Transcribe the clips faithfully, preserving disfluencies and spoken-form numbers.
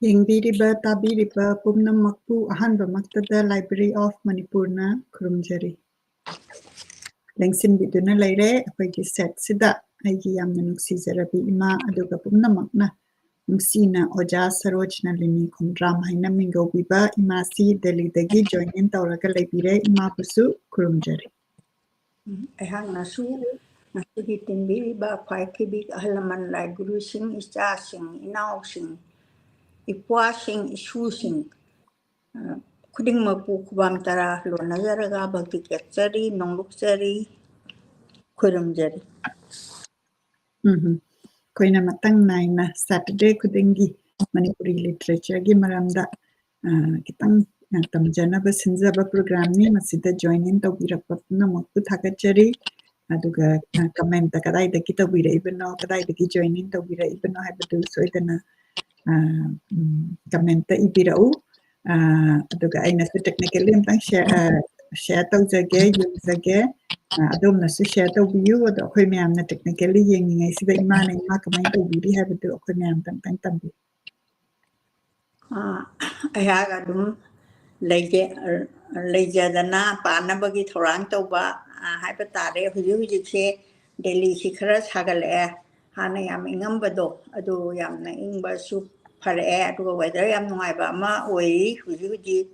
ꯌꯦꯡꯕꯤꯔꯤꯕ, ꯇꯥꯕꯤꯔꯤꯕ ꯄꯨꯝꯅꯃꯛꯄꯨ ꯑꯍꯥꯟꯕꯃꯛꯇꯗ Library of Manipurꯅ ꯈꯨꯔꯨꯝꯖꯔꯤ꯫ ꯂꯦꯡꯁꯤꯟꯕꯤꯗꯨꯅ ꯂꯩꯔꯦ ꯑꯩꯈꯣꯏꯒꯤ setꯁꯤꯗ꯫ ꯑꯩꯒꯤ ꯌꯥꯝꯅ ꯅꯨꯡꯁꯤꯖꯔꯕꯤ ꯏꯃꯥ, ꯑꯗꯨꯒ ꯄꯨꯝꯅꯃꯛꯅ ꯅꯨꯡꯁꯤꯅ ꯑꯣꯖꯥ ꯁꯔꯣꯖꯅ ꯂꯤꯅꯤ ꯈꯣꯡꯗ꯭ꯔꯥꯝ ꯍꯥꯏꯅ ꯃꯤꯡꯒꯧꯕꯤꯕ ꯏꯃꯥꯁꯤ ꯗꯦꯜꯂꯤꯗꯒꯤ join in ꯇꯧꯔꯒ ꯂꯩꯕꯤꯔꯦ꯫ ꯏꯃꯥꯕꯨꯁꯨ ꯈꯨꯔꯨꯝꯖꯔꯤ꯫ ꯑꯩꯍꯥꯛꯅꯁꯨ ꯉꯁꯤꯒꯤ ꯇꯤꯟꯕꯤꯔꯤꯕ ꯈ꯭ꯋꯥꯏ ꯊꯣꯏꯕꯤ ꯑꯍꯜ ꯂꯃꯟ, ꯂꯥꯏ ꯒꯨꯔꯨꯁꯤꯡ, ꯏꯆꯥꯁꯤꯡ, ꯏꯅꯥꯎꯁꯤꯡ, ꯏꯄ꯭ꯋꯥꯁꯤꯡ, ꯏꯁꯨꯁꯤꯡ, ꯑ, ꯈꯨꯗꯤꯡꯃꯛꯄꯨ ꯈꯨꯕꯥꯝ ꯇꯔꯥ ꯂꯣꯟꯅꯖꯔꯒ ꯚꯛꯇꯤ ꯀꯠꯆꯔꯤ, ꯅꯣꯡꯂꯨꯛꯆꯔꯤ, ꯈꯨꯔꯨꯝꯖꯔꯤ꯫ ꯎꯝ, ꯑꯩꯈꯣꯏꯅ ꯃꯇꯪ ꯅꯥꯏꯅ Saturday ꯈꯨꯗꯤꯡꯒꯤ ꯃꯅꯤꯄꯨꯔꯤ literatureꯒꯤ ꯃꯔꯝꯗ, ꯑ, ꯈꯤꯇꯪ, ꯑ, ꯇꯝꯖꯅꯕ ꯁꯤꯟꯖꯕ programꯅꯤ꯫ ꯃꯁꯤꯗ join in ꯇꯧꯕꯤꯔꯛꯄ ꯄꯨꯝꯅꯃꯛꯄꯨ ꯊꯥꯒꯠꯆꯔꯤ꯫ ꯑꯗꯨꯒ, ꯑ, commentꯇ ꯀꯗꯥꯏꯗꯒꯤ ꯇꯧꯕꯤꯔꯛꯏꯕꯅꯣ, ꯀꯗꯥꯏꯗꯒꯤ join in ꯇꯧꯕꯤꯔꯛꯏꯕꯅꯣ ꯍꯥꯏꯕꯗꯨ ꯁꯣꯏꯗꯅ, ꯑ, ꯎꯝ, commentꯇ ꯏꯕꯤꯔꯛꯎ꯫ ꯑ, ꯑꯗꯨꯒ ꯑꯩꯅꯁꯨ technically ꯑꯝꯇꯪ share, ꯑ, share ꯇꯧꯖꯒꯦ, ꯌꯦꯡꯖꯒꯦ꯫ ꯑ, ꯑꯗꯣꯝꯅꯁꯨ share ꯇꯧꯕꯤꯌꯨ꯫ ꯑꯗꯣ ꯑꯩꯈꯣꯏ ꯃꯌꯥꯝꯅ technically ꯌꯦꯡꯉꯤꯉꯩꯁꯤꯗ ꯏꯃꯥꯅ ꯏꯃꯥ ꯀꯃꯥꯏꯅ ꯇꯧꯕꯤꯔꯤ ꯍꯥꯏꯕꯗꯨ ꯑꯩꯈꯣꯏ ꯃꯌꯥꯝ ꯇꯪ ꯇꯪ ꯇꯝꯕꯤꯌꯨ꯫ ꯑ, ꯑꯩꯍꯥꯛ ꯑꯗꯨꯝ ꯂꯩꯖ-, ꯂꯩꯖꯗꯅ ꯄꯥꯅꯕꯒꯤ ꯊꯧꯔꯥꯡ ꯇꯧꯕ, ꯑ, ꯍꯥꯏꯕ ꯇꯥꯔꯦ꯫ ꯍꯧꯖꯤꯛ ꯍꯧꯖꯤꯛꯁꯦ ꯗꯦꯜꯂꯤꯁꯤ ꯈꯔ ꯁꯥꯒꯠꯂꯛꯑꯦ꯫ ꯍꯥꯟꯅ ꯌꯥꯝ ꯏꯪꯉꯝꯕꯗꯣ ꯑꯗꯨ ꯌꯥꯝꯅ ꯏꯪꯕꯁꯨ ꯐꯔꯛꯑꯦ꯫ ꯑꯗꯨꯒ weather ꯌꯥꯝ ꯅꯨꯡꯉꯥꯏꯕ ꯑꯃ ꯑꯣꯏꯔꯤ ꯍꯧꯖꯤꯛ ꯍꯧꯖꯤꯛ꯫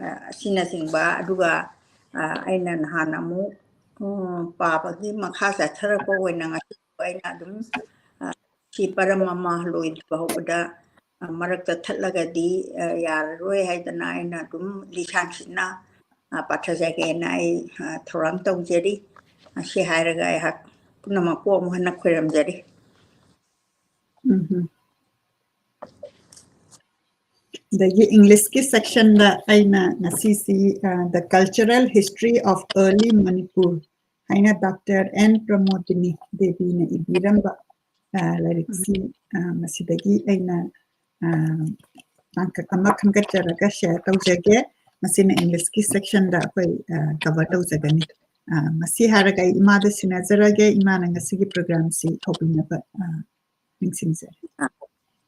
ꯑ, ꯑꯁꯤꯅꯆꯤꯡꯕ꯫ ꯑꯗꯨꯒ, ꯑ, ꯑꯩꯅ ꯅꯍꯥꯟ ꯑꯃꯨꯛ, ꯎꯝ, ꯄꯥꯕꯒꯤ ꯃꯈꯥ ꯆꯠꯊꯔꯛꯄ ꯑꯣꯏꯅ ꯉꯁꯤ ꯑꯩꯅ ꯑꯗꯨꯝ, ꯑ, ꯁꯤ ꯄꯔꯝ ꯑꯃ ꯂꯣꯏꯗ꯭ꯔꯤꯕ ꯐꯥꯎꯕꯗ, ꯑ, ꯃꯔꯛꯇ ꯊꯠꯂꯒꯗꯤ, ꯑ, ꯌꯥꯔꯔꯣꯏ ꯍꯥꯏꯗꯅ ꯑꯩꯅ ꯑꯗꯨꯝ ꯂꯤꯁꯥꯡ ꯁꯤꯠꯅ, ꯑ, ꯄꯥꯊꯖꯒꯦꯅ ꯑꯩ, ꯑ, ꯊꯧꯔꯥꯡ ꯇꯧꯖꯔꯤ꯫ ꯑ, ꯁꯤ ꯍꯥꯏꯔꯒ ꯑꯩꯍꯥꯛ ꯄꯨꯝꯅꯃꯛꯄꯨ ꯑꯃꯨꯛ ꯍꯟꯅ ꯈꯣꯏꯔꯝꯖꯔꯤ꯫ ꯎꯝ꯫ ꯑꯗꯒꯤ Englishꯀꯤ sectionꯗ ꯑꯩꯅ ꯉꯁꯤꯁꯤ, ꯑ, The Cultural History of Early Manipur ꯍꯥꯏꯅ Doctor N ꯄ꯭ꯔꯃꯣꯗꯤꯅꯤ ꯗꯦꯕꯤꯅ ꯏꯕꯤꯔꯝꯕ, ꯑ, ꯂꯥꯏꯔꯤꯛꯁꯤ, ꯑ, ꯃꯁꯤꯗꯒꯤ ꯑꯩꯅ, ꯑ, ꯇꯥꯡꯀꯛ ꯑꯃ ꯈꯟꯒꯠꯆꯔꯒ share ꯇꯧꯖꯒꯦ꯫ ꯃꯁꯤꯅ Englishꯀꯤ sectionꯗ ꯑꯩꯈꯣꯏ, ꯑ, cover ꯇꯧꯖꯒꯅꯤ꯫ ꯑ, ꯃꯁꯤ ꯍꯥꯏꯔꯒ ꯑꯩ ꯏꯃꯥꯗ ꯁꯤꯟꯅꯖꯔꯒꯦ꯫ ꯏꯃꯥꯅ ꯉꯁꯤꯒꯤ programꯁꯤ ꯍꯧꯕꯤꯅꯕ, ꯑ, ꯅꯤꯡꯁꯤꯡꯖꯔꯤ꯫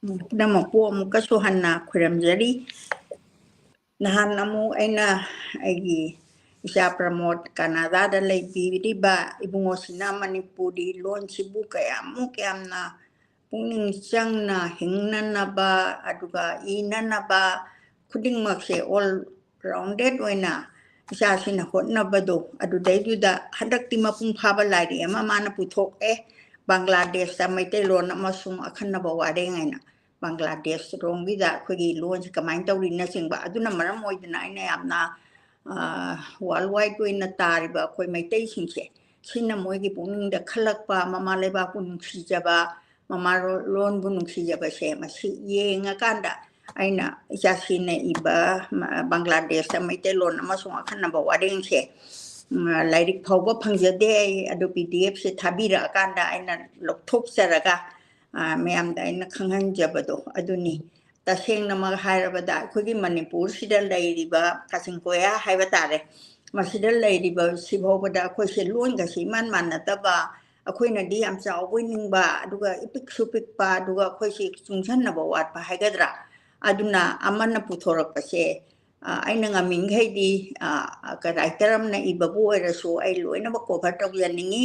ꯄꯨꯝꯅꯃꯛꯄꯨ ꯑꯃꯨꯛꯀꯁꯨ ꯍꯟꯅ ꯈꯨꯔꯨꯝꯖꯔꯤ꯫ ꯅꯍꯥꯟ ꯑꯃꯨꯛ ꯑꯩꯅ ꯑꯩꯒꯤ ꯏꯆꯥ ꯄ꯭ꯔꯃꯣꯗ ꯀꯅꯥꯗꯥꯗ ꯂꯩꯕꯤꯔꯤꯕ ꯏꯕꯨꯡꯉꯣꯁꯤꯅ ꯃꯅꯤꯄꯨꯔꯤ ꯂꯣꯟꯁꯤꯕꯨ ꯀꯌꯥꯃꯨꯛ ꯌꯥꯝꯅ ꯄꯨꯛꯅꯤꯡ ꯆꯪꯅ ꯍꯤꯡꯅꯅꯕ, ꯑꯗꯨꯒ ꯏꯅꯅꯕ ꯈꯨꯗꯤꯡꯃꯛꯁꯦ all rounded ꯑꯣꯏꯅ ꯏꯆꯥꯁꯤꯅ ꯍꯣꯠꯅꯕꯗꯣ, ꯑꯗꯨꯗꯩꯗꯨꯗ ꯍꯟꯗꯛꯇꯤ ꯃꯄꯨꯡ ꯐꯥꯕ ꯂꯥꯏꯔꯤꯛ ꯑꯃ ꯃꯥꯅ ꯄꯨꯊꯣꯛꯑꯦ, ꯕꯪꯒ꯭ꯂꯥꯗꯦꯁꯇ ꯃꯩꯇꯩꯂꯣꯟ ꯑꯃꯁꯨꯡ ꯑꯈꯟꯅꯕ ꯋꯥꯔꯦꯡ ꯍꯥꯏꯅ꯫ ꯕꯪꯒ꯭ꯂꯥꯗꯦꯁ ꯔꯣꯝꯒꯤꯗ ꯑꯩꯈꯣꯏꯒꯤ ꯂꯣꯟꯁꯤ ꯀꯃꯥꯏꯅ ꯇꯧꯔꯤꯅꯆꯤꯡꯕ꯫ ꯑꯗꯨꯅ ꯃꯔꯝ ꯑꯣꯏꯗꯅ ꯑꯩꯅ ꯌꯥꯝꯅ, ꯑ, worldwide ꯑꯣꯏꯅ ꯇꯥꯔꯤꯕ ꯑꯩꯈꯣꯏ ꯃꯩꯇꯩꯁꯤꯡꯁꯦ, ꯁꯤꯅ ꯃꯣꯏꯒꯤ ꯄꯨꯛꯅꯤꯡꯗ ꯈꯜꯂꯛꯄ, ꯃꯃꯥ ꯂꯩꯕꯥꯛꯄꯨ ꯅꯨꯡꯁꯤꯖꯕ, ꯃꯃꯥ ꯂꯣꯟꯕꯨ ꯅꯨꯡꯁꯤꯖꯕꯁꯦ ꯃꯁꯤ ꯌꯦꯡꯉꯀꯥꯟꯗ ꯑꯩꯅ ꯏꯆꯥꯁꯤꯅ ꯏꯕ, ꯃ-, ꯕꯪꯒ꯭ꯂꯥꯗꯦꯁꯇ ꯃꯩꯇꯩꯂꯣꯟ ꯑꯃꯁꯨꯡ ꯑꯈꯟꯅꯕ ꯋꯥꯔꯦꯡꯁꯦ, ꯎꯝ, ꯂꯥꯏꯔꯤꯛ ꯐꯥꯎꯕ ꯐꯪꯖꯗꯦ ꯑꯩ꯫ ꯑꯗꯨ PDF ꯁꯦ ꯊꯥꯕꯤꯔꯛꯑꯀꯥꯟꯗ ꯑꯩꯅ ꯂꯧꯊꯣꯛꯆꯔꯒ, ꯑ, ꯃꯌꯥꯝꯗ ꯑꯩꯅ ꯈꯪꯍꯟꯖꯕꯗꯣ ꯑꯗꯨꯅꯤ꯫ ꯇꯁꯦꯡꯅꯃꯛ ꯍꯥꯏꯔꯕꯗ ꯑꯩꯈꯣꯏꯒꯤ ꯃꯅꯤꯄꯨꯔꯁꯤꯗ ꯂꯩꯔꯤꯕ ꯀꯥꯆꯤꯟ ꯀꯣꯌꯥ ꯍꯥꯏꯕ ꯇꯥꯔꯦ, ꯃꯁꯤꯗ ꯂꯩꯔꯤꯕ ꯁꯤꯐꯥꯎꯕꯗ ꯑꯩꯈꯣꯏꯁꯦ ꯂꯣꯟꯒꯁꯤ ꯏꯃꯥꯟ ꯃꯥꯟꯅꯗꯕ, ꯑꯩꯈꯣꯏꯅꯗꯤ ꯌꯥꯝ ꯆꯥꯎꯕꯣꯏ ꯅꯤꯡꯕ, ꯑꯗꯨꯒ ꯏꯄꯤꯛꯁꯨ ꯄꯤꯛꯄ, ꯑꯗꯨꯒ ꯑꯩꯈꯣꯏꯁꯤ ꯆꯨꯡꯁꯟꯅꯕ ꯋꯥꯠꯄ ꯍꯥꯏꯒꯗ꯭ꯔꯥ, ꯑꯗꯨꯅ ꯑꯃꯅ ꯄꯨꯊꯣꯔꯛꯄꯁꯦ, ꯑ, ꯑꯩꯅ ꯉꯝꯃꯤꯈꯩꯗꯤ, ꯑ, ꯀ-, writer ꯑꯃꯅ ꯏꯕꯕꯨ ꯑꯣꯏꯔꯁꯨ ꯑꯩ ꯂꯣꯏꯅꯃꯛ cover ꯇꯧꯖꯅꯤꯡꯉꯤ꯫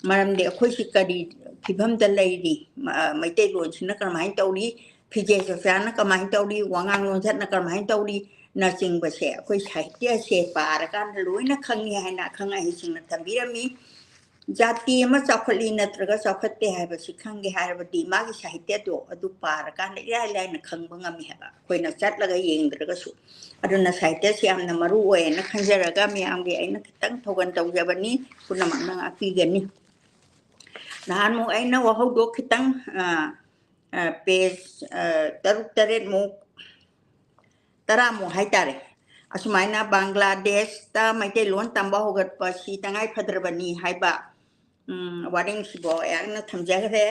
ꯃꯔꯝꯗꯤ ꯑꯩꯈꯣꯏꯁꯤ ꯀꯔꯤ ꯐꯤꯕꯝꯗ ꯂꯩꯔꯤ, ꯃ-, ꯃꯩꯇꯩꯂꯣꯟꯁꯤꯅ ꯀꯔꯝꯍꯥꯏꯅ ꯇꯧꯔꯤ, ꯐꯤꯖꯦ ꯆꯥꯛꯆꯥꯅ ꯀꯃꯥꯏꯅ ꯇꯧꯔꯤ, ꯋꯥꯉꯥꯡ ꯂꯣꯟꯆꯠꯅ ꯀꯔꯝꯍꯥꯏꯅ ꯇꯧꯔꯤ, ꯅꯆꯤꯡꯕꯁꯦ ꯑꯩꯈꯣꯏ ꯁꯥꯍꯤꯇ꯭ꯌꯁꯦ ꯄꯥꯔꯀꯥꯟꯗ ꯂꯣꯏꯅ ꯈꯪꯉꯤ ꯍꯥꯏꯅ ꯑꯈꯪ ꯑꯍꯩꯁꯤꯡꯅ ꯊꯝꯕꯤꯔꯝꯃꯤ꯫ ꯖꯥꯇꯤ ꯑꯃ ꯆꯥꯎꯈꯠꯂꯤ ꯅꯠꯇ꯭ꯔꯒ ꯆꯥꯎꯈꯠꯇꯦ ꯍꯥꯏꯕꯁꯤ ꯈꯪꯒꯦ ꯍꯥꯏꯔꯕꯗꯤ ꯃꯥꯒꯤ ꯁꯥꯍꯤꯇ꯭ꯌꯗꯣ ꯑꯗꯨ ꯄꯥꯔꯀꯥꯟꯗ ꯏꯔꯥꯏ ꯂꯥꯏꯅ ꯈꯪꯕ ꯉꯝꯃꯤ ꯍꯥꯏꯕ, ꯑꯩꯈꯣꯏꯅ ꯆꯠꯂꯒ ꯌꯦꯡꯗ꯭ꯔꯒꯁꯨ꯫ ꯑꯗꯨꯅ ꯁꯥꯍꯤꯇ꯭ꯌꯁꯤ ꯌꯥꯝꯅ ꯃꯔꯨ ꯑꯣꯏꯌꯦꯅ ꯈꯟꯖꯔꯒ ꯃꯌꯥꯝꯒꯤ ꯑꯩꯅ ꯈꯤꯇꯪ ꯊꯧꯒꯜ ꯇꯧꯖꯕꯅꯤ, ꯄꯨꯝꯅꯃꯛꯅ ꯉꯥꯛꯄꯤꯒꯅꯤ꯫ ꯅꯍꯥꯟꯃꯨꯛ ꯑꯩꯅ ꯋꯥꯍꯧꯗꯣꯛ ꯈꯤꯇꯪ, ꯑ, ꯑ, page, ꯑ, ꯇꯔꯨꯛ ꯇꯔꯦꯠꯃꯨꯛ, ꯇꯔꯥꯃꯨꯛ ꯍꯥꯏꯇꯥꯔꯦ, ꯑꯁꯨꯃꯥꯏꯅ ꯕꯪꯒ꯭ꯂꯥꯗꯦꯁꯇ ꯃꯩꯇꯩꯂꯣꯟ ꯇꯝꯕ ꯍꯧꯒꯠꯄ ꯑꯁꯤ ꯇꯉꯥꯏ ꯐꯗ꯭ꯔꯕꯅꯤ ꯍꯥꯏꯕ, ꯎꯝ, ꯋꯥꯔꯦꯡꯁꯤꯕꯨ ꯑꯩꯍꯥꯛꯅ ꯊꯝꯖꯈ꯭ꯔꯦ꯫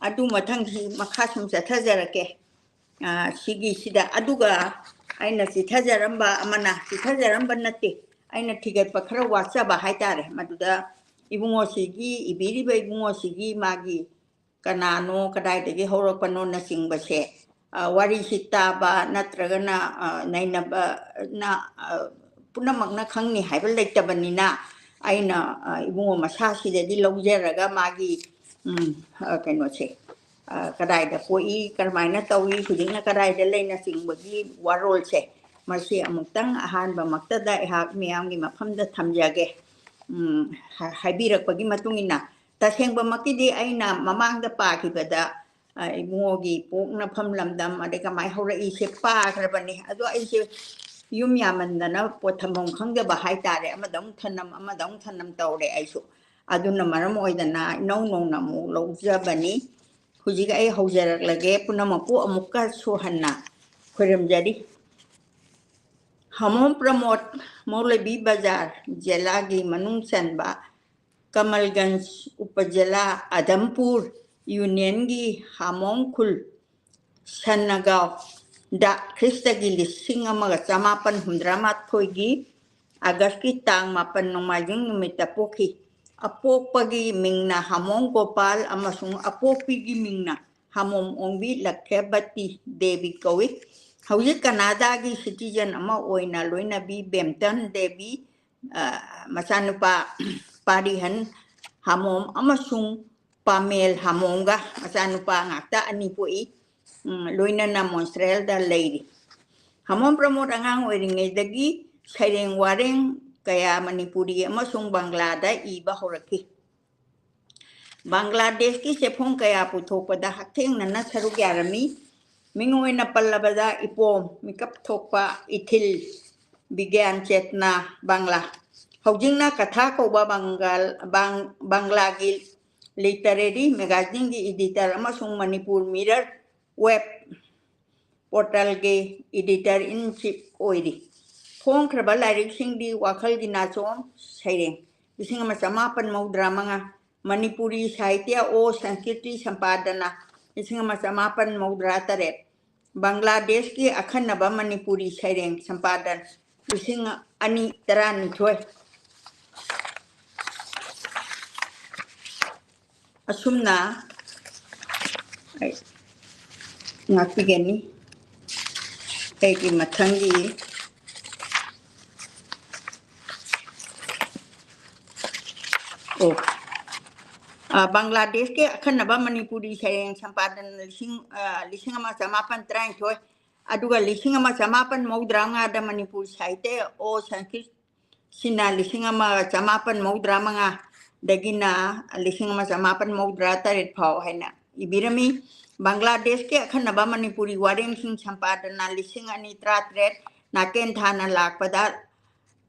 ꯑꯗꯨ ꯃꯊꯪꯁꯤ ꯃꯈꯥ ꯁꯨꯝ ꯆꯠꯊꯖꯔꯛꯀꯦ꯫ ꯑ, ꯁꯤꯒꯤꯁꯤꯗ, ꯑꯗꯨꯒ ꯑꯩꯅ ꯆꯤꯊꯖꯔꯝꯕ ꯑꯃꯅ, ꯆꯤꯊꯖꯔꯝꯕ ꯅꯠꯇꯦ, ꯑꯩꯅ ꯊꯤꯒꯠꯄ ꯈꯔ ꯋꯥꯠꯆꯕ ꯍꯥꯏꯇꯥꯔꯦ, ꯃꯗꯨꯗ ꯏꯕꯨꯡꯉꯣꯁꯤꯒꯤ, ꯏꯕꯤꯔꯤꯕ ꯏꯕꯨꯡꯉꯣꯁꯤꯒꯤ ꯃꯥꯒꯤ ꯀꯅꯥꯅꯣ, ꯀꯗꯥꯏꯗꯒꯤ ꯍꯧꯔꯛꯄꯅꯣꯅꯆꯤꯡꯕꯁꯦ, ꯑ, ꯋꯥꯔꯤꯁꯤ ꯇꯥꯕ ꯅꯠꯇ꯭ꯔꯒꯅ, ꯑ, ꯅꯩꯅꯕꯅ, ꯑ, ꯄꯨꯝꯅꯃꯛꯅ ꯈꯪꯅꯤ ꯍꯥꯏꯕ ꯂꯩꯇꯕꯅꯤꯅ, ꯑꯩꯅ, ꯑ, ꯏꯕꯨꯡꯉꯣ ꯃꯁꯥꯁꯤꯗꯒꯤ ꯂꯧꯖꯔꯒ ꯃꯥꯒꯤ, ꯎꯝ, ꯑ, ꯀꯩꯅꯣꯁꯦ, ꯑ, ꯀꯗꯥꯏꯗ ꯄꯣꯛꯏ, ꯀꯔꯝꯍꯥꯏꯅ ꯇꯧꯏ, ꯍꯧꯖꯤꯛꯅ ꯀꯗꯥꯏꯗ ꯂꯩꯅꯆꯤꯡꯕꯒꯤ ꯋꯥꯔꯣꯜꯁꯦ, ꯃꯁꯤ ꯑꯃꯨꯛꯇꯪ ꯑꯍꯥꯟꯕꯃꯛꯇꯗ ꯑꯩꯍꯥꯛ ꯃꯤꯌꯥꯝꯒꯤ ꯃꯐꯝꯗ ꯊꯝꯖꯒꯦ꯫ ꯎꯝ, ꯍꯥ-, ꯍꯥꯏꯕꯤꯔꯛꯄꯒꯤ ꯃꯇꯨꯡ ꯏꯟꯅ, ꯇꯁꯦꯡꯕꯃꯛꯀꯤꯗꯤ ꯑꯩꯅ ꯃꯃꯥꯡꯗ ꯄꯥꯈꯤꯕꯗ, ꯑ, ꯏꯕꯨꯡꯉꯣꯒꯤ ꯄꯣꯛꯅꯐꯝ ꯂꯝꯗꯝ, ꯑꯗꯩ ꯀꯃꯥꯏꯅ ꯍꯧꯔꯛꯏꯁꯦ ꯄꯥꯈ꯭ꯔꯕꯅꯤ꯫ ꯑꯗꯣ ꯑꯩꯁꯦ ꯌꯨꯝ ꯌꯥꯝꯃꯟꯗꯅ ꯄꯣꯠ ꯊꯝꯐꯝ ꯈꯪꯗꯕ ꯍꯥꯏꯇꯥꯔꯦ꯫ ꯑꯃꯗ ꯑꯃꯨꯛ ꯊꯅꯝ, ꯑꯃꯗ ꯑꯃꯨꯛ ꯊꯅꯝ ꯇꯧꯔꯦ ꯑꯩꯁꯨ꯫ ꯑꯗꯨꯅ ꯃꯔꯝ ꯑꯣꯏꯗꯅ ꯏꯅꯧ ꯅꯧꯅ ꯑꯃꯨꯛ ꯂꯧꯖꯕꯅꯤ꯫ ꯍꯧꯖꯤꯛ ꯑꯩ ꯍꯧꯖꯔꯛꯂꯒꯦ, ꯄꯨꯝꯅꯃꯛꯄꯨ ꯑꯃꯨꯛꯀꯁꯨ ꯍꯟꯅ ꯈꯣꯏꯔꯝꯖꯔꯤ꯫ ꯍꯥꯃꯣꯝ ꯄ꯭ꯔꯃꯣꯗ, ꯃꯧꯂꯕꯤ ꯕꯖꯥꯔ ꯖꯤꯂꯥꯒꯤ ꯃꯅꯨꯡ ꯆꯟꯕ ꯀꯃꯜꯒꯟꯖ ꯎꯄꯖꯤꯂꯥ ꯑꯗꯝꯄꯨꯔ ꯌꯨꯅꯤꯌꯟꯒꯤ ꯍꯥꯃꯣꯡ ꯈꯨꯜ ꯁꯟꯅꯒꯥꯎꯗ ꯈ꯭ꯔꯤꯁꯇꯒꯤ ꯂꯤꯁꯤꯡ ꯑꯃꯒ ꯆꯃꯥꯄꯟ ꯍꯨꯝꯗ꯭ꯔꯥ ꯃꯥꯊꯣꯏꯒꯤ ꯑꯥꯒꯁꯀꯤ ꯇꯥꯡ ꯃꯥꯄꯟ ꯅꯣꯡꯃꯥꯏꯖꯤꯡ ꯅꯨꯃꯤꯠꯇ ꯄꯣꯛꯈꯤ꯫ ꯑꯄꯣꯛꯄꯒꯤ ꯃꯤꯡꯅ ꯍꯥꯃꯣꯡ ꯒꯣꯄꯥꯜ ꯑꯃꯁꯨꯡ ꯑꯄꯣꯛꯄꯤꯒꯤ ꯃꯤꯡꯅ ꯍꯥꯃꯣꯝ ꯑꯣꯡꯕꯤ ꯂꯛꯈ꯭ꯌꯕꯇꯤ ꯗꯦꯕꯤ ꯀꯧꯏ꯫ ꯍꯧꯖꯤꯛ ꯀꯅꯥꯗꯥꯒꯤ citizen ꯑꯃ ꯑꯣꯏꯅ ꯂꯣꯏꯅꯕꯤ ꯕꯦꯝꯇꯟ ꯗꯦꯕꯤ, ꯑ, ꯃꯆꯥꯅꯨꯄꯥ ꯄꯥꯔꯤꯍꯟ ꯍꯥꯃꯣꯝ ꯑꯃꯁꯨꯡ ꯄꯥꯃꯦꯜ ꯍꯥꯃꯣꯝꯒ ꯃꯆꯥꯅꯨꯄꯥ ꯉꯥꯛꯇ ꯑꯅꯤ ꯄꯣꯛꯏ꯫ ꯎꯝ, ꯂꯣꯏꯅꯅ ꯃꯣꯟꯁ꯭ꯔꯦꯜꯗ ꯂꯩꯔꯤ꯫ ꯍꯥꯃꯣꯝ ꯄ꯭ꯔꯃꯣꯗ ꯑꯉꯥꯡ ꯑꯣꯏꯔꯤꯉꯩꯗꯒꯤ ꯁꯩꯔꯦꯡ ꯋꯥꯔꯦꯡ ꯀꯌꯥ ꯃꯅꯤꯄꯨꯔꯤ ꯑꯃꯁꯨꯡ ꯕꯪꯒ꯭ꯂꯥꯗ ꯏꯕ ꯍꯧꯔꯛꯈꯤ꯫ ꯕꯪꯒ꯭ꯂꯥꯗꯦꯁꯀꯤ ꯆꯦꯐꯣꯡ ꯀꯌꯥ ꯄꯨꯊꯣꯛꯄꯗ ꯍꯛꯊꯦꯡꯅꯅ ꯁꯔꯨꯛ ꯌꯥꯔꯝꯃꯤ꯫ ꯃꯤꯡ ꯑꯣꯏꯅ ꯄꯜꯂꯕꯗ ꯏꯄꯣꯝ, ꯃꯤꯀꯞ ꯊꯣꯛꯄ, ꯏꯊꯤꯜ, ꯕꯤꯒ꯭ꯌꯥꯟ ꯆꯦꯇꯅꯥ, ꯕꯪꯒ꯭ꯂꯥ꯫ ꯍꯧꯖꯤꯛꯅ ꯀꯊꯥ ꯀꯧꯕ ꯕꯪꯒꯥꯜ-, ꯕꯪ-, ꯕꯪꯒ꯭ꯂꯥꯒꯤ literary magazineꯒꯤ editor ꯑꯃꯁꯨꯡ ꯃꯅꯤꯄꯨꯔ ꯃꯤꯔꯔ ꯋꯦꯕ ꯄꯣꯔꯇꯦꯜꯒꯤ editor in chief ꯑꯣꯏꯔꯤ꯫ ꯐꯣꯡꯈ꯭ꯔꯕ ꯂꯥꯏꯔꯤꯛꯁꯤꯡꯗꯤ ꯋꯥꯈꯜꯒꯤ ꯅꯥꯆꯣꯝ ꯁꯩꯔꯦꯡ, ꯂꯤꯁꯤꯡ ꯑꯃ ꯆꯃꯥꯄꯟ ꯃꯧꯗ꯭ꯔꯥ ꯃꯉꯥ, ꯃꯅꯤꯄꯨꯔꯤ ꯁꯥꯍꯤꯇ꯭ꯌ ꯑꯣ ꯁꯪꯁꯀ꯭ꯔꯤꯇꯤ ꯁꯝꯄꯥꯗꯅ, ꯂꯤꯁꯤꯡ ꯑꯃ ꯆꯃꯥꯄꯟ ꯃꯧꯗ꯭ꯔꯥ ꯇꯔꯦꯠ, ꯕꯪꯒ꯭ꯂꯥꯗꯦꯁꯀꯤ ꯑꯈꯟꯅꯕ ꯃꯅꯤꯄꯨꯔꯤ ꯁꯩꯔꯦꯡ ꯁꯝꯄꯥꯗꯟ, ꯂꯤꯁꯤꯡ ꯑꯅꯤ ꯇꯔꯥꯅꯤꯊꯣꯏ꯫ ꯑꯁꯨꯝꯅ ꯑꯩ ꯉꯥꯛꯄꯤꯒꯅꯤ꯫ ꯑꯩꯒꯤ ꯃꯊꯪꯒꯤ, ꯑꯣ, ꯑ, ꯕꯪꯒ꯭ꯂꯥꯗꯦꯁꯀꯤ ꯑꯈꯟꯅꯕ ꯃꯅꯤꯄꯨꯔꯤ ꯁꯩꯔꯦꯡ ꯁꯝꯄꯥꯗꯟ ꯂꯤꯁꯤꯡ, ꯑ, ꯂꯤꯁꯤꯡ ꯑꯃ ꯆꯃꯥꯄꯟ ꯇꯔꯥꯅꯤꯊꯣꯏ, ꯑꯗꯨꯒ ꯂꯤꯁꯤꯡ ꯑꯃ ꯆꯃꯥꯄꯟ ꯃꯧꯗ꯭ꯔꯥ ꯃꯉꯥꯗ ꯃꯅꯤꯄꯨꯔ ꯁꯥꯍꯤꯇ꯭ꯌ ꯑꯣ ꯁꯪꯁꯀ꯭ꯔꯤꯠ ꯁꯤꯅ ꯂꯤꯁꯤꯡ ꯑꯃ ꯆꯃꯥꯄꯟ ꯃꯧꯗ꯭ꯔꯥ ꯃꯉꯥꯗꯒꯤꯅ ꯂꯤꯁꯤꯡ ꯑꯃ ꯆꯃꯥꯄꯟ ꯃꯧꯗ꯭ꯔꯥ ꯇꯔꯦꯠ ꯐꯥꯎ ꯍꯥꯏꯅ ꯏꯕꯤꯔꯝꯃꯤ꯫ ꯕꯪꯒ꯭ꯂꯥꯗꯦꯁꯀꯤ ꯑꯈꯟꯅꯕ ꯃꯅꯤꯄꯨꯔꯤ ꯋꯥꯔꯦꯡꯁꯤꯡ ꯁꯝꯄꯥꯗꯅ ꯂꯤꯁꯤꯡ ꯑꯅꯤ ꯇꯔꯥꯇꯔꯦꯠ, ꯅꯥꯀꯦꯟ ꯊꯥꯅ ꯂꯥꯛꯄꯗ,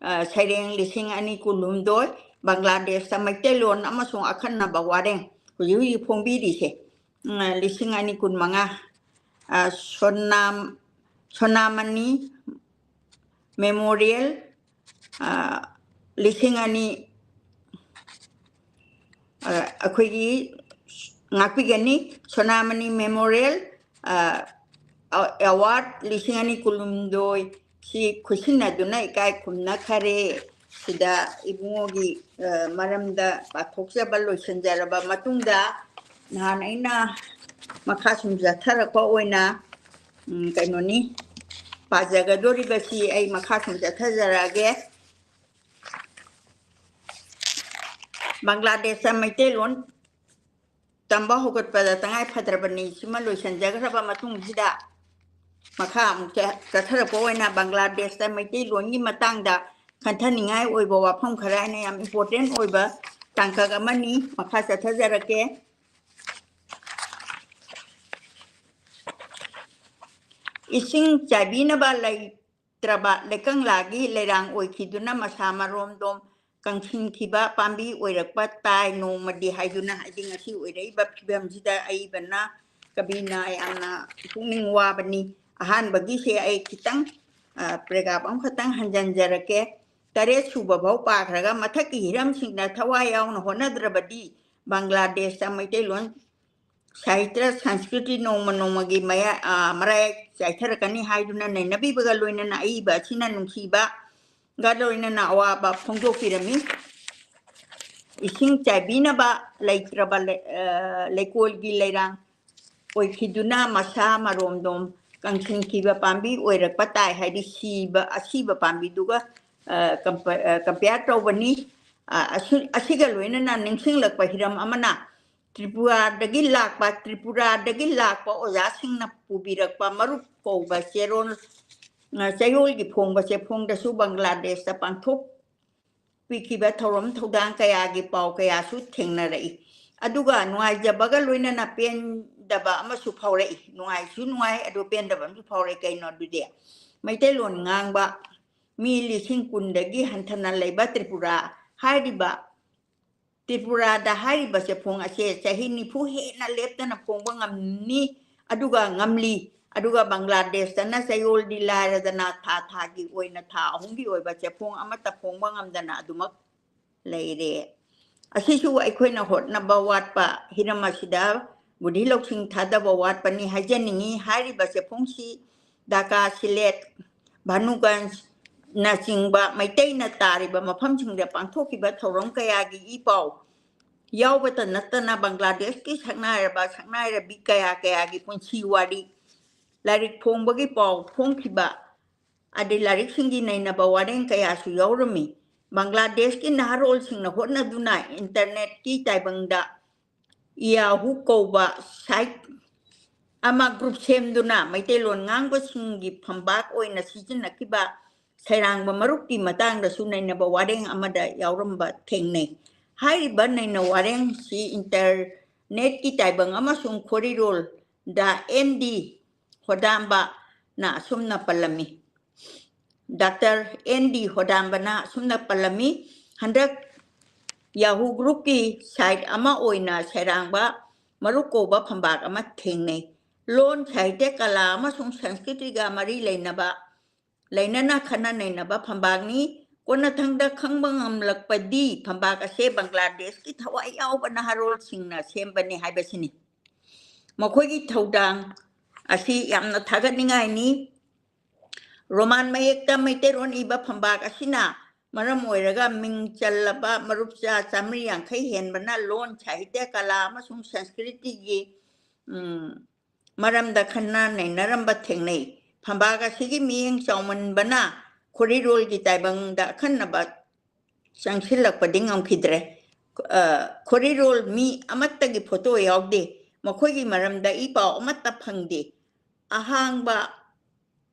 ꯑ, ꯁꯩꯔꯦꯡ ꯂꯤꯁꯤꯡ ꯑꯅꯤ ꯀꯨꯟꯍꯨꯝꯗꯣꯏ, ꯕꯪꯒ꯭ꯂꯥꯗꯦꯁꯇ ꯃꯩꯇꯩꯂꯣꯟ ꯑꯃꯁꯨꯡ ꯑꯈꯟꯅꯕ ꯋꯥꯔꯦꯡ ꯍꯧꯖꯤꯛ ꯍꯧꯖꯤꯛ ꯐꯣꯡꯕꯤꯔꯤꯁꯦ, ꯎꯝ, ꯂꯤꯁꯤꯡ ꯑꯅꯤ ꯀꯨꯟꯃꯉꯥ, ꯑ, ꯁꯣꯅꯥꯝ-, ꯁꯣꯅꯥꯃꯅꯤ ꯃꯦꯃꯣꯔꯤꯌꯦꯜ, ꯑ, ꯂꯤꯁꯤꯡ ꯑꯅꯤ, ꯑ, ꯑꯩꯈꯣꯏꯒꯤ ꯉꯥꯛꯄꯤꯒꯅꯤ ꯁꯣꯅꯥꯃꯅꯤ ꯃꯦꯃꯣꯔꯤꯌꯦꯜ, ꯑ, ꯑ, ꯑꯦꯋꯥꯔꯗ ꯂꯤꯁꯤꯡ ꯑꯅꯤ ꯀꯨꯟꯍꯨꯝꯗꯣꯏ ꯁꯤ ꯈꯨꯠꯁꯤꯟꯅꯗꯨꯅ ꯏꯀꯥꯏ ꯈꯨꯝꯅꯈꯔꯦ꯫ ꯁꯤꯗ ꯏꯕꯨꯡꯉꯣꯒꯤ, ꯑ, ꯃꯔꯝꯗ ꯄꯥꯊꯣꯛꯆꯕ ꯂꯣꯏꯁꯤꯟꯖꯔꯕ ꯃꯇꯨꯡꯗ, ꯅꯍꯥꯟ ꯑꯩꯅ ꯃꯈꯥ ꯁꯨꯝ ꯆꯠꯊꯔꯛꯄ ꯑꯣꯏꯅ, ꯎꯝ, ꯀꯩꯅꯣꯅꯤ, ꯄꯥꯖꯒꯗꯣꯔꯤꯕꯁꯤ ꯑꯩ ꯃꯈꯥ ꯁꯨꯝ ꯆꯠꯊꯖꯔꯛꯑꯒꯦ꯫ ꯕꯪꯒ꯭ꯂꯥꯗꯦꯁꯇ ꯃꯩꯇꯩꯂꯣꯟ ꯇꯝꯕ ꯍꯧꯒꯠꯄꯗ ꯇꯉꯥꯏ ꯐꯗ꯭ꯔꯕꯅꯤ꯫ ꯁꯤꯃ ꯂꯣꯏꯁꯤꯟꯖꯈ꯭ꯔꯕ ꯃꯇꯨꯡꯁꯤꯗ ꯃꯈꯥ ꯑꯃꯨꯛ ꯆ-, ꯆꯠꯊꯔꯛꯄ ꯑꯣꯏꯅ ꯕꯪꯒ꯭ꯂꯥꯗꯦꯁꯇ ꯃꯩꯇꯩꯂꯣꯟꯒꯤ ꯃꯇꯥꯡꯗ ꯈꯟꯊꯅꯤꯡꯉꯥꯏ ꯑꯣꯏꯕ ꯋꯥꯐꯝ ꯈꯔ, ꯑꯩꯅ ꯌꯥꯝ important ꯑꯣꯏꯕ ꯇꯥꯡꯀꯛ ꯑꯃꯅꯤ, ꯃꯈꯥ ꯆꯠꯊꯖꯔꯛꯀꯦ꯫ ꯏꯁꯤꯡ ꯆꯥꯏꯕꯤꯅꯕ ꯂꯩꯇ꯭ꯔꯕ ꯂꯩꯀꯪꯂꯥꯒꯤ ꯂꯩꯔꯥꯡ ꯑꯣꯏꯈꯤꯗꯨꯅ ꯃꯁꯥ ꯃꯔꯣꯝꯗꯣꯝ ꯀꯪꯁꯤꯟꯈꯤꯕ ꯄꯥꯝꯕꯤ ꯑꯣꯏꯔꯛꯄ ꯇꯥꯏ ꯅꯣꯡꯃꯗꯤ ꯍꯥꯏꯗꯨꯅ, ꯍꯥꯏꯗꯤ ꯉꯁꯤ ꯑꯣꯏꯔꯛꯏꯕ ꯐꯤꯕꯝꯁꯤꯗ ꯑꯏꯕꯅ, ꯀꯕꯤꯅ ꯌꯥꯝꯅ ꯄꯨꯛꯅꯤꯡ ꯋꯥꯕꯅꯤ꯫ ꯑꯍꯥꯟꯕꯒꯤꯁꯦ ꯑꯩ ꯈꯤꯇꯪ, ꯑ, paragraph ꯑꯃꯈꯛꯇꯪ ꯍꯟꯖꯟꯖꯔꯛꯀꯦ꯫ ꯇꯔꯦꯠ ꯁꯨꯕ ꯐꯥꯎ ꯄꯥꯈ꯭ꯔꯒ ꯃꯊꯛꯀꯤ ꯍꯤꯔꯝꯁꯤꯡꯗ ꯊꯋꯥꯏ ꯌꯥꯎꯅ ꯍꯣꯠꯅꯗ꯭ꯔꯕꯗꯤ ꯕꯪꯒ꯭ꯂꯥꯗꯦꯁꯇ ꯃꯩꯇꯩꯂꯣꯟ ꯁꯥꯍꯤꯇ꯭ꯌ ꯁꯪꯁꯀ꯭ꯔꯤꯇꯤ ꯅꯣꯡꯃ ꯅꯣꯡꯃꯒꯤ ꯃꯌꯥ-, ꯑ, ꯃꯔꯥꯏ ꯆꯥꯏꯊꯔꯛꯀꯅꯤ ꯍꯥꯏꯗꯨꯅ ꯅꯩꯅꯕꯤꯕꯒ ꯂꯣꯏꯅꯅ ꯑꯏꯕ ꯑꯁꯤꯅ ꯅꯨꯡꯁꯤꯕꯒ ꯂꯣꯏꯅꯅ ꯑꯋꯥꯕ ꯐꯣꯡꯗꯣꯛꯄꯤꯔꯝꯃꯤ꯫ ꯏꯁꯤꯡ ꯆꯥꯏꯕꯤꯅꯕ ꯂꯩꯇ꯭ꯔꯕ ꯂꯩ-, ꯑ, ꯂꯩꯀꯣꯜꯒꯤ ꯂꯩꯔꯥꯡ ꯑꯣꯏꯈꯤꯗꯨꯅ ꯃꯁꯥ ꯃꯔꯣꯝꯗꯣꯝ ꯀꯪꯁꯤꯟꯈꯤꯕ ꯄꯥꯝꯕꯤ ꯑꯣꯏꯔꯛꯄ ꯇꯥꯏ꯫ ꯍꯥꯏꯗꯤ ꯁꯤꯕ, ꯑꯁꯤꯕ ꯄꯥꯝꯕꯤꯗꯨꯒ, ꯑ, ꯀꯝꯄ-, ꯑ, compare ꯇꯧꯕꯅꯤ꯫ ꯑ, ꯑꯁꯤ-, ꯑꯁꯤꯒ ꯂꯣꯏꯅꯅ ꯅꯤꯡꯁꯤꯡꯂꯛꯄ ꯍꯤꯔꯝ ꯑꯃꯅ, ꯇ꯭ꯔꯤꯄꯨꯔꯥꯗꯒꯤ ꯂꯥꯛꯄ, ꯇ꯭ꯔꯤꯄꯨꯔꯥꯗꯒꯤ ꯂꯥꯛꯄ ꯑꯣꯖꯥꯁꯤꯡꯅ ꯄꯨꯕꯤꯔꯛꯄ ꯃꯔꯨꯞ ꯀꯧꯕ ꯆꯦꯔꯣꯜ, ꯑ, ꯆꯌꯣꯜꯒꯤ ꯐꯣꯡꯕ ꯆꯦꯐꯣꯡꯗꯁꯨ ꯕꯪꯒ꯭ꯂꯥꯗꯦꯁꯇ ꯄꯥꯡꯊꯣꯛꯄꯤꯈꯤꯕ ꯊꯧꯔꯝ ꯊꯧꯗꯥꯡ ꯀꯌꯥꯒꯤ ꯄꯥꯎ ꯀꯌꯥꯁꯨ ꯊꯦꯡꯅꯔꯛꯏ꯫ ꯑꯗꯨꯒ ꯅꯨꯡꯉꯥꯏꯖꯕꯒ ꯂꯣꯏꯅꯅ ꯄꯦꯟꯗꯕ ꯑꯃꯁꯨ ꯐꯥꯎꯔꯛꯏ꯫ ꯅꯨꯡꯉꯥꯏꯁꯨ ꯅꯨꯡꯉꯥꯏ, ꯑꯗꯨ ꯄꯦꯟꯗꯕ ꯑꯃꯁꯨ ꯐꯥꯎꯔꯛꯏ꯫ ꯀꯩꯅꯣ ꯑꯗꯨꯗꯤ? ꯃꯩꯇꯩꯂꯣꯟ ꯉꯥꯡꯕ ꯃꯤ ꯂꯤꯁꯤꯡ ꯀꯨꯟꯗꯒꯤ ꯍꯟꯊꯅ ꯂꯩꯕ ꯇ꯭ꯔꯤꯄꯨꯔꯥ ꯍꯥꯏꯔꯤꯕ, ꯇ꯭ꯔꯤꯄꯨꯔꯥꯗ ꯍꯥꯏꯔꯤꯕ ꯆꯦꯐꯣꯡ ꯑꯁꯦ ꯆꯍꯤ ꯅꯤꯐꯨ ꯍꯦꯟꯅ ꯂꯦꯞꯇꯅ ꯐꯣꯡꯕ ꯉꯝꯅꯤ, ꯑꯗꯨꯒ ꯉꯝꯂꯤ꯫ ꯑꯗꯨꯒ ꯕꯪꯒ꯭ꯂꯥꯗꯦꯁꯇꯅ ꯆꯌꯣꯜꯗꯤ ꯂꯥꯏꯔꯗꯅ ꯊꯥ ꯊꯥꯒꯤ ꯑꯣꯏꯅ ꯊꯥ ꯑꯍꯨꯝꯒꯤ ꯑꯣꯏꯕ ꯆꯦꯐꯣꯡ ꯑꯃꯠꯇ ꯐꯣꯡꯕ ꯉꯝꯗꯅ ꯑꯗꯨꯃꯛ ꯂꯩꯔꯦ꯫ ꯑꯁꯤꯁꯨ ꯑꯩꯈꯣꯏꯅ ꯍꯣꯠꯅꯕ ꯋꯥꯠꯄ ꯍꯤꯔꯝ ꯑꯁꯤꯗ ꯕꯨꯙꯤ ꯂꯧꯁꯤꯡ ꯊꯥꯗꯕ ꯋꯥꯠꯄꯅꯤ ꯍꯥꯏꯖꯅꯤꯡꯏ꯫ ꯍꯥꯏꯔꯤꯕ ꯆꯦꯐꯣꯡꯁꯤ ꯙꯥꯀꯥ, ꯁꯤꯂꯦꯠ, ꯚꯥꯅꯨꯒꯟꯖꯅꯆꯤꯡꯕ ꯃꯩꯇꯩꯅ ꯇꯥꯔꯤꯕ ꯃꯐꯝꯁꯤꯡꯗ ꯄꯥꯡꯊꯣꯛꯈꯤꯕ ꯊꯧꯔꯝ ꯀꯌꯥꯒꯤ ꯏ ꯄꯥꯎ ꯌꯥꯎꯕꯇ ꯅꯠꯇꯅ ꯕꯪꯒ꯭ꯂꯥꯗꯦꯁꯀꯤ ꯁꯛꯅꯥꯏꯔꯕ ꯁꯛꯅꯥꯏꯔꯕꯤ ꯀꯌꯥ ꯀꯌꯥꯒꯤ ꯄꯨꯟꯁꯤ ꯋꯥꯔꯤ, ꯂꯥꯏꯔꯤꯛ ꯐꯣꯡꯕꯒꯤ ꯄꯥꯎ ꯐꯣꯡꯈꯤꯕ, ꯑꯗꯩ ꯂꯥꯏꯔꯤꯛꯁꯤꯡꯒꯤ ꯅꯩꯅꯕ ꯋꯥꯔꯦꯡ ꯀꯌꯥꯁꯨ ꯌꯥꯎꯔꯝꯃꯤ꯫ ꯕꯪꯒ꯭ꯂꯥꯗꯦꯁꯀꯤ ꯅꯍꯥꯔꯣꯜꯁꯤꯡꯅ ꯍꯣꯠꯅꯗꯨꯅ ꯏꯟꯇꯔꯅꯦꯠꯀꯤ ꯇꯥꯏꯕꯪꯗ ꯌꯥꯍꯨ ꯀꯧꯕ ꯁꯥꯏꯠ ꯑꯃ ꯒ꯭ꯔꯨꯞ ꯁꯦꯝꯗꯨꯅ ꯃꯩꯇꯩꯂꯣꯟ ꯉꯥꯡꯕꯁꯤꯡꯒꯤ ꯐꯝꯕꯥꯛ ꯑꯣꯏꯅ ꯁꯤꯖꯤꯟꯅꯈꯤꯕ ꯁꯩꯔꯥꯡꯕ ꯃꯔꯨꯞꯀꯤ ꯃꯇꯥꯡꯗꯁꯨ ꯅꯩꯅꯕ ꯋꯥꯔꯦꯡ ꯑꯃꯗ ꯌꯥꯎꯔꯝꯕ ꯊꯦꯡꯅꯩ꯫ ꯍꯥꯏꯔꯤꯕ ꯅꯩꯅ ꯋꯥꯔꯦꯡꯁꯤ ꯏꯟꯇꯔꯅꯦꯠꯀꯤ ꯇꯥꯏꯕꯪ ꯑꯃꯁꯨꯡ ꯈꯣꯔꯤꯔꯣꯜꯗ ꯑꯦꯟ ꯗꯤ ꯍꯣꯗꯥꯝꯕꯅ ꯑꯁꯨꯝꯅ ꯄꯜꯂꯝꯃꯤ꯫ ꯗꯥꯛꯇꯔ ꯑꯦꯟ ꯗꯤ ꯍꯣꯗꯥꯝꯕꯅ ꯑꯁꯨꯝꯅ ꯄꯜꯂꯝꯃꯤ, ꯍꯟꯗꯛ ꯌꯥꯍꯨ ꯒ꯭ꯔꯨꯞꯀꯤ ꯁꯥꯏꯠ ꯑꯃ ꯑꯣꯏꯅ ꯁꯩꯔꯥꯡꯕ ꯃꯔꯨꯞ ꯀꯧꯕ ꯐꯝꯕꯥꯛ ꯑꯃ ꯊꯦꯡꯅꯩ꯫ ꯂꯣꯟ, ꯁꯥꯍꯤꯇ꯭ꯌ, ꯀꯂꯥ ꯑꯃꯁꯨꯡ ꯁꯪꯁꯀ꯭ꯔꯤꯇꯤꯒ ꯃꯔꯤ ꯂꯩꯅꯕ, ꯂꯩꯅꯅ ꯈꯟꯅ ꯅꯩꯅꯕ ꯐꯝꯕꯥꯛꯅꯤ꯫ ꯀꯣꯟꯅꯊꯪꯗ ꯈꯪꯕ ꯉꯝꯂꯛꯄꯗꯤ ꯐꯝꯕꯥꯛ ꯑꯁꯦ ꯕꯪꯒ꯭ꯂꯥꯗꯦꯁꯀꯤ ꯊꯋꯥꯏ ꯌꯥꯎꯕ ꯅꯍꯥꯔꯣꯜꯁꯤꯡꯅ ꯁꯦꯝꯕꯅꯤ ꯍꯥꯏꯕꯁꯤꯅꯤ꯫ ꯃꯈꯣꯏꯒꯤ ꯊꯧꯗꯥꯡ ꯑꯁꯤ ꯌꯥꯝꯅ ꯊꯥꯒꯠꯅꯤꯡꯉꯥꯏꯅꯤ꯫ ꯔꯣꯃꯥꯟ ꯃꯌꯦꯛꯇ ꯃꯩꯇꯩꯂꯣꯟ ꯏꯕ ꯐꯝꯕꯥꯛ ꯑꯁꯤꯅ ꯃꯔꯝ ꯑꯣꯏꯔꯒ ꯃꯤꯡ ꯆꯜꯂꯕ ꯃꯔꯨꯞꯆꯥ ꯆꯥꯃꯔꯤ ꯌꯥꯡꯈꯩ ꯍꯦꯟꯕꯅ ꯂꯣꯟ, ꯁꯥꯍꯤꯇ꯭ꯌ, ꯀꯂꯥ ꯑꯃꯁꯨꯡ ꯁꯪꯁꯀ꯭ꯔꯤꯇꯤꯒꯤ ꯎꯝ, ꯃꯔꯝꯗ ꯈꯟꯅ ꯅꯩꯅꯔꯝꯕ ꯊꯦꯡꯅꯩ꯫ ꯐꯝꯕꯥꯛ ꯑꯁꯤꯒꯤ ꯃꯤꯠꯌꯦꯡ ꯆꯥꯎꯃꯟꯕꯅ ꯈꯣꯔꯤꯔꯣꯜꯒꯤ ꯇꯥꯏꯕꯪꯗ ꯑꯈꯟꯅꯕ ꯆꯪꯁꯤꯜꯂꯛꯄꯗꯤ ꯉꯝꯈꯤꯗ꯭ꯔꯦ꯫ ꯑ, ꯈꯣꯔꯤꯔꯣꯜ ꯃꯤ ꯑꯃꯠꯇꯒꯤ ꯐꯣꯇꯣ ꯌꯥꯎꯗꯦ꯫ ꯃꯈꯣꯏꯒꯤ ꯃꯔꯝꯗ ꯏ ꯄꯥꯎ ꯑꯃꯠꯇ ꯐꯪꯗꯦ꯫ ꯑꯍꯥꯡꯕ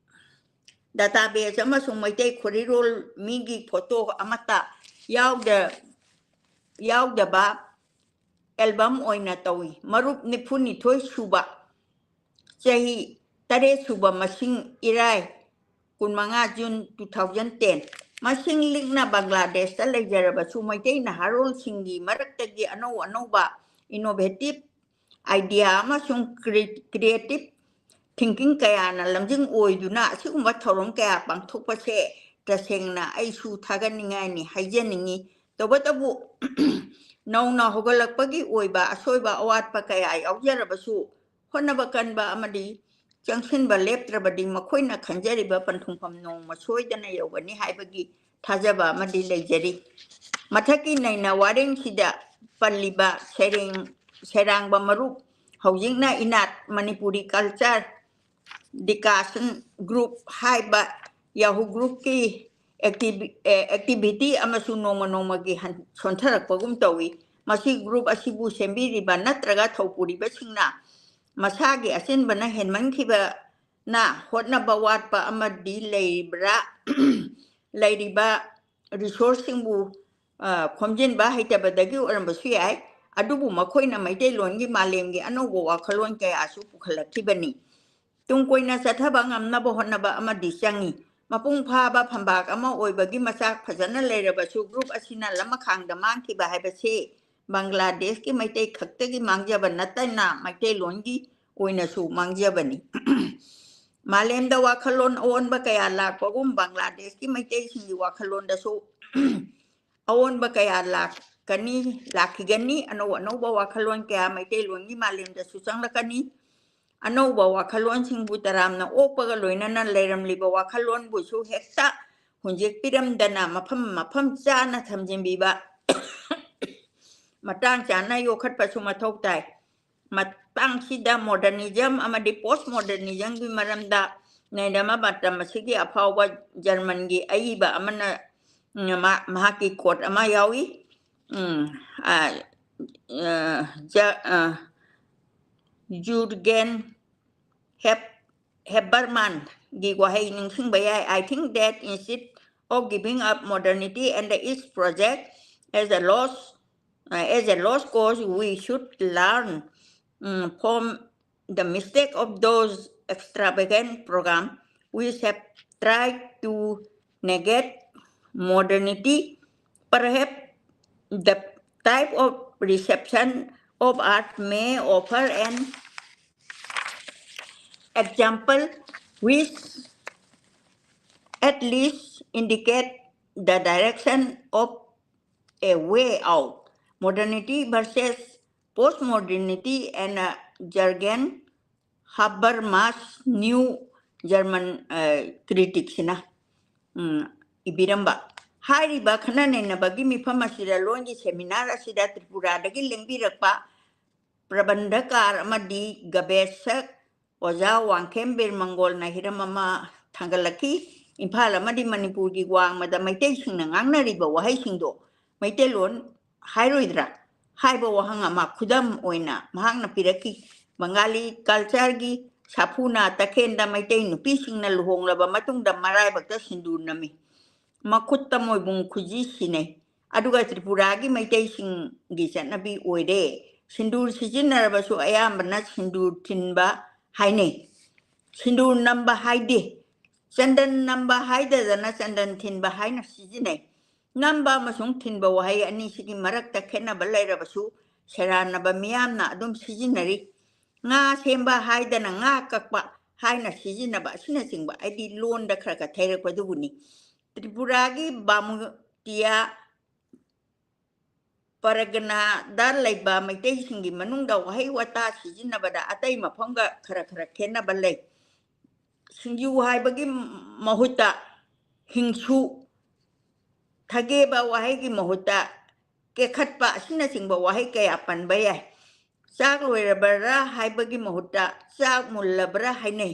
ꯗꯥꯇꯥꯕꯦꯖ ꯑꯃꯁꯨꯡ ꯃꯩꯇꯩ ꯈꯣꯔꯤꯔꯣꯜ ꯃꯤꯒꯤ ꯐꯣꯇꯣ ꯑꯃꯠꯇ ꯌꯥꯎꯗ-, ꯌꯥꯎꯗꯕ ꯑꯦꯜꯕꯝ ꯑꯣꯏꯅ ꯇꯧꯏ꯫ ꯃꯔꯨꯞ ꯅꯤꯐꯨꯅꯤꯊꯣꯏ ꯁꯨꯕ, ꯆꯍꯤ ꯇꯔꯦꯠ ꯁꯨꯕ ꯃꯁꯤꯡ, ꯏꯔꯥꯏ, ꯀꯨꯟꯃꯉꯥ ꯖꯨꯟ two thousand ten꯫ ꯃꯁꯤꯡ ꯂꯤꯛꯅ ꯕꯪꯒ꯭ꯂꯥꯗꯦꯁꯇ ꯂꯩꯖꯔꯕꯁꯨ, ꯃꯩꯇꯩ ꯅꯍꯥꯔꯣꯜꯁꯤꯡꯒꯤ ꯃꯔꯛꯇꯒꯤ ꯑꯅꯧ ꯑꯅꯧꯕ innovative idea ꯑꯃꯁꯨꯡ cre-, creative thinking ꯀꯌꯥꯅ ꯂꯝꯖꯤꯡ ꯑꯣꯏꯗꯨꯅ ꯑꯁꯤꯒꯨꯝꯕ ꯊꯧꯔꯝ ꯀꯌꯥ ꯄꯥꯡꯊꯣꯛꯄꯁꯦ ꯇꯁꯦꯡꯅ ꯑꯩꯁꯨ ꯊꯥꯒꯠꯅꯤꯡꯉꯥꯏꯅꯤ ꯍꯥꯏꯖꯅꯤꯡꯉꯤ꯫ ꯇꯧꯕꯇꯕꯨ, ꯅꯧꯅ ꯍꯧꯒꯠꯂꯛꯄꯒꯤ ꯑꯣꯏꯕ ꯑꯁꯣꯏꯕ ꯑꯋꯥꯠꯄ ꯀꯌꯥ ꯌꯥꯎꯖꯔꯕꯁꯨ, ꯍꯣꯠꯅꯕ ꯀꯟꯕ ꯑꯃꯗꯤ ꯆꯪꯁꯤꯟꯕ ꯂꯦꯞꯇ꯭ꯔꯕꯗꯤ ꯃꯈꯣꯏꯅ ꯈꯟꯖꯔꯤꯕ ꯄꯟꯊꯨꯡꯐꯝ ꯅꯣꯡꯃ ꯁꯣꯏꯗꯅ ꯌꯧꯒꯅꯤ ꯍꯥꯏꯕꯒꯤ ꯊꯥꯖꯕ ꯑꯃꯗꯤ ꯂꯩꯖꯔꯤ꯫ ꯃꯊꯛꯀꯤ ꯅꯩꯅ ꯋꯥꯔꯦꯡꯁꯤꯗ ꯄꯜꯂꯤꯕ ꯁꯩꯔꯦꯡ, ꯁꯩꯔꯥꯡꯕ ꯃꯔꯨꯞ, ꯍꯧꯖꯤꯛꯅ ꯏꯅꯥꯠ ꯃꯅꯤꯄꯨꯔꯤ culture ꯗꯤꯀꯥꯁꯟ group ꯍꯥꯏꯕ ꯌꯥꯍꯨ groupꯀꯤ activi-, ꯑꯦ, activity ꯑꯃꯁꯨ ꯅꯣꯡꯃ ꯅꯣꯡꯃꯒꯤ ꯍꯟ-, ꯁꯣꯟꯊꯔꯛꯄꯒꯨꯝ ꯇꯧꯏ꯫ ꯃꯁꯤ group ꯑꯁꯤꯕꯨ ꯁꯦꯝꯕꯤꯔꯤꯕ ꯅꯠꯇ꯭ꯔꯒ ꯊꯧꯄꯨꯔꯤꯕꯁꯤꯡꯅ ꯃꯁꯥꯒꯤ ꯑꯆꯤꯟꯕꯅ ꯍꯦꯟꯃꯟꯈꯤꯕꯅ ꯍꯣꯠꯅꯕ ꯋꯥꯠꯄ ꯑꯃꯗꯤ ꯂꯩꯔꯤꯕ꯭ꯔꯥ? ꯂꯩꯔꯤꯕ resourceꯁꯤꯡꯕꯨ, ꯑ, ꯈꯣꯝꯖꯤꯟꯕ ꯍꯩꯇꯕꯗꯒꯤ ꯑꯣꯏꯔꯝꯕꯁꯨ ꯌꯥꯏ, ꯑꯗꯨꯕꯨ ꯃꯈꯣꯏꯅ ꯃꯩꯇꯩꯂꯣꯟꯒꯤ ꯃꯥꯂꯦꯝꯒꯤ ꯑꯅꯧꯕ ꯋꯥꯈꯜꯂꯣꯟ ꯀꯌꯥꯁꯨ ꯄꯨꯈꯠꯂꯛꯈꯤꯕꯅꯤ꯫ ꯇꯨꯡ ꯀꯣꯏꯅ ꯆꯠꯊꯕ ꯉꯝꯅꯕ ꯍꯣꯠꯅꯕ ꯑꯃꯗꯤ ꯆꯪꯏ꯫ ꯃꯄꯨꯡ ꯐꯥꯕ ꯐꯝꯕꯥꯛ ꯑꯃ ꯑꯣꯏꯕꯒꯤ ꯃꯆꯥꯛ ꯐꯖꯅ ꯂꯩꯔꯕꯁꯨ, group ꯑꯁꯤꯅ ꯂꯃꯈꯥꯡꯗ ꯃꯥꯡꯈꯤꯕ ꯍꯥꯏꯕꯁꯤ ꯕꯪꯒ꯭ꯂꯥꯗꯦꯁꯀꯤ ꯃꯩꯇꯩ ꯈꯛꯇꯒꯤ ꯃꯥꯡꯖꯕ ꯅꯠꯇꯅ ꯃꯩꯇꯩꯂꯣꯟꯒꯤ ꯑꯣꯏꯅꯁꯨ ꯃꯥꯡꯖꯕꯅꯤ꯫ ꯃꯥꯂꯦꯝꯗ ꯋꯥꯈꯜꯂꯣꯟ ꯑꯑꯣꯟꯕ ꯀꯌꯥ ꯂꯥꯛꯄꯒꯨꯝ ꯕꯪꯒ꯭ꯂꯥꯗꯦꯁꯀꯤ ꯃꯩꯇꯩꯁꯤꯡꯒꯤ ꯋꯥꯈꯜꯂꯣꯟꯗꯁꯨ ꯑꯑꯣꯟꯕ ꯀꯌꯥ ꯂꯥꯛꯀꯅꯤ, ꯂꯥꯛꯈꯤꯒꯅꯤ꯫ ꯑꯅꯧ ꯑꯅꯧꯕ ꯋꯥꯈꯜꯂꯣꯟ ꯀꯌꯥ ꯃꯩꯇꯩꯂꯣꯟꯒꯤ ꯃꯥꯂꯦꯝꯗꯁꯨ ꯆꯪꯂꯛꯀꯅꯤ꯫ ꯑꯅꯧꯕ ꯋꯥꯈꯜꯂꯣꯟꯁꯤꯡꯕꯨ ꯇꯔꯥꯝꯅ ꯑꯣꯛꯄꯒ ꯂꯣꯏꯅꯅ ꯂꯩꯔꯝꯂꯤꯕ ꯋꯥꯈꯜꯂꯣꯟꯕꯨꯁꯨ ꯍꯦꯛꯇ ꯍꯨꯟꯖꯤꯛꯄꯤꯔꯝꯗꯅ ꯃꯐꯝ ꯃꯐꯝ ꯆꯥꯅ ꯊꯝꯖꯤꯟꯕꯤꯕ, ꯃꯇꯥꯡ ꯆꯥꯅ ꯌꯣꯛꯈꯠꯄꯁꯨ ꯃꯊꯧ ꯇꯥꯏ꯫ ꯃꯇꯥꯡꯁꯤꯗ modernism ꯑꯃꯗꯤ post modernismꯒꯤ ꯃꯔꯝꯗ ꯅꯩꯅꯕ ꯃꯇꯝ ꯑꯁꯤꯒꯤ ꯑꯐꯥꯎꯕ ꯖꯔꯃꯟꯒꯤ ꯑꯏꯕ ꯑꯃꯅ, ꯎꯝ, ꯃꯥ-, ꯃꯍꯥꯛꯀꯤ quote ꯑꯃ ꯌꯥꯎꯏ꯫ ꯎꯝ, ꯑ, ꯑ, ꯖ-, ꯑ, ꯖꯨꯔꯒꯦꯟ ꯍꯦꯞ-, ꯍꯦꯕꯔꯃꯥꯟꯒꯤ ꯋꯥꯍꯩ ꯅꯤꯡꯁꯤꯡꯕ ꯌꯥꯏ: "I think that instead of giving up modernity and its project as a loss, uh, as a lost cause, we should learn, mm, from the mistake of those extravagant programs which have tried to negate modernity. Perhaps the type of reception of art may offer an example which at least indicate the direction of a way out." Modernity versus postmodernity and, uh, Jürgen Habermas, New German, uh, Critic ꯁꯤꯅ, ꯎꯝ, ꯏꯕꯤꯔꯝꯕ꯫ ꯍꯥꯏꯔꯤꯕ ꯈꯟꯅ ꯅꯩꯅꯕꯒꯤ ꯃꯤꯐꯝ ꯑꯁꯤꯗ ꯂꯣꯟꯒꯤ seminar ꯑꯁꯤꯗ ꯇ꯭ꯔꯤꯄꯨꯔꯥꯗꯒꯤ ꯂꯦꯡꯕꯤꯔꯛꯄ ꯄ꯭ꯔꯕꯟꯙꯀꯥꯔ ꯑꯃꯗꯤ ꯒꯕꯦꯁꯛ ꯑꯣꯖꯥ ꯋꯥꯡꯈꯦꯝ ꯕꯤꯔ ꯃꯪꯒꯣꯜꯅ ꯍꯤꯔꯝ ꯑꯃ ꯊꯥꯡꯒꯠꯂꯛꯈꯤ꯫ ꯏꯝꯐꯥꯜ ꯑꯃꯗꯤ ꯃꯅꯤꯄꯨꯔꯒꯤ ꯋꯥꯡꯃꯗ ꯃꯩꯇꯩꯁꯤꯡꯅ ꯉꯥꯡꯅꯔꯤꯕ ꯋꯥꯍꯩꯁꯤꯡꯗꯣ ꯃꯩꯇꯩꯂꯣꯟ ꯍꯥꯏꯔꯣꯏꯗ꯭ꯔꯥ ꯍꯥꯏꯕ ꯋꯥꯍꯪ ꯑꯃ ꯈꯨꯗꯝ ꯑꯣꯏꯅ ꯃꯍꯥꯛꯅ ꯄꯤꯔꯛꯈꯤ꯫ ꯕꯪꯒꯥꯂꯤ cultureꯒꯤ ꯁꯥꯐꯨꯅ ꯇꯈꯦꯟꯗ ꯃꯩꯇꯩ ꯅꯨꯄꯤꯁꯤꯡꯅ ꯂꯨꯍꯣꯡꯂꯕ ꯃꯇꯨꯡꯗ ꯃꯔꯥꯏꯕꯛꯇ ꯁꯤꯟꯗꯨꯔ ꯅꯝꯃꯤ꯫ ꯃꯈꯨꯠꯇ ꯃꯣꯏꯕꯨꯡ ꯈꯨꯖꯤ ꯁꯤꯟꯅꯩ꯫ ꯑꯗꯨꯒ ꯇ꯭ꯔꯤꯄꯨꯔꯥꯒꯤ ꯃꯩꯇꯩꯁꯤꯡꯒꯤ ꯆꯠꯅꯕꯤ ꯑꯣꯏꯔꯦ꯫ ꯁꯤꯟꯗꯨꯔ ꯁꯤꯖꯤꯟꯅꯔꯕꯁꯨ ꯑꯌꯥꯝꯕꯅ ꯁꯤꯟꯗꯨꯔ ꯊꯤꯟꯕ ꯍꯥꯏꯅꯩ꯫ ꯁꯤꯟꯗꯨꯔ ꯅꯝꯕ ꯍꯥꯏꯗꯦ꯫ ꯆꯟꯗꯟ ꯅꯝꯕ ꯍꯥꯏꯗꯗꯅ ꯆꯟꯗꯟ ꯊꯤꯟꯕ ꯍꯥꯏꯅ ꯁꯤꯖꯤꯟꯅꯩ꯫ ꯅꯝꯕ ꯑꯃꯁꯨꯡ ꯊꯤꯟꯕ ꯋꯥꯍꯩ ꯑꯅꯤꯁꯤꯒꯤ ꯃꯔꯛꯇ ꯈꯦꯠꯅꯕ ꯂꯩꯔꯕꯁꯨ ꯁꯦꯔꯥꯟꯅꯕ ꯃꯤꯌꯥꯝꯅ ꯑꯗꯨꯝ ꯁꯤꯖꯤꯟꯅꯔꯤ꯫ ꯉꯥ ꯁꯦꯝꯕ ꯍꯥꯏꯗꯅ ꯉꯥ ꯀꯛꯄ ꯍꯥꯏꯅ ꯁꯤꯖꯤꯟꯅꯕ ꯑꯁꯤꯅꯆꯤꯡꯕ ꯍꯥꯏꯗꯤ ꯂꯣꯟꯗ ꯈꯔ ꯈꯔ ꯊꯩꯔꯛꯄꯗꯨꯕꯨꯅꯤ꯫ ꯇ꯭ꯔꯤꯄꯨꯔꯥꯒꯤ ꯕꯥꯃꯨꯇꯤꯌꯥ ꯄꯔꯒꯅꯥꯗ ꯂꯩꯕ ꯃꯩꯇꯩꯁꯤꯡꯒꯤ ꯃꯅꯨꯡꯗ ꯋꯥꯍꯩ ꯋꯥꯇꯥ ꯁꯤꯖꯤꯟꯅꯕꯗ ꯑꯇꯩ ꯃꯐꯝꯒ ꯈꯔ ꯈꯔ ꯈꯦꯠꯅꯕ ꯂꯩ꯫ ꯁꯤꯡꯖꯨ ꯍꯥꯏꯕꯒꯤ ꯃꯍꯨꯠꯇ ꯍꯤꯡꯁꯨ, ꯊꯒꯦꯕ ꯋꯥꯍꯩꯒꯤ ꯃꯍꯨꯠꯇ ꯀꯦꯈꯠꯄ ꯑꯁꯤꯅꯆꯤꯡꯕ ꯋꯥꯍꯩ ꯀꯌꯥ ꯄꯟꯕ ꯌꯥꯏ꯫ ꯆꯥꯛ ꯂꯣꯏꯔꯕ꯭ꯔꯥ ꯍꯥꯏꯕꯒꯤ ꯃꯍꯨꯠꯇ ꯆꯥꯛ ꯃꯨꯜꯂꯕ꯭ꯔꯥ ꯍꯥꯏꯅꯩ꯫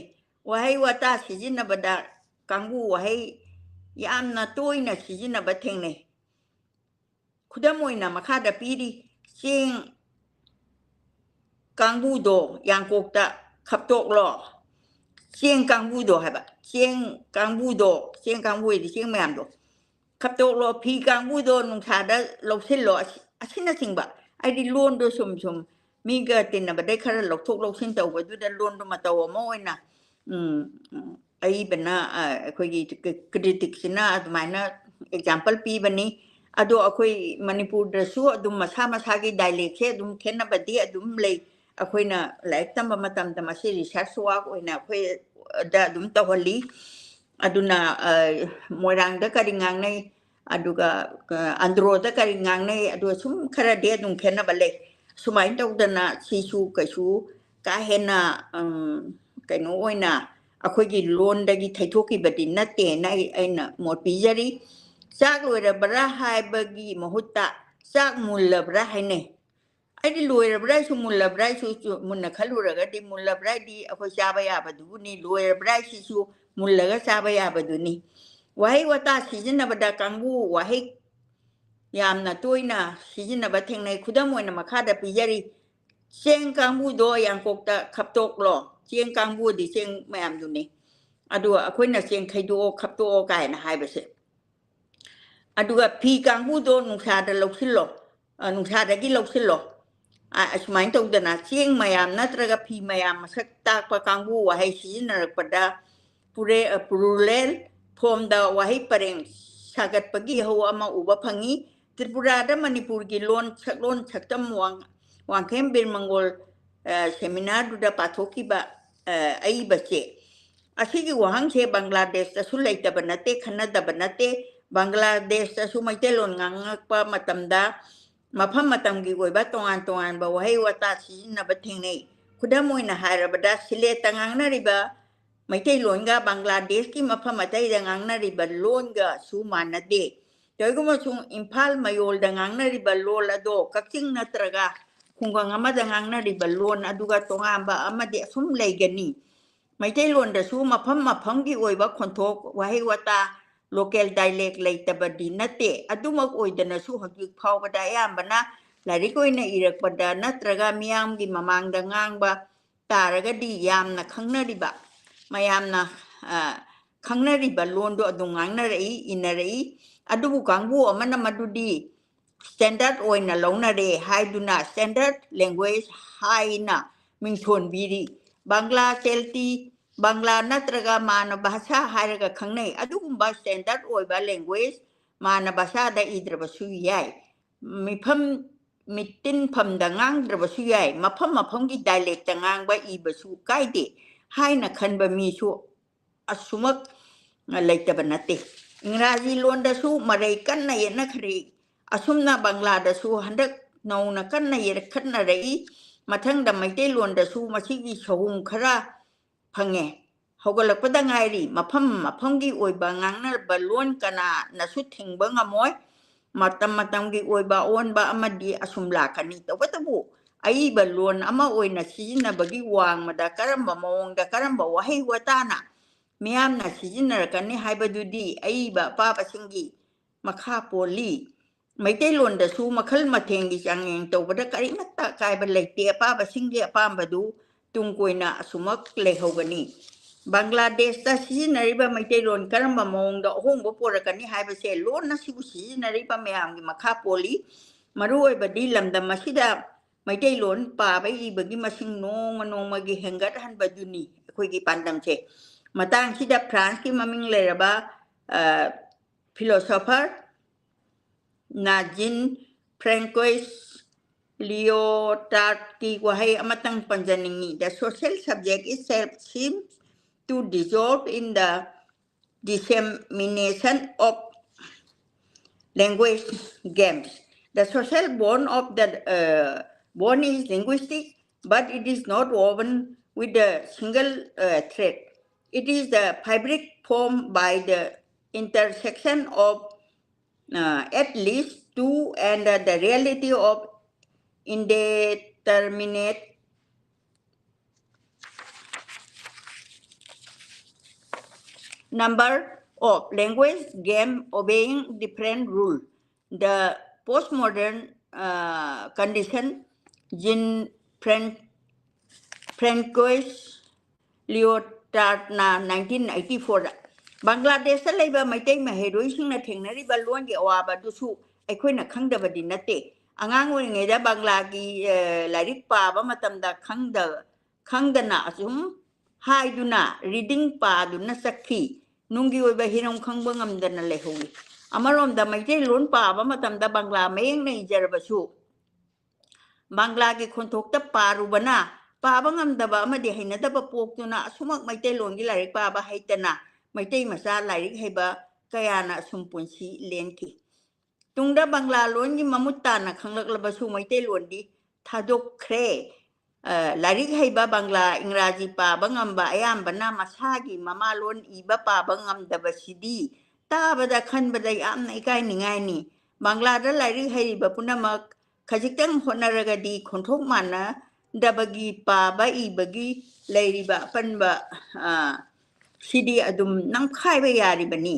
ꯋꯥꯍꯩ ꯋꯥꯇꯥ ꯁꯤꯖꯤꯟꯅꯕꯗ ꯀꯥꯡꯕꯨ ꯋꯥꯍꯩ ꯌꯥꯝꯅ ꯇꯣꯏꯅ ꯁꯤꯖꯤꯟꯅꯕ ꯊꯦꯡꯅꯩ꯫ ꯈꯨꯗꯝ ꯑꯣꯏꯅ ꯃꯈꯥꯗ ꯄꯤꯔꯤ, ꯆꯦꯡ ꯀꯥꯡꯕꯨꯗꯣ ꯌꯥꯡꯀꯣꯛꯇ ꯈꯞꯇꯣꯛꯂꯣ꯫ ꯆꯦꯡ ꯀꯥꯡꯕꯨꯗꯣ ꯍꯥꯏꯕ, ꯆꯦꯡ ꯀꯥꯡꯕꯨꯗꯣ, ꯆꯦꯡ ꯀꯥꯡꯕꯨ ꯍꯥꯏꯗꯤ ꯆꯦꯡ ꯃꯌꯥꯝꯗꯣ ꯈꯞꯇꯣꯛꯂꯣ, ꯐꯤ ꯀꯥꯡꯕꯨꯗꯣ ꯅꯨꯡꯁꯥꯗ ꯂꯧꯁꯤꯜꯂꯣ, ꯑꯁꯤ-, ꯑꯁꯤꯅꯆꯤꯡꯕ꯫ ꯍꯥꯏꯗꯤ ꯂꯣꯟꯗꯣ ꯁꯨꯝ ꯁꯨꯝ ꯃꯤꯒ ꯇꯤꯟꯅꯕꯗꯩ ꯈꯔ ꯂꯧꯊꯣꯛ ꯂꯧꯁꯤꯟ ꯇꯧꯕꯗꯨꯗ ꯂꯣꯟꯗꯣ ꯃꯇꯧ ꯑꯃ ꯑꯣꯏꯅ, ꯎꯝ, ꯎꯝ, ꯑꯏꯕꯅ, ꯑ, ꯑꯩꯈꯣꯏꯒꯤ ꯀ꯭ꯔꯤꯇꯤꯛꯁꯤꯅ ꯑꯗꯨꯃꯥꯏꯅ ꯑꯦꯛꯖꯥꯝꯄꯜ ꯄꯤꯕꯅꯤ꯫ ꯑꯗꯣ ꯑꯩꯈꯣꯏ ꯃꯅꯤꯄꯨꯔꯗꯁꯨ ꯑꯗꯨꯝ ꯃꯁꯥ ꯃꯁꯥꯒꯤ ꯗꯥꯏꯂꯦꯛꯁꯦ ꯑꯗꯨꯝ ꯈꯦꯠꯅꯕꯗꯤ ꯑꯗꯨꯝ ꯂꯩ꯫ ꯑꯩꯈꯣꯏꯅ ꯂꯥꯏꯔꯤꯛ ꯇꯝꯕ ꯃꯇꯝꯗ ꯃꯁꯤ ꯔꯤꯁꯔꯁ ꯋꯥꯔꯛ ꯑꯣꯏꯅ ꯑꯩꯈꯣꯏꯗ ꯑꯗꯨꯝ ꯇꯧꯍꯜꯂꯤ꯫ ꯑꯗꯨꯅ, ꯑ, ꯃꯣꯏꯔꯥꯡꯗ ꯀꯔꯤ ꯉꯥꯡꯅꯩ, ꯑꯗꯨꯒ, ꯑ, ꯑꯟꯗ꯭ꯔꯣꯗ ꯀꯔꯤ ꯉꯥꯡꯅꯩ, ꯑꯗꯨꯒ ꯁꯨꯝ ꯈꯔꯗꯤ ꯑꯗꯨꯝ ꯈꯦꯠꯅꯕ ꯂꯩ꯫ ꯁꯨꯃꯥꯏꯅ ꯇꯧꯗꯅ ꯁꯤꯁꯨ ꯀꯩꯁꯨ ꯀꯥ ꯍꯦꯟꯅ, ꯎꯝ, ꯀꯩꯅꯣ ꯑꯣꯏꯅ ꯑꯩꯈꯣꯏꯒꯤ ꯂꯣꯟꯗꯒꯤ ꯊꯩꯗꯣꯛꯈꯤꯕꯗꯤ ꯅꯠꯇꯦꯅ ꯑꯩ, ꯑꯩꯅ ꯃꯣꯠ ꯄꯤꯖꯔꯤ꯫ ꯆꯥꯛ ꯂꯣꯏꯔꯕ꯭ꯔꯥ ꯍꯥꯏꯕꯒꯤ ꯃꯍꯨꯠꯇ ꯆꯥꯛ ꯃꯨꯜꯂꯕ꯭ꯔꯥ ꯍꯥꯏꯅꯩ꯫ ꯑꯩꯗꯤ ꯂꯣꯏꯔꯕ꯭ꯔꯥ ꯍꯥꯏꯁꯨ ꯃꯨꯜꯂꯕ꯭ꯔꯥ ꯍꯥꯏꯁꯨ ꯆꯨ-, ꯃꯨꯟꯅ ꯈꯜꯂꯨꯔꯒꯗꯤ ꯃꯨꯜꯂꯕ꯭ꯔꯥ ꯍꯥꯏꯗꯤ ꯑꯩꯈꯣꯏ ꯆꯥꯕ ꯌꯥꯕꯗꯨꯕꯨꯅꯤ, ꯂꯣꯏꯔꯕ꯭ꯔꯥ ꯍꯥꯏꯁꯤꯁꯨ ꯃꯨꯜꯂꯒ ꯆꯥꯕ ꯌꯥꯕꯗꯨꯅꯤ꯫ ꯋꯥꯍꯩ ꯋꯥꯇꯥ ꯁꯤꯖꯤꯟꯅꯕꯗ ꯀꯥꯡꯕꯨ ꯋꯥꯍꯩ ꯌꯥꯝꯅ ꯇꯣꯏꯅ ꯁꯤꯖꯤꯟꯅꯕ ꯊꯦꯡꯅꯩ꯫ ꯈꯨꯗꯝ ꯑꯣꯏꯅ ꯃꯈꯥꯗ ꯄꯤꯖꯔꯤ, "ꯆꯦꯡ ꯀꯥꯡꯕꯨꯗꯣ ꯌꯥꯡꯀꯣꯛꯇ ꯈꯞꯇꯣꯛꯂꯣ"꯫ ꯆꯦꯡ ꯀꯥꯡꯕꯨꯗꯤ ꯆꯦꯡ ꯃꯌꯥꯝꯗꯨꯅꯤ꯫ ꯑꯗꯨꯒ ꯑꯩꯈꯣꯏꯅ "ꯆꯦꯡ ꯈꯩꯗꯣꯛꯑꯣ, ꯈꯞꯇꯣꯛꯑꯣ" ꯀꯥꯏꯅ ꯍꯥꯏꯕꯁꯦ꯫ ꯑꯗꯨꯒ "ꯐꯤ ꯀꯥꯡꯕꯨꯗꯣ ꯅꯨꯡꯁꯥꯗ ꯂꯧꯁꯤꯜꯂꯣ, ꯑ, ꯅꯨꯡꯁꯥꯗꯒꯤ ꯂꯧꯁꯤꯜꯂꯣ"꯫ ꯑ, ꯑꯁꯨꯃꯥꯏꯅ ꯇꯧꯗꯅ ꯆꯦꯡ ꯃꯌꯥꯝ ꯅꯠꯇ꯭ꯔꯒ ꯐꯤ ꯃꯌꯥꯝ ꯃꯁꯛ ꯇꯥꯛꯄ ꯀꯥꯡꯕꯨ ꯋꯥꯍꯩ ꯁꯤꯖꯤꯟꯅꯔꯛꯄꯗ ꯄꯨꯔꯦ-, ꯑ, ꯄ꯭ꯂꯨꯔꯦꯜ ꯐꯣꯝꯗ ꯋꯥꯍꯩ ꯄꯔꯦꯡ ꯁꯥꯒꯠꯄꯒꯤ ꯏꯍꯧ ꯑꯃ ꯎꯕ ꯐꯪꯉꯤ꯫ ꯇ꯭ꯔꯤꯄꯨꯔꯥꯗ ꯃꯅꯤꯄꯨꯔꯒꯤ ꯂꯣꯟ ꯁꯛꯂꯣꯟ ꯁꯛꯇꯝ ꯋꯥꯡ-, ꯋꯥꯡꯈꯦꯝ ꯕꯤꯔ ꯃꯪꯒꯣꯜ, ꯑ, ꯁꯦꯃꯤꯅꯥꯔꯗꯨꯗ ꯄꯥꯊꯣꯛꯈꯤꯕ, ꯑ, ꯑꯏꯕꯁꯦ꯫ ꯑꯁꯤꯒꯤ ꯋꯥꯍꯪꯁꯦ ꯕꯪꯒ꯭ꯂꯥꯗꯦꯁꯇꯁꯨ ꯂꯩꯇꯕ ꯅꯠꯇꯦ, ꯈꯟꯅꯗꯕ ꯅꯠꯇꯦ꯫ ꯕꯪꯒ꯭ꯂꯥꯗꯦꯁꯇꯁꯨ ꯃꯩꯇꯩꯂꯣꯟ ꯉꯥꯡꯉꯛꯄ ꯃꯇꯝꯗ ꯃꯐꯝ ꯃꯇꯝꯒꯤ ꯑꯣꯏꯕ ꯇꯣꯉꯥꯟ ꯇꯣꯉꯥꯟꯕ ꯋꯥꯍꯩ ꯋꯥꯇꯥ ꯁꯤꯖꯤꯟꯅꯕ ꯊꯦꯡꯅꯩ꯫ ꯈꯨꯗꯝ ꯑꯣꯏꯅ ꯍꯥꯏꯔꯕꯗ, ꯁꯤꯂꯦꯠꯇ ꯉꯥꯡꯅꯔꯤꯕ ꯃꯩꯇꯩꯂꯣꯟꯒ ꯕꯪꯒ꯭ꯂꯥꯗꯦꯁꯀꯤ ꯃꯐꯝ ꯑꯇꯩꯗ ꯉꯥꯡꯅꯔꯤꯕ ꯂꯣꯟꯒꯁꯨ ꯃꯥꯟꯅꯗꯦ꯫ ꯀꯔꯤꯒꯨꯝꯕ ꯁꯨꯝ ꯏꯝꯐꯥꯜ ꯃꯌꯣꯜꯗ ꯉꯥꯡꯅꯔꯤꯕ ꯂꯣꯜ ꯑꯗꯣ ꯀꯛꯆꯤꯡ ꯅꯠꯇ꯭ꯔꯒ ꯈꯨꯡꯒꯪ ꯑꯃꯗ ꯉꯥꯡꯅꯔꯤꯕ ꯂꯣꯟ ꯑꯗꯨꯒ ꯇꯣꯉꯥꯟꯕ ꯑꯃꯗꯤ ꯑꯁꯨꯝ ꯂꯩꯒꯅꯤ꯫ ꯃꯩꯇꯩꯂꯣꯟꯗꯁꯨ ꯃꯐꯝ ꯃꯐꯝꯒꯤ ꯑꯣꯏꯕ ꯈꯣꯟꯊꯣꯛ, ꯋꯥꯍꯩ ꯋꯥꯇꯥ, local dialect ꯂꯩꯇꯕꯗꯤ ꯅꯠꯇꯦ꯫ ꯑꯗꯨꯃꯛ ꯑꯣꯏꯗꯅꯁꯨ ꯍꯧꯖꯤꯛ ꯐꯥꯎꯕꯗ ꯑꯌꯥꯝꯕꯅ ꯂꯥꯏꯔꯤꯛ ꯑꯣꯏꯅ ꯏꯔꯛꯄꯗ ꯅꯠꯇ꯭ꯔꯒ ꯃꯤꯌꯥꯝꯒꯤ ꯃꯃꯥꯡꯗ ꯉꯥꯡꯕ ꯇꯥꯔꯒꯗꯤ ꯌꯥꯝꯅ ꯈꯪꯅꯔꯤꯕ, ꯃꯌꯥꯝꯅ, ꯑ, ꯈꯪꯅꯔꯤꯕ ꯂꯣꯟꯗꯣ ꯑꯗꯨꯝ ꯉꯥꯡꯅꯔꯛꯏ, ꯏꯅꯔꯛꯏ꯫ ꯑꯗꯨꯕꯨ ꯀꯥꯡꯕꯨ ꯑꯃꯅ ꯃꯗꯨꯗꯤ standard ꯑꯣꯏꯅ ꯂꯧꯅꯔꯦ ꯍꯥꯏꯗꯨꯅ standard language ꯍꯥꯏꯅ ꯃꯤꯡꯊꯣꯟꯕꯤꯔꯤ꯫ ꯕꯪꯒ꯭ꯂꯥ, ꯆꯦꯜꯇꯤ, ꯕꯪꯒ꯭ꯂꯥ ꯅꯠꯇ꯭ꯔꯒ ꯃꯥꯅ ꯚꯥꯁꯥ ꯍꯥꯏꯔꯒ ꯈꯪꯅꯩ꯫ ꯑꯗꯨꯒꯨꯝꯕ standard ꯑꯣꯏꯕ language ꯃꯥꯅ ꯚꯥꯁꯥꯗ ꯏꯗ꯭ꯔꯕꯁꯨ ꯌꯥꯏ꯫ ꯃꯤꯐꯝ, ꯃꯤꯇꯤꯟꯐꯝꯗ ꯉꯥꯡꯗ꯭ꯔꯕꯁꯨ ꯌꯥꯏ꯫ ꯃꯐꯝ ꯃꯐꯝꯒꯤ dialectꯇ ꯉꯥꯡꯕ ꯏꯕꯁꯨ ꯀꯥꯏꯗꯦ ꯍꯥꯏꯅ ꯈꯟꯕ ꯃꯤꯁꯨ ꯑꯁꯨꯃꯛ ꯂꯩꯇꯕ ꯅꯠꯇꯦ꯫ ꯏꯪꯒ꯭ꯔꯥꯖꯤ ꯂꯣꯟꯗꯁꯨ ꯃꯔꯩ ꯀꯟꯅ ꯌꯦꯠꯅꯈ꯭ꯔꯦ꯫ ꯑꯁꯨꯝꯅ ꯕꯪꯒ꯭ꯂꯥꯗꯁꯨ ꯍꯟꯗꯛ ꯅꯧꯅ ꯀꯟꯅ ꯌꯦꯠꯈꯠꯅꯔꯛꯏ꯫ ꯃꯊꯪꯗ ꯃꯩꯇꯩꯂꯣꯟꯗꯁꯨ ꯃꯁꯤꯒꯤ ꯁꯍꯨꯝ ꯈꯔ ꯐꯪꯉꯦ꯫ ꯍꯧꯒꯠꯂꯛꯄꯗ ꯉꯥꯏꯔꯤ꯫ ꯃꯐꯝ ꯃꯐꯝꯒꯤ ꯑꯣꯏꯕ ꯉꯥꯡꯅꯕ ꯂꯣꯟ ꯀꯅꯥꯅꯁꯨ ꯊꯤꯡꯕ ꯉꯝꯃꯣꯏ꯫ ꯃꯇꯝ ꯃꯇꯝꯒꯤ ꯑꯣꯏꯕ ꯑꯑꯣꯟꯕ ꯑꯃꯗꯤ ꯑꯁꯨꯝ ꯂꯥꯛꯀꯅꯤ꯫ ꯇꯧꯕꯇꯕꯨ ꯑꯏꯕ ꯂꯣꯟ ꯑꯃ ꯑꯣꯏꯅ ꯁꯤꯖꯤꯟꯅꯕꯒꯤ ꯋꯥꯡꯃꯗ ꯀꯔꯝꯕ ꯃꯑꯣꯡꯗ, ꯀꯔꯝꯕ ꯋꯥꯍꯩ ꯋꯥꯇꯥꯅ ꯃꯤꯌꯥꯝꯅ ꯁꯤꯖꯤꯟꯅꯔꯛꯀꯅꯤ ꯍꯥꯏꯕꯗꯨꯗꯤ ꯑꯏꯕ ꯑꯄꯥꯕꯁꯤꯡꯒꯤ ꯃꯈꯥ ꯄꯣꯜꯂꯤ꯫ ꯃꯩꯇꯩꯂꯣꯟꯗꯁꯨ ꯃꯈꯜ ꯃꯊꯦꯜꯒꯤ ꯆꯥꯡꯌꯦꯡ ꯇꯧꯕꯗ ꯀꯔꯤꯃꯠꯇ ꯑꯀꯥꯏꯕ ꯂꯩꯇꯦ꯫ ꯑꯄꯥꯕꯁꯤꯡꯒꯤ ꯑꯄꯥꯝꯕꯗꯨ ꯇꯨꯡ ꯀꯣꯏꯅ ꯑꯁꯨꯃꯛ ꯂꯩꯍꯧꯒꯅꯤ꯫ ꯕꯪꯒ꯭ꯂꯥꯗꯦꯁꯇ ꯁꯤꯖꯤꯟꯅꯔꯤꯕ ꯃꯩꯇꯩꯂꯣꯟ ꯀꯔꯝꯕ ꯃꯑꯣꯡꯗ ꯑꯍꯣꯡꯕ ꯄꯨꯔꯛꯀꯅꯤ ꯍꯥꯏꯕꯁꯦ ꯂꯣꯟ ꯑꯁꯤꯕꯨ ꯁꯤꯖꯤꯟꯅꯔꯤꯕ ꯃꯌꯥꯝꯒꯤ ꯃꯈꯥ ꯄꯣꯜꯂꯤ꯫ ꯃꯔꯨꯑꯣꯏꯕꯗꯤ ꯂꯝꯗꯝ ꯑꯁꯤꯗ ꯃꯩꯇꯩꯂꯣꯟ ꯄꯥꯕ ꯏꯕꯒꯤ ꯃꯁꯤꯡ ꯅꯣꯡꯃ ꯅꯣꯡꯃꯒꯤ ꯍꯦꯟꯒꯠꯍꯟꯕꯗꯨꯅꯤ ꯑꯩꯈꯣꯏꯒꯤ ꯄꯥꯟꯗꯝꯁꯦ꯫ ꯃꯇꯥꯡꯁꯤꯗ ꯐ꯭ꯔꯥꯟꯁꯀꯤ ꯃꯃꯤꯡ ꯂꯩꯔꯕ, ꯑ, philosopher ꯅꯥꯖꯤꯟ ꯐ꯭ꯔꯦꯡꯀꯣꯏꯁ ꯂꯤꯑꯣꯇꯥꯔꯠꯀꯤ ꯋꯥꯍꯩ ꯑꯃꯇꯪ ꯄꯟꯖꯅꯤꯡꯏ: "The social subject itself seems to dissolve in the dissemination of language games. The social bond of the, uh, bond is linguistic, but it is not woven with a single, uh, thread. It is the fabric formed by the intersection of, uh, at least two, and, uh, the reality of indeterminate number of language game obeying different rule. The postmodern uh, condition, Jean Fran- Francois Lyotardꯅ nineteen eighty fourꯗ꯫ ꯕꯪꯒ꯭ꯂꯥꯗꯦꯁꯇ ꯂꯩꯕ ꯃꯩꯇꯩ ꯃꯍꯩꯔꯣꯏꯁꯤꯡꯅ ꯊꯦꯡꯅꯔꯤꯕ ꯂꯣꯟꯒꯤ ꯑꯋꯥꯕꯗꯨꯁꯨ ꯑꯩꯈꯣꯏꯅ ꯈꯪꯗꯕꯗꯤ ꯅꯠꯇꯦ꯫ ꯑꯉꯥꯡ ꯑꯣꯏꯔꯤꯉꯩꯗ ꯕꯪꯒ꯭ꯂꯥꯒꯤ ꯑ, ꯂꯥꯏꯔꯤꯛ ꯄꯥꯕ ꯃꯇꯝꯗ ꯈꯪꯗ ꯈꯪꯗꯅ ꯑꯁꯨꯝ ꯍꯥꯏꯗꯨꯅ ꯔꯤꯗꯤꯡ ꯄꯥꯗꯨꯅ ꯆꯠꯈꯤ꯫ ꯅꯨꯡꯒꯤ ꯑꯣꯏꯕ ꯍꯤꯔꯝ ꯈꯪꯕ ꯉꯝꯗꯅ ꯂꯩꯍꯧꯏ꯫ ꯑꯃꯔꯣꯝꯗ ꯃꯩꯇꯩꯂꯣꯟ ꯄꯥꯕ ꯃꯇꯝꯗ ꯕꯪꯒ꯭ꯂꯥ ꯃꯌꯦꯛꯅ ꯏꯖꯔꯕꯁꯨ ꯕꯪꯒ꯭ꯂꯥꯒꯤ ꯈꯣꯟꯊꯣꯛꯇ ꯄꯥꯔꯨꯕꯅ ꯄꯥꯕ ꯉꯝꯗꯕ ꯑꯃꯗꯤ ꯍꯩꯅꯗꯕ ꯄꯣꯛꯇꯨꯅ ꯑꯁꯨꯃꯛ ꯃꯩꯇꯩꯂꯣꯟꯒꯤ ꯂꯥꯏꯔꯤꯛ ꯄꯥꯕ ꯍꯩꯇꯅ ꯃꯩꯇꯩ ꯃꯆꯥ ꯂꯥꯏꯔꯤꯛ ꯍꯩꯕ ꯀꯌꯥꯅ ꯑꯁꯨꯝ ꯄꯨꯟꯁꯤ ꯂꯦꯟꯈꯤ꯫ ꯇꯨꯡꯗ ꯕꯪꯒ꯭ꯂꯥ ꯂꯣꯟꯒꯤ ꯃꯃꯨꯠ ꯇꯥꯅ ꯈꯪꯂꯛꯂꯕꯁꯨ ꯃꯩꯇꯩꯂꯣꯟꯗꯤ ꯊꯥꯗꯣꯛꯈ꯭ꯔꯦ꯫ ꯑ, ꯂꯥꯏꯔꯤꯛ ꯍꯩꯕ ꯕꯪꯒ꯭ꯂꯥ, ꯏꯪꯒ꯭ꯔꯥꯖꯤ ꯄꯥꯕ ꯉꯝꯕ ꯑꯌꯥꯝꯕꯅ ꯃꯁꯥꯒꯤ ꯃꯃꯥꯂꯣꯟ ꯏꯕ ꯄꯥꯕ ꯉꯝꯗꯕꯁꯤꯗꯤ ꯇꯥꯕꯗ ꯈꯟꯕꯗ ꯌꯥꯝꯅ ꯏꯀꯥꯏꯅꯤꯡꯉꯥꯏꯅꯤ꯫ ꯕꯪꯒ꯭ꯂꯥꯗ ꯂꯥꯏꯔꯤꯛ ꯍꯩꯔꯤꯕ ꯄꯨꯝꯅꯃꯛ ꯈꯖꯤꯛꯇꯪ ꯍꯣꯠꯅꯔꯒꯗꯤ ꯈꯣꯟꯊꯣꯛ ꯃꯥꯟꯅꯗꯕꯒꯤ ꯄꯥꯕ ꯏꯕꯒꯤ ꯂꯩꯔꯤꯕ ꯑꯄꯟꯕ, ꯑ, ꯁꯤꯗꯤ ꯑꯗꯨꯝ ꯅꯝꯈꯥꯏꯕ ꯌꯥꯔꯤꯕꯅꯤ꯫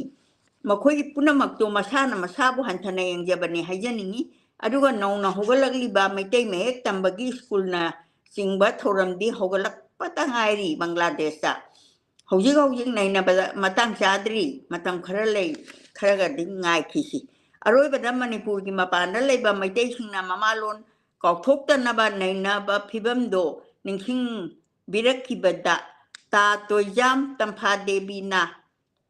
ꯃꯈꯣꯏ ꯄꯨꯝꯅꯃꯛꯇꯣ ꯃꯁꯥꯅ ꯃꯁꯥꯕꯨ ꯍꯟꯊꯅ ꯌꯦꯡꯖꯕꯅꯤ ꯍꯥꯏꯖꯅꯤꯡꯏ꯫ ꯑꯗꯨꯒ ꯅꯧꯅ ꯍꯧꯒꯠꯂꯛꯂꯤꯕ ꯃꯩꯇꯩ ꯃꯌꯦꯛ ꯇꯝꯕꯒꯤ ꯁ꯭ꯀꯨꯜꯅ ꯆꯤꯡꯕ ꯊꯧꯔꯝꯗꯤ ꯍꯧꯒꯠꯂꯛꯄꯇ ꯉꯥꯏꯔꯤ ꯕꯪꯒ꯭ꯂꯥꯗꯦꯁꯇ꯫ ꯍꯧꯖꯤꯛ ꯍꯧꯖꯤꯛ ꯅꯩꯅꯕꯗ ꯃꯇꯥꯡ ꯆꯥꯗ꯭ꯔꯤ, ꯃꯇꯝ ꯈꯔ ꯂꯩ, ꯈꯔꯒꯗꯤ ꯉꯥꯏꯈꯤꯁꯤ꯫ ꯑꯔꯣꯏꯕꯗ ꯃꯅꯤꯄꯨꯔꯒꯤ ꯃꯄꯥꯟꯗ ꯂꯩꯕ ꯃꯩꯇꯩꯁꯤꯡꯅ ꯃꯃꯥꯂꯣꯟ ꯀꯥꯎꯊꯣꯛꯇꯅꯕ ꯅꯩꯅꯕ ꯐꯤꯕꯝꯗꯣ ꯅꯤꯡꯁꯤꯡꯕꯤꯔꯛꯈꯤꯕꯗ ꯇꯥ ꯇꯣꯏꯖꯥꯝ ꯇꯝꯐꯥ ꯗꯦꯕꯤꯅ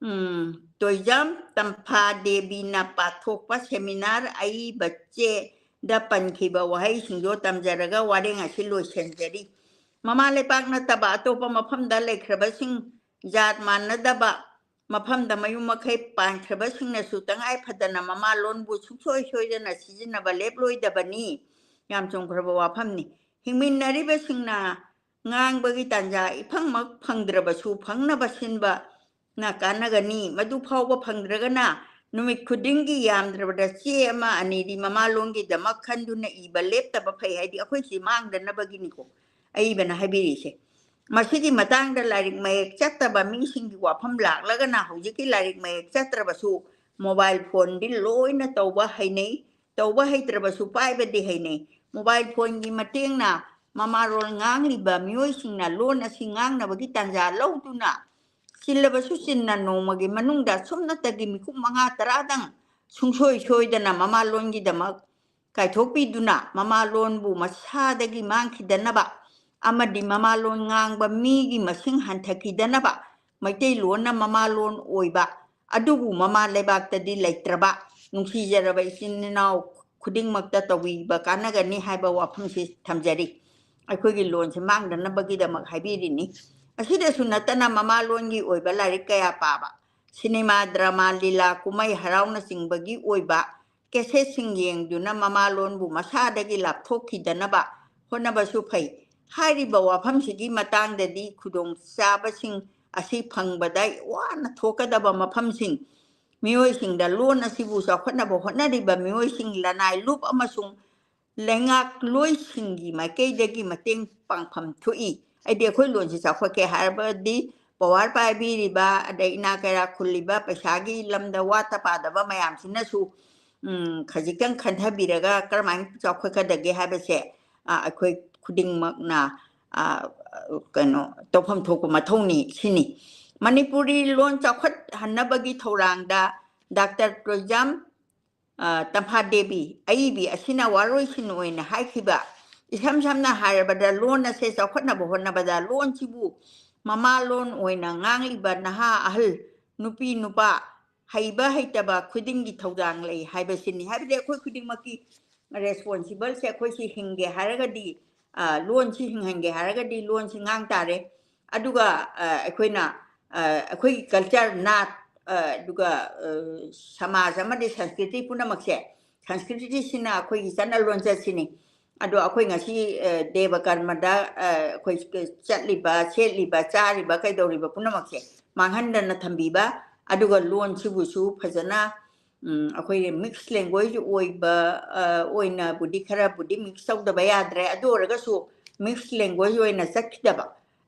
ꯎꯝ, ꯇꯣꯏꯖꯥꯝ ꯇꯝꯐꯥ ꯗꯦꯕꯤꯅ ꯄꯥꯊꯣꯛꯄ ꯁꯦꯃꯤꯅꯥꯔ ꯑꯏꯕ ꯆꯦꯗ ꯄꯟꯈꯤꯕ ꯋꯥꯍꯩꯁꯤꯡꯗꯣ ꯇꯝꯖꯔꯒ ꯋꯥꯔꯦꯡ ꯑꯁꯤ ꯂꯣꯏꯁꯤꯟꯖꯔꯤ꯫ ꯃꯃꯥ ꯂꯩꯄꯥꯛ ꯅꯠꯇꯕ ꯑꯇꯣꯞꯄ ꯃꯐꯝꯗ ꯂꯩꯈ꯭ꯔꯕꯁꯤꯡ, ꯖꯥꯠ ꯃꯥꯟꯅꯗꯕ ꯃꯐꯝꯗ ꯃꯌꯨꯝ ꯃꯀꯩ ꯄꯥꯟꯈ꯭ꯔꯕꯁꯤꯡꯅꯁꯨ ꯇꯉꯥꯏ ꯐꯗꯅ ꯃꯃꯥ ꯂꯣꯟꯕꯨ ꯁꯨꯡꯁꯣꯏ ꯁꯣꯏꯗꯅ ꯁꯤꯖꯤꯟꯅꯕ ꯂꯦꯞꯂꯣꯏꯗꯕꯅꯤ꯫ ꯌꯥꯝ ꯆꯨꯝꯈ꯭ꯔꯕ ꯋꯥꯐꯝꯅꯤ꯫ ꯍꯤꯡꯃꯤꯟꯅꯔꯤꯕꯁꯤꯡꯅ ꯉꯥꯡꯕꯒꯤ ꯇꯥꯟꯖꯥ ꯏꯐꯪꯃꯛ ꯐꯪꯗ꯭ꯔꯕꯁꯨ ꯐꯪꯅꯕ ꯁꯤꯟꯕ ꯅ ꯀꯥꯟꯅꯒꯅꯤ꯫ ꯃꯗꯨ ꯐꯥꯎꯕ ꯐꯪꯗ꯭ꯔꯒꯅ ꯅꯨꯃꯤꯠ ꯈꯨꯗꯤꯡꯒꯤ ꯌꯥꯝꯗ꯭ꯔꯕꯗ ꯆꯦ ꯑꯃ ꯑꯅꯤꯗꯤ ꯃꯃꯥꯂꯣꯟꯒꯤꯗꯃꯛ ꯈꯟꯗꯨꯅ ꯏꯕ ꯂꯦꯞꯇꯕ ꯐꯩ, ꯍꯥꯏꯗꯤ ꯑꯩꯈꯣꯏꯁꯤ ꯃꯥꯡꯗꯅꯕꯒꯤꯅꯤꯀꯣ ꯑꯏꯕꯅ ꯍꯥꯏꯕꯤꯔꯤꯁꯦ꯫ ꯃꯁꯤꯒꯤ ꯃꯇꯥꯡꯗ ꯂꯥꯏꯔꯤꯛ ꯃꯌꯦꯛ ꯆꯠꯇꯕ ꯃꯤꯁꯤꯡꯒꯤ ꯋꯥꯐꯝ ꯂꯥꯛꯂꯒꯅ ꯍꯧꯖꯤꯛꯀꯤ ꯂꯥꯏꯔꯤꯛ ꯃꯌꯦꯛ ꯆꯠꯇ꯭ꯔꯕꯁꯨ mobile phoneꯗꯤ ꯂꯣꯏꯅ ꯇꯧꯕ ꯍꯩꯅꯩ, ꯇꯧꯕ ꯍꯩꯇ꯭ꯔꯕꯁꯨ ꯄꯥꯏꯕꯗꯤ ꯍꯩꯅꯩ꯫ Mobile phoneꯒꯤ ꯃꯇꯦꯡꯅ ꯃꯃꯥꯂꯣꯟ ꯉꯥꯡꯂꯤꯕ ꯃꯤꯑꯣꯏꯁꯤꯡꯅ ꯂꯣꯟ ꯑꯁꯤ ꯉꯥꯡꯅꯕꯒꯤ ꯇꯥꯟꯖꯥ ꯂꯧꯗꯨꯅ ꯆꯤꯜꯂꯕꯁꯨ ꯆꯤꯟꯅ ꯅꯣꯡꯃꯒꯤ ꯃꯅꯨꯡꯗ ꯁꯨꯞꯅꯇꯒꯤ ꯃꯤꯀꯨꯞ ꯃꯉꯥ ꯇꯔꯥꯗꯪ ꯁꯨꯡꯁꯣꯏ ꯁꯣꯏꯗꯅ ꯃꯃꯥꯂꯣꯟꯒꯤꯗꯃꯛ ꯀꯥꯏꯊꯣꯛꯄꯤꯗꯨꯅ ꯃꯃꯥꯂꯣꯟꯕꯨ ꯃꯁꯥꯗꯒꯤ ꯃꯥꯡꯈꯤꯗꯅꯕ ꯑꯃꯗꯤ ꯃꯃꯥꯂꯣꯟ ꯉꯥꯡꯕ ꯃꯤꯒꯤ ꯃꯁꯤꯡ ꯍꯟꯊꯈꯤꯗꯅꯕ ꯃꯩꯇꯩꯂꯣꯟꯅ ꯃꯃꯥꯂꯣꯟ ꯑꯣꯏꯕ ꯑꯗꯨꯕꯨ ꯃꯃꯥ ꯂꯩꯕꯥꯛꯇꯗꯤ ꯂꯩꯇ꯭ꯔꯕ ꯅꯨꯡꯁꯤꯖꯔꯕ ꯏꯆꯤꯟ ꯏꯅꯥꯎ ꯈꯨꯗꯤꯡꯃꯛꯇ ꯇꯧꯕꯤꯕ ꯀꯥꯟꯅꯒꯅꯤ ꯍꯥꯏꯕ ꯋꯥꯐꯝꯁꯤ ꯊꯝꯖꯔꯤ꯫ ꯑꯩꯈꯣꯏꯒꯤ ꯂꯣꯟꯁꯤ ꯃꯥꯡꯗꯅꯕꯒꯤꯗꯃꯛ ꯍꯥꯏꯕꯤꯔꯤꯅꯤ꯫ ꯑꯁꯤꯗꯁꯨ ꯅꯠꯇꯅ ꯃꯃꯥꯂꯣꯟꯒꯤ ꯑꯣꯏꯕ ꯂꯥꯏꯔꯤꯛ ꯀꯌꯥ ꯄꯥꯕ, ꯁꯤꯅꯦꯃꯥ, ꯗ꯭ꯔꯃꯥ, ꯂꯤꯂꯥ, ꯀꯨꯝꯍꯩ ꯍꯔꯥꯎꯅꯆꯤꯡꯕꯒꯤ ꯑꯣꯏꯕ cassette ꯁꯤꯡ ꯌꯦꯡꯗꯨꯅ ꯃꯃꯥꯂꯣꯟꯕꯨ ꯃꯁꯥꯗꯒꯤ ꯂꯥꯞꯊꯣꯛꯈꯤꯗꯅꯕ ꯍꯣꯠꯅꯕꯁꯨ ꯐꯩ꯫ ꯍꯥꯏꯔꯤꯕ ꯋꯥꯐꯝꯁꯤꯒꯤ ꯃꯇꯥꯡꯗꯗꯤ ꯈꯨꯗꯣꯡꯆꯥꯕꯁꯤꯡ ꯑꯁꯤ ꯐꯪꯕꯗ ꯋꯥꯅ ꯊꯣꯛꯀꯗꯕ ꯃꯐꯝꯁꯤꯡ, ꯃꯤꯑꯣꯏꯁꯤꯡꯗ ꯂꯣꯟ ꯑꯁꯤꯕꯨ ꯆꯥꯎꯈꯠꯅꯕ ꯍꯣꯠꯅꯔꯤꯕ ꯃꯤꯑꯣꯏꯁꯤꯡ, ꯂꯅꯥꯏ ꯂꯨꯞ ꯑꯃꯁꯨꯡ ꯂꯩꯉꯥꯛꯂꯣꯏꯁꯤꯡꯒꯤ ꯃꯥꯏꯀꯩꯗꯒꯤ ꯃꯇꯦꯡ ꯄꯥꯡꯐꯝ ꯊꯣꯛꯏ꯫ ꯍꯥꯏꯗꯤ ꯑꯩꯈꯣꯏ ꯂꯣꯟꯁꯤ ꯆꯥꯎꯈꯠꯀꯦ ꯍꯥꯏꯔꯕꯗꯤ power ꯄꯥꯏꯕꯤꯔꯤꯕ, ꯑꯗꯩ ꯏꯅꯥ ꯀꯩꯔꯥ ꯈꯨꯜꯂꯤꯕ, ꯄꯩꯁꯥꯒꯤ ꯂꯝꯗ ꯋꯥꯠꯇ ꯄꯥꯗꯕ ꯃꯌꯥꯝꯁꯤꯅꯁꯨ, ꯎꯝ, ꯈꯖꯤꯛꯇꯪ ꯈꯟꯊꯕꯤꯔꯒ ꯀꯔꯝꯍꯥꯏꯅ ꯆꯥꯎꯈꯠꯀꯗꯒꯦ ꯍꯥꯏꯕꯁꯦ, ꯑ, ꯑꯩꯈꯣꯏ ꯈꯨꯗꯤꯡꯃꯛꯅ, ꯑ, ꯀꯩꯅꯣ, ꯇꯧꯐꯝ ꯊꯣꯛꯄ ꯃꯊꯧꯅꯤ ꯁꯤꯅꯤ꯫ ꯃꯅꯤꯄꯨꯔꯤ ꯂꯣꯟ ꯆꯥꯎꯈꯠꯍꯟꯅꯕꯒꯤ ꯊꯧꯔꯥꯡꯗ ꯗꯥꯛꯇꯔ ꯇꯣꯏꯖꯥꯝ, ꯑ, ꯇꯝꯐꯥ ꯗꯦꯕꯤ ꯑꯏꯕꯤ ꯑꯁꯤꯅ ꯋꯥꯔꯣꯏꯁꯤꯟ ꯑꯣꯏꯅ ꯍꯥꯏꯈꯤꯕ, ꯏꯁꯝ ꯁꯝꯅ ꯍꯥꯏꯔꯕꯗ ꯂꯣꯟ ꯑꯁꯦ ꯆꯥꯎꯈꯠꯅꯕ ꯍꯣꯠꯅꯕꯗ ꯂꯣꯟꯁꯤꯕꯨ ꯃꯃꯥ ꯂꯣꯟ ꯑꯣꯏꯅ ꯉꯥꯡꯂꯤꯕ ꯅꯍꯥ ꯑꯍꯜ, ꯅꯨꯄꯤ ꯅꯨꯄꯥ, ꯍꯩꯕ ꯍꯩꯇꯕ ꯈꯨꯗꯤꯡꯒꯤ ꯊꯧꯗꯥꯡ ꯂꯩ ꯍꯥꯏꯕꯁꯤꯅꯤ꯫ ꯍꯥꯏꯕꯗꯤ ꯑꯩꯈꯣꯏ ꯈꯨꯗꯤꯡꯃꯛꯀꯤ responsible ꯁꯦ, ꯑꯩꯈꯣꯏꯁꯤ ꯍꯤꯡꯒꯦ ꯍꯥꯏꯔꯒꯗꯤ, ꯑ, ꯂꯣꯟꯁꯤ ꯍꯤꯡꯍꯟꯒꯦ ꯍꯥꯏꯔꯒꯗꯤ ꯂꯣꯟꯁꯤ ꯉꯥꯡ ꯇꯥꯔꯦ꯫ ꯑꯗꯨꯒ, ꯑ, ꯑꯩꯈꯣꯏꯅ, ꯑ, ꯑꯩꯈꯣꯏꯒꯤ culture, ꯅꯥꯠ, ꯑ, ꯑꯗꯨꯒ, ꯑ, ꯁꯃꯥꯖ ꯑꯃꯗꯤ ꯁꯪꯁꯀ꯭ꯔꯤꯇꯤ ꯄꯨꯝꯅꯃꯛꯁꯦ, ꯁꯪꯁꯀ꯭ꯔꯤꯇꯤꯁꯤꯅ ꯑꯩꯈꯣꯏꯒꯤ ꯆꯠꯅ ꯂꯣꯟꯆꯠꯁꯤꯅꯤ꯫ ꯑꯗꯣ ꯑꯩꯈꯣꯏ ꯉꯁꯤ, ꯑ, ꯗꯦꯕ ꯀꯔꯃꯗ, ꯑ, ꯑꯩꯈꯣꯏ ꯆꯠꯂꯤꯕ, ꯁꯦꯠꯂꯤꯕ, ꯆꯥꯔꯤꯕ, ꯀꯩꯗꯧꯔꯤꯕ ꯄꯨꯝꯅꯃꯛꯁꯦ ꯃꯥꯡꯍꯟꯗꯅ ꯊꯝꯕꯤꯕ, ꯑꯗꯨꯒ ꯂꯣꯟꯁꯤꯕꯨꯁꯨ ꯐꯖꯅ, ꯎꯝ, ꯑꯩꯈꯣꯏꯒꯤ mix language ꯑꯣꯏꯕ, ꯑ, ꯑꯣꯏꯅꯕꯨꯗꯤ ꯈꯔꯕꯨꯗꯤ mix ꯇꯧꯗꯕ ꯌꯥꯗ꯭ꯔꯦ꯫ ꯑꯗꯨ ꯑꯣꯏꯔꯒꯁꯨ mix language ꯑꯣꯏꯅ ꯆꯠꯈꯤꯗꯕ,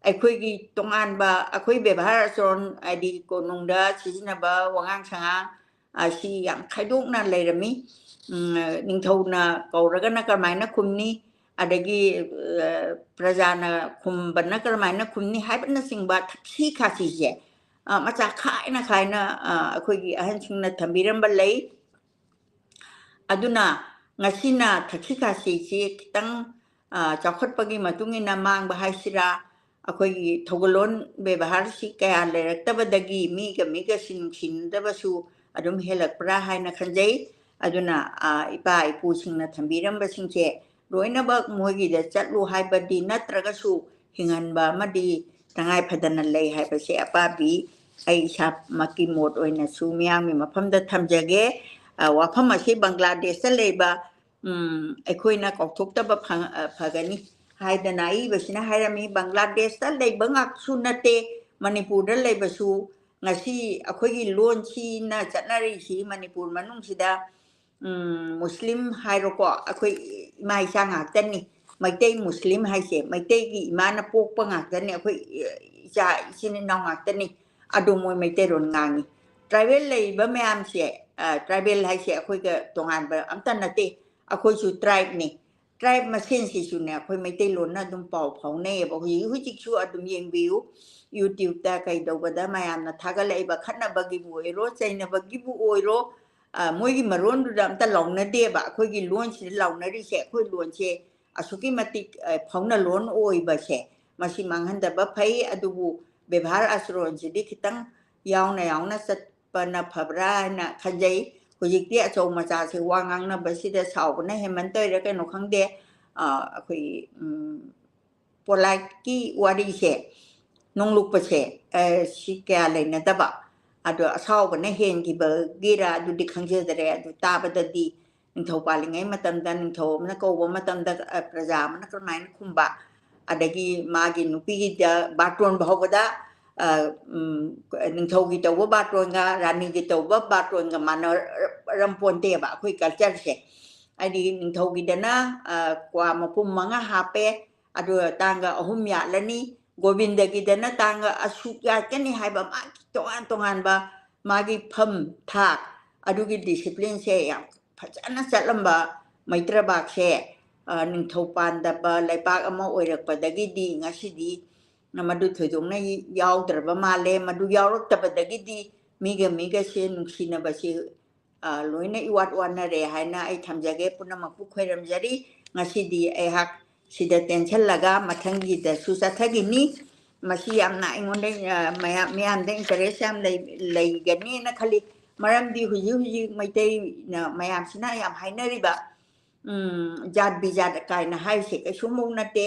ꯑꯩꯈꯣꯏꯒꯤ ꯇꯣꯉꯥꯟꯕ, ꯑꯩꯈꯣꯏ ꯕꯦꯕꯥꯔ ꯑꯆꯔꯣꯟ, ꯍꯥꯏꯗꯤ ꯀꯣꯅꯨꯡꯗ ꯁꯤꯖꯤꯟꯅꯕ ꯋꯥꯉꯥꯡ ꯁꯉꯥꯡ, ꯑ, ꯁꯤ ꯌꯥꯝ ꯈꯥꯏꯗꯣꯛꯅ ꯂꯩꯔꯝꯃꯤ꯫ ꯎꯝ, ꯅꯤꯡꯊꯧꯅ ꯀꯧꯔꯒꯅ ꯀꯔꯝꯍꯥꯏꯅ ꯈꯨꯝꯅꯤ, ꯑꯗꯒꯤ, ꯑ, ꯄ꯭ꯔꯖꯥꯅ ꯈꯨꯝꯕꯅ ꯀꯔꯝꯍꯥꯏꯅ ꯈꯨꯝꯅꯤ ꯍꯥꯏꯕꯅꯆꯤꯡꯕ ꯊꯛꯁꯤ ꯈꯥꯁꯤꯁꯦ, ꯑ, ꯃꯆꯥ ꯈꯥꯏꯅ ꯈꯥꯏꯅ, ꯑ, ꯑꯩꯈꯣꯏꯒꯤ ꯑꯍꯟꯁꯤꯡꯅ ꯊꯝꯕꯤꯔꯝꯕ ꯂꯩ꯫ ꯑꯗꯨꯅ ꯉꯁꯤꯅ ꯊꯛꯁꯤ ꯈꯥꯁꯤꯁꯤ ꯈꯤꯇꯪ, ꯑ, ꯆꯥꯎꯈꯠꯄꯒꯤ ꯃꯇꯨꯡ ꯏꯟꯅ ꯃꯥꯡꯕ ꯍꯥꯏꯁꯤꯔꯥ, ꯑꯩꯈꯣꯏꯒꯤ ꯊꯧꯒꯜꯂꯣꯟ ꯕꯦꯕꯥꯔꯁꯤ ꯀꯌꯥ ꯂꯩꯔꯛꯇꯕꯗꯒꯤ ꯃꯤꯒ ꯃꯤꯒꯁꯤ ꯅꯨꯡꯁꯤꯅꯗꯕꯁꯨ ꯑꯗꯨꯝ ꯍꯦꯜꯂꯛꯄ꯭ꯔꯥ ꯍꯥꯏꯅ ꯈꯟꯖꯩ꯫ ꯑꯗꯨꯅ, ꯑ, ꯏꯄꯥ ꯏꯄꯨꯁꯤꯡꯅ ꯊꯝꯕꯤꯔꯝꯕꯁꯤꯡꯁꯦ ꯂꯣꯏꯅꯃꯛ ꯃꯣꯏꯒꯤꯗ ꯆꯠꯂꯨ ꯍꯥꯏꯕꯗꯤ ꯅꯠꯇ꯭ꯔꯒꯁꯨ ꯍꯤꯡꯍꯟꯕ ꯑꯃꯗꯤ ꯇꯉꯥꯏ ꯐꯗꯅ ꯂꯩ ꯍꯥꯏꯕꯁꯦ ꯑꯄꯥꯕꯤ ꯑꯩ ꯏꯁꯥꯃꯛꯀꯤ ꯃꯣꯠ ꯑꯣꯏꯅꯁꯨ ꯃꯤꯌꯥꯝꯒꯤ ꯃꯐꯝꯗ ꯊꯝꯖꯒꯦ꯫ ꯑ, ꯋꯥꯐꯝ ꯑꯁꯤ ꯕꯪꯒ꯭ꯂꯥꯗꯦꯁꯇ ꯂꯩꯕ, ꯎꯝ, ꯑꯩꯈꯣꯏꯅ ꯀꯥꯎꯊꯣꯛꯇꯕ ꯐ-, ꯑ, ꯐꯒꯅꯤ ꯍꯥꯏꯗꯅ ꯑꯏꯕꯁꯤꯅ ꯍꯥꯏꯔꯝꯃꯤ꯫ ꯕꯪꯒ꯭ꯂꯥꯗꯦꯁꯇ ꯂꯩꯕ ꯉꯥꯛꯁꯨ ꯅꯠꯇꯦ, ꯃꯅꯤꯄꯨꯔꯗ ꯂꯩꯕꯁꯨ ꯉꯁꯤ ꯑꯩꯈꯣꯏꯒꯤ ꯂꯣꯟꯁꯤꯅ ꯆꯠꯅꯔꯤꯁꯤ ꯃꯅꯤꯄꯨꯔ ꯃꯅꯨꯡꯁꯤꯗ, ꯎꯝ, ꯃꯨꯁꯂꯤꯝ ꯍꯥꯏꯔꯣꯀꯣ, ꯑꯩꯈꯣꯏ ꯏꯃꯥ ꯏꯆꯥ ꯉꯥꯛꯇꯅꯤ꯫ ꯃꯩꯇꯩ ꯃꯨꯁꯂꯤꯝ ꯍꯥꯏꯁꯦ ꯃꯩꯇꯩꯒꯤ ꯏꯃꯥꯅ ꯄꯣꯛꯄ ꯉꯥꯛꯇꯅꯤ, ꯑꯩꯈꯣꯏ ꯏꯆꯥ ꯏꯆꯤꯟ ꯏꯅꯥꯎ ꯉꯥꯛꯇꯅꯤ꯫ ꯑꯗꯣ ꯃꯣꯏ ꯃꯩꯇꯩꯂꯣꯟ ꯉꯥꯡꯉꯤ꯫ ꯇ꯭ꯔꯥꯏꯕꯦꯜ ꯂꯩꯔꯤꯕ ꯃꯌꯥꯝꯁꯦ, ꯑ, ꯇ꯭ꯔꯥꯏꯕꯦꯜ ꯍꯥꯏꯁꯦ ꯑꯩꯈꯣꯏꯒ ꯇꯣꯉꯥꯟꯕ ꯑꯝꯇ ꯅꯠꯇꯦ, ꯑꯩꯈꯣꯏꯁꯨ ꯇ꯭ꯔꯥꯏꯕꯅꯤ꯫ ꯇ꯭ꯔꯥꯏꯕ ꯃꯁꯦꯟꯁꯤꯁꯨꯅꯦ ꯑꯩꯈꯣꯏ ꯃꯩꯇꯩꯂꯣꯟꯅ ꯑꯗꯨꯝ ꯄꯥꯎ ꯐꯥꯎꯅꯩꯌꯦꯕ꯫ ꯍꯧꯖꯤꯛ ꯍꯧꯖꯤꯛꯁꯨ ꯑꯗꯨꯝ ꯌꯦꯡꯕꯤꯌꯨ, ꯌꯨꯇ꯭ꯌꯨꯕꯇ ꯀꯩꯗꯧꯕꯗ ꯃꯌꯥꯝꯅ ꯊꯥꯒꯠꯂꯛꯏꯕ, ꯈꯠꯅꯕꯒꯤꯕꯨ ꯑꯣꯏꯔꯣ, ꯆꯩꯅꯕꯒꯤꯕꯨ ꯑꯣꯏꯔꯣ, ꯑ, ꯃꯣꯏꯒꯤ ꯃꯔꯣꯟꯗꯨꯗ ꯑꯝꯇ ꯂꯥꯎꯅꯗꯦꯕ꯫ ꯑꯩꯈꯣꯏꯒꯤ ꯂꯣꯟꯁꯤꯗ ꯂꯥꯎꯅꯔꯤꯁꯦ, ꯑꯩꯈꯣꯏ ꯂꯣꯟꯁꯦ ꯑꯁꯨꯛꯀꯤ ꯃꯇꯤꯛ, ꯑ, ꯐꯥꯎꯅ ꯂꯣꯟ ꯑꯣꯏꯕꯁꯦ, ꯃꯁꯤ ꯃꯥꯡꯍꯟꯗꯕ ꯐꯩ꯫ ꯑꯗꯨꯕꯨ ꯕꯦꯕꯥꯔ ꯑꯆꯔꯣꯟꯁꯤꯗꯤ ꯈꯤꯇꯪ ꯌꯥꯎꯅ ꯌꯥꯎꯅ ꯆꯠꯄꯅ ꯐꯕ꯭ꯔꯥ ꯍꯥꯏꯅ ꯈꯟꯖꯩ꯫ ꯍꯧꯖꯤꯛꯇꯤ ꯑꯆꯧ ꯃꯆꯥꯁꯦ ꯋꯥ ꯉꯥꯡꯅꯕꯁꯤꯗ ꯁꯥꯎꯕꯅ ꯍꯦꯟꯃꯟ ꯇꯧꯔꯤꯔꯥ ꯀꯩꯅꯣ ꯈꯪꯗꯦ, ꯑ, ꯑꯩꯈꯣꯏꯒꯤ, ꯎꯝ, ꯄꯣꯂꯥꯏꯠꯀꯤ ꯋꯥꯔꯤꯁꯦ, ꯅꯣꯡꯂꯨꯛꯄꯁꯦ, ꯑ, ꯁꯤ ꯀꯌꯥ ꯂꯩꯅꯗꯕ꯫ ꯑꯗꯣ ꯑꯁꯥꯎꯕꯅ ꯍꯦꯟꯈꯤꯕꯒꯤꯔ ꯑꯗꯨꯗꯤ ꯈꯪꯖꯗꯔꯦ꯫ ꯑꯗꯨ ꯇꯥꯕꯗꯗꯤ ꯅꯤꯡꯊꯧ ꯄꯥꯜꯂꯤꯉꯩ ꯃꯇꯝꯗ ꯅꯤꯡꯊꯧ ꯑꯃꯅ ꯀꯧꯕ ꯃꯇꯝꯗ, ꯑ, ꯄ꯭ꯔꯖꯥ ꯑꯃꯅ ꯀꯔꯝꯍꯥꯏꯅ ꯈꯨꯝꯕ, ꯑꯗꯒꯤ ꯃꯥꯒꯤ ꯅꯨꯄꯤꯒꯤꯗ ꯕꯥꯔꯇꯣꯟ ꯐꯥꯎꯕꯗ, ꯑ, ꯎꯝ, ꯅꯤꯡꯊꯧꯒꯤ ꯇꯧꯕ ꯕꯥꯔꯇꯣꯟꯒ ꯔꯥꯅꯤꯒꯤ ꯇꯧꯕ ꯕꯥꯔꯇꯣꯟꯒ ꯃꯥꯟꯅꯔꯝꯄꯣꯟꯇꯦꯕ ꯑꯩꯈꯣꯏ culture ꯁꯦ꯫ ꯍꯥꯏꯗꯤ ꯅꯤꯡꯊꯧꯒꯤꯗꯅ, ꯑ, ꯀ꯭ꯋꯥ ꯃꯄꯨꯝ ꯃꯉꯥ ꯍꯥꯞꯄꯦ, ꯑꯗꯨꯒ ꯇꯥꯡꯒ ꯑꯍꯨꯝ ꯌꯥꯠꯂꯅꯤ꯫ ꯒꯣꯕꯤꯟꯗꯒꯤꯗꯅ ꯇꯥꯡꯒ ꯑꯁꯨꯛ ꯌꯥꯠꯀꯅꯤ ꯍꯥꯏꯕ ꯃꯥꯒꯤ ꯇꯣꯉꯥꯟ ꯇꯣꯉꯥꯟꯕ ꯃꯥꯒꯤ ꯐꯝ ꯊꯥꯛ, ꯑꯗꯨꯒꯤ discipline ꯁꯦ ꯌꯥꯝ ꯐꯖꯅ ꯆꯠꯂꯝꯕ ꯃꯩꯇ꯭ꯔꯕꯥꯛꯁꯦ, ꯑ, ꯅꯤꯡꯊꯧ ꯄꯥꯟꯗꯕ ꯂꯩꯕꯥꯛ ꯑꯃ ꯑꯣꯏꯔꯛꯄꯗꯒꯤꯗꯤ ꯉꯁꯤꯗꯤ ꯃꯗꯨ ꯊꯣꯏꯗꯣꯛꯅ ꯌꯥꯎꯗ꯭ꯔꯕ ꯃꯥꯜꯂꯦ꯫ ꯃꯗꯨ ꯌꯥꯎꯔꯛꯇꯕꯗꯒꯤꯗꯤ ꯃꯤꯒ ꯃꯤꯒꯁꯦ ꯅꯨꯡꯁꯤꯅꯕꯁꯦ, ꯑ, ꯂꯣꯏꯅ ꯏꯋꯥꯠ ꯋꯥꯠꯅꯔꯦ ꯍꯥꯏꯅ ꯑꯩ ꯊꯝꯖꯒꯦ꯫ ꯄꯨꯝꯅꯃꯛꯄꯨ ꯈꯣꯏꯔꯝꯖꯔꯤ꯫ ꯉꯁꯤꯗꯤ ꯑꯩꯍꯥꯛ ꯁꯤꯗ ꯇꯦꯟꯁꯜꯂꯒ ꯃꯊꯪꯒꯤꯗꯁꯨ ꯆꯠꯊꯈꯤꯅꯤ꯫ ꯃꯁꯤ ꯌꯥꯝꯅ ꯑꯩꯉꯣꯟꯗ, ꯑ, ꯃꯌꯥꯝ, ꯃꯤꯌꯥꯝꯗ interest ꯌꯥꯝ ꯂꯩ-, ꯂꯩꯒꯅꯤꯅ ꯈꯜꯂꯤ꯫ ꯃꯔꯝꯗꯤ ꯍꯧꯖꯤꯛ ꯍꯧꯖꯤꯛ ꯃꯩꯇꯩꯅ ꯃꯌꯥꯝꯁꯤꯅ ꯌꯥꯝ ꯍꯥꯏꯅꯔꯤꯕ, ꯎꯝ, ꯖꯥꯠ ꯕꯤꯖꯥꯠ ꯀꯥꯏꯅ ꯍꯥꯏꯔꯤꯁꯦ ꯀꯩꯁꯨꯝꯐꯧ ꯅꯠꯇꯦ꯫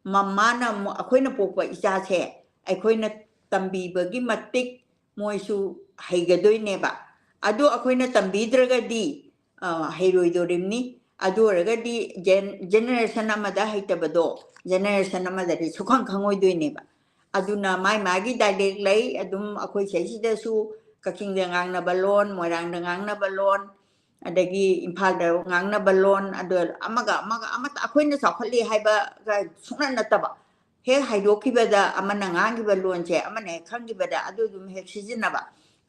ꯃꯃꯥꯅ ꯑꯃꯨꯛ ꯑꯩꯈꯣꯏꯅ ꯄꯣꯛꯄ ꯏꯆꯥꯁꯦ ꯑꯩꯈꯣꯏꯅ ꯇꯝꯕꯤꯕꯒꯤ ꯃꯇꯤꯛ ꯃꯣꯏꯁꯨ ꯍꯩꯒꯗꯣꯏꯅꯦꯕ꯫ ꯑꯗꯨ ꯑꯩꯈꯣꯏꯅ ꯇꯝꯕꯤꯗ꯭ꯔꯒꯗꯤ, ꯑ, ꯍꯩꯔꯣꯏꯗꯣꯔꯤꯕꯅꯤ꯫ ꯑꯗꯨ ꯑꯣꯏꯔꯒꯗꯤ gen-, generation ꯑꯃꯗ ꯍꯩꯇꯕꯗꯣ generation ꯑꯃꯗꯗꯤ ꯁꯨꯈꯪ ꯈꯪꯉꯣꯏꯗꯣꯏꯅꯦꯕ꯫ ꯑꯗꯨꯅ ꯃꯥꯏ ꯃꯥꯒꯤ dialect ꯂꯩ꯫ ꯑꯗꯨꯝ ꯑꯩꯈꯣꯏ ꯁꯤꯗꯩꯁꯤꯗꯁꯨ ꯀꯛꯆꯤꯡꯗ ꯉꯥꯡꯅꯕ ꯂꯣꯟ, ꯃꯣꯏꯔꯥꯡꯗ ꯉꯥꯡꯅꯕ ꯂꯣꯟ, ꯑꯗꯒꯤ ꯏꯝꯐꯥꯜꯗ ꯉꯥꯡꯅꯕ ꯂꯣꯟ, ꯑꯗꯨ ꯑꯃꯒ ꯑꯃꯒ ꯑꯃꯠꯇ ꯑꯩꯈꯣꯏꯅ ꯆꯥꯎꯈꯠꯂꯤ ꯍꯥꯏꯕꯒ ꯁꯨꯡꯅꯠ ꯅꯠꯇꯕ, ꯍꯦꯛ ꯍꯥꯏꯗꯣꯛꯈꯤꯕꯗ ꯑꯃꯅ ꯉꯥꯡꯈꯤꯕ ꯂꯣꯟꯁꯦ ꯑꯃꯅ ꯍꯦꯛ ꯈꯪꯈꯤꯕꯗ ꯑꯗꯨ ꯑꯗꯨꯝ ꯍꯦꯛ ꯁꯤꯖꯤꯟꯅꯕ,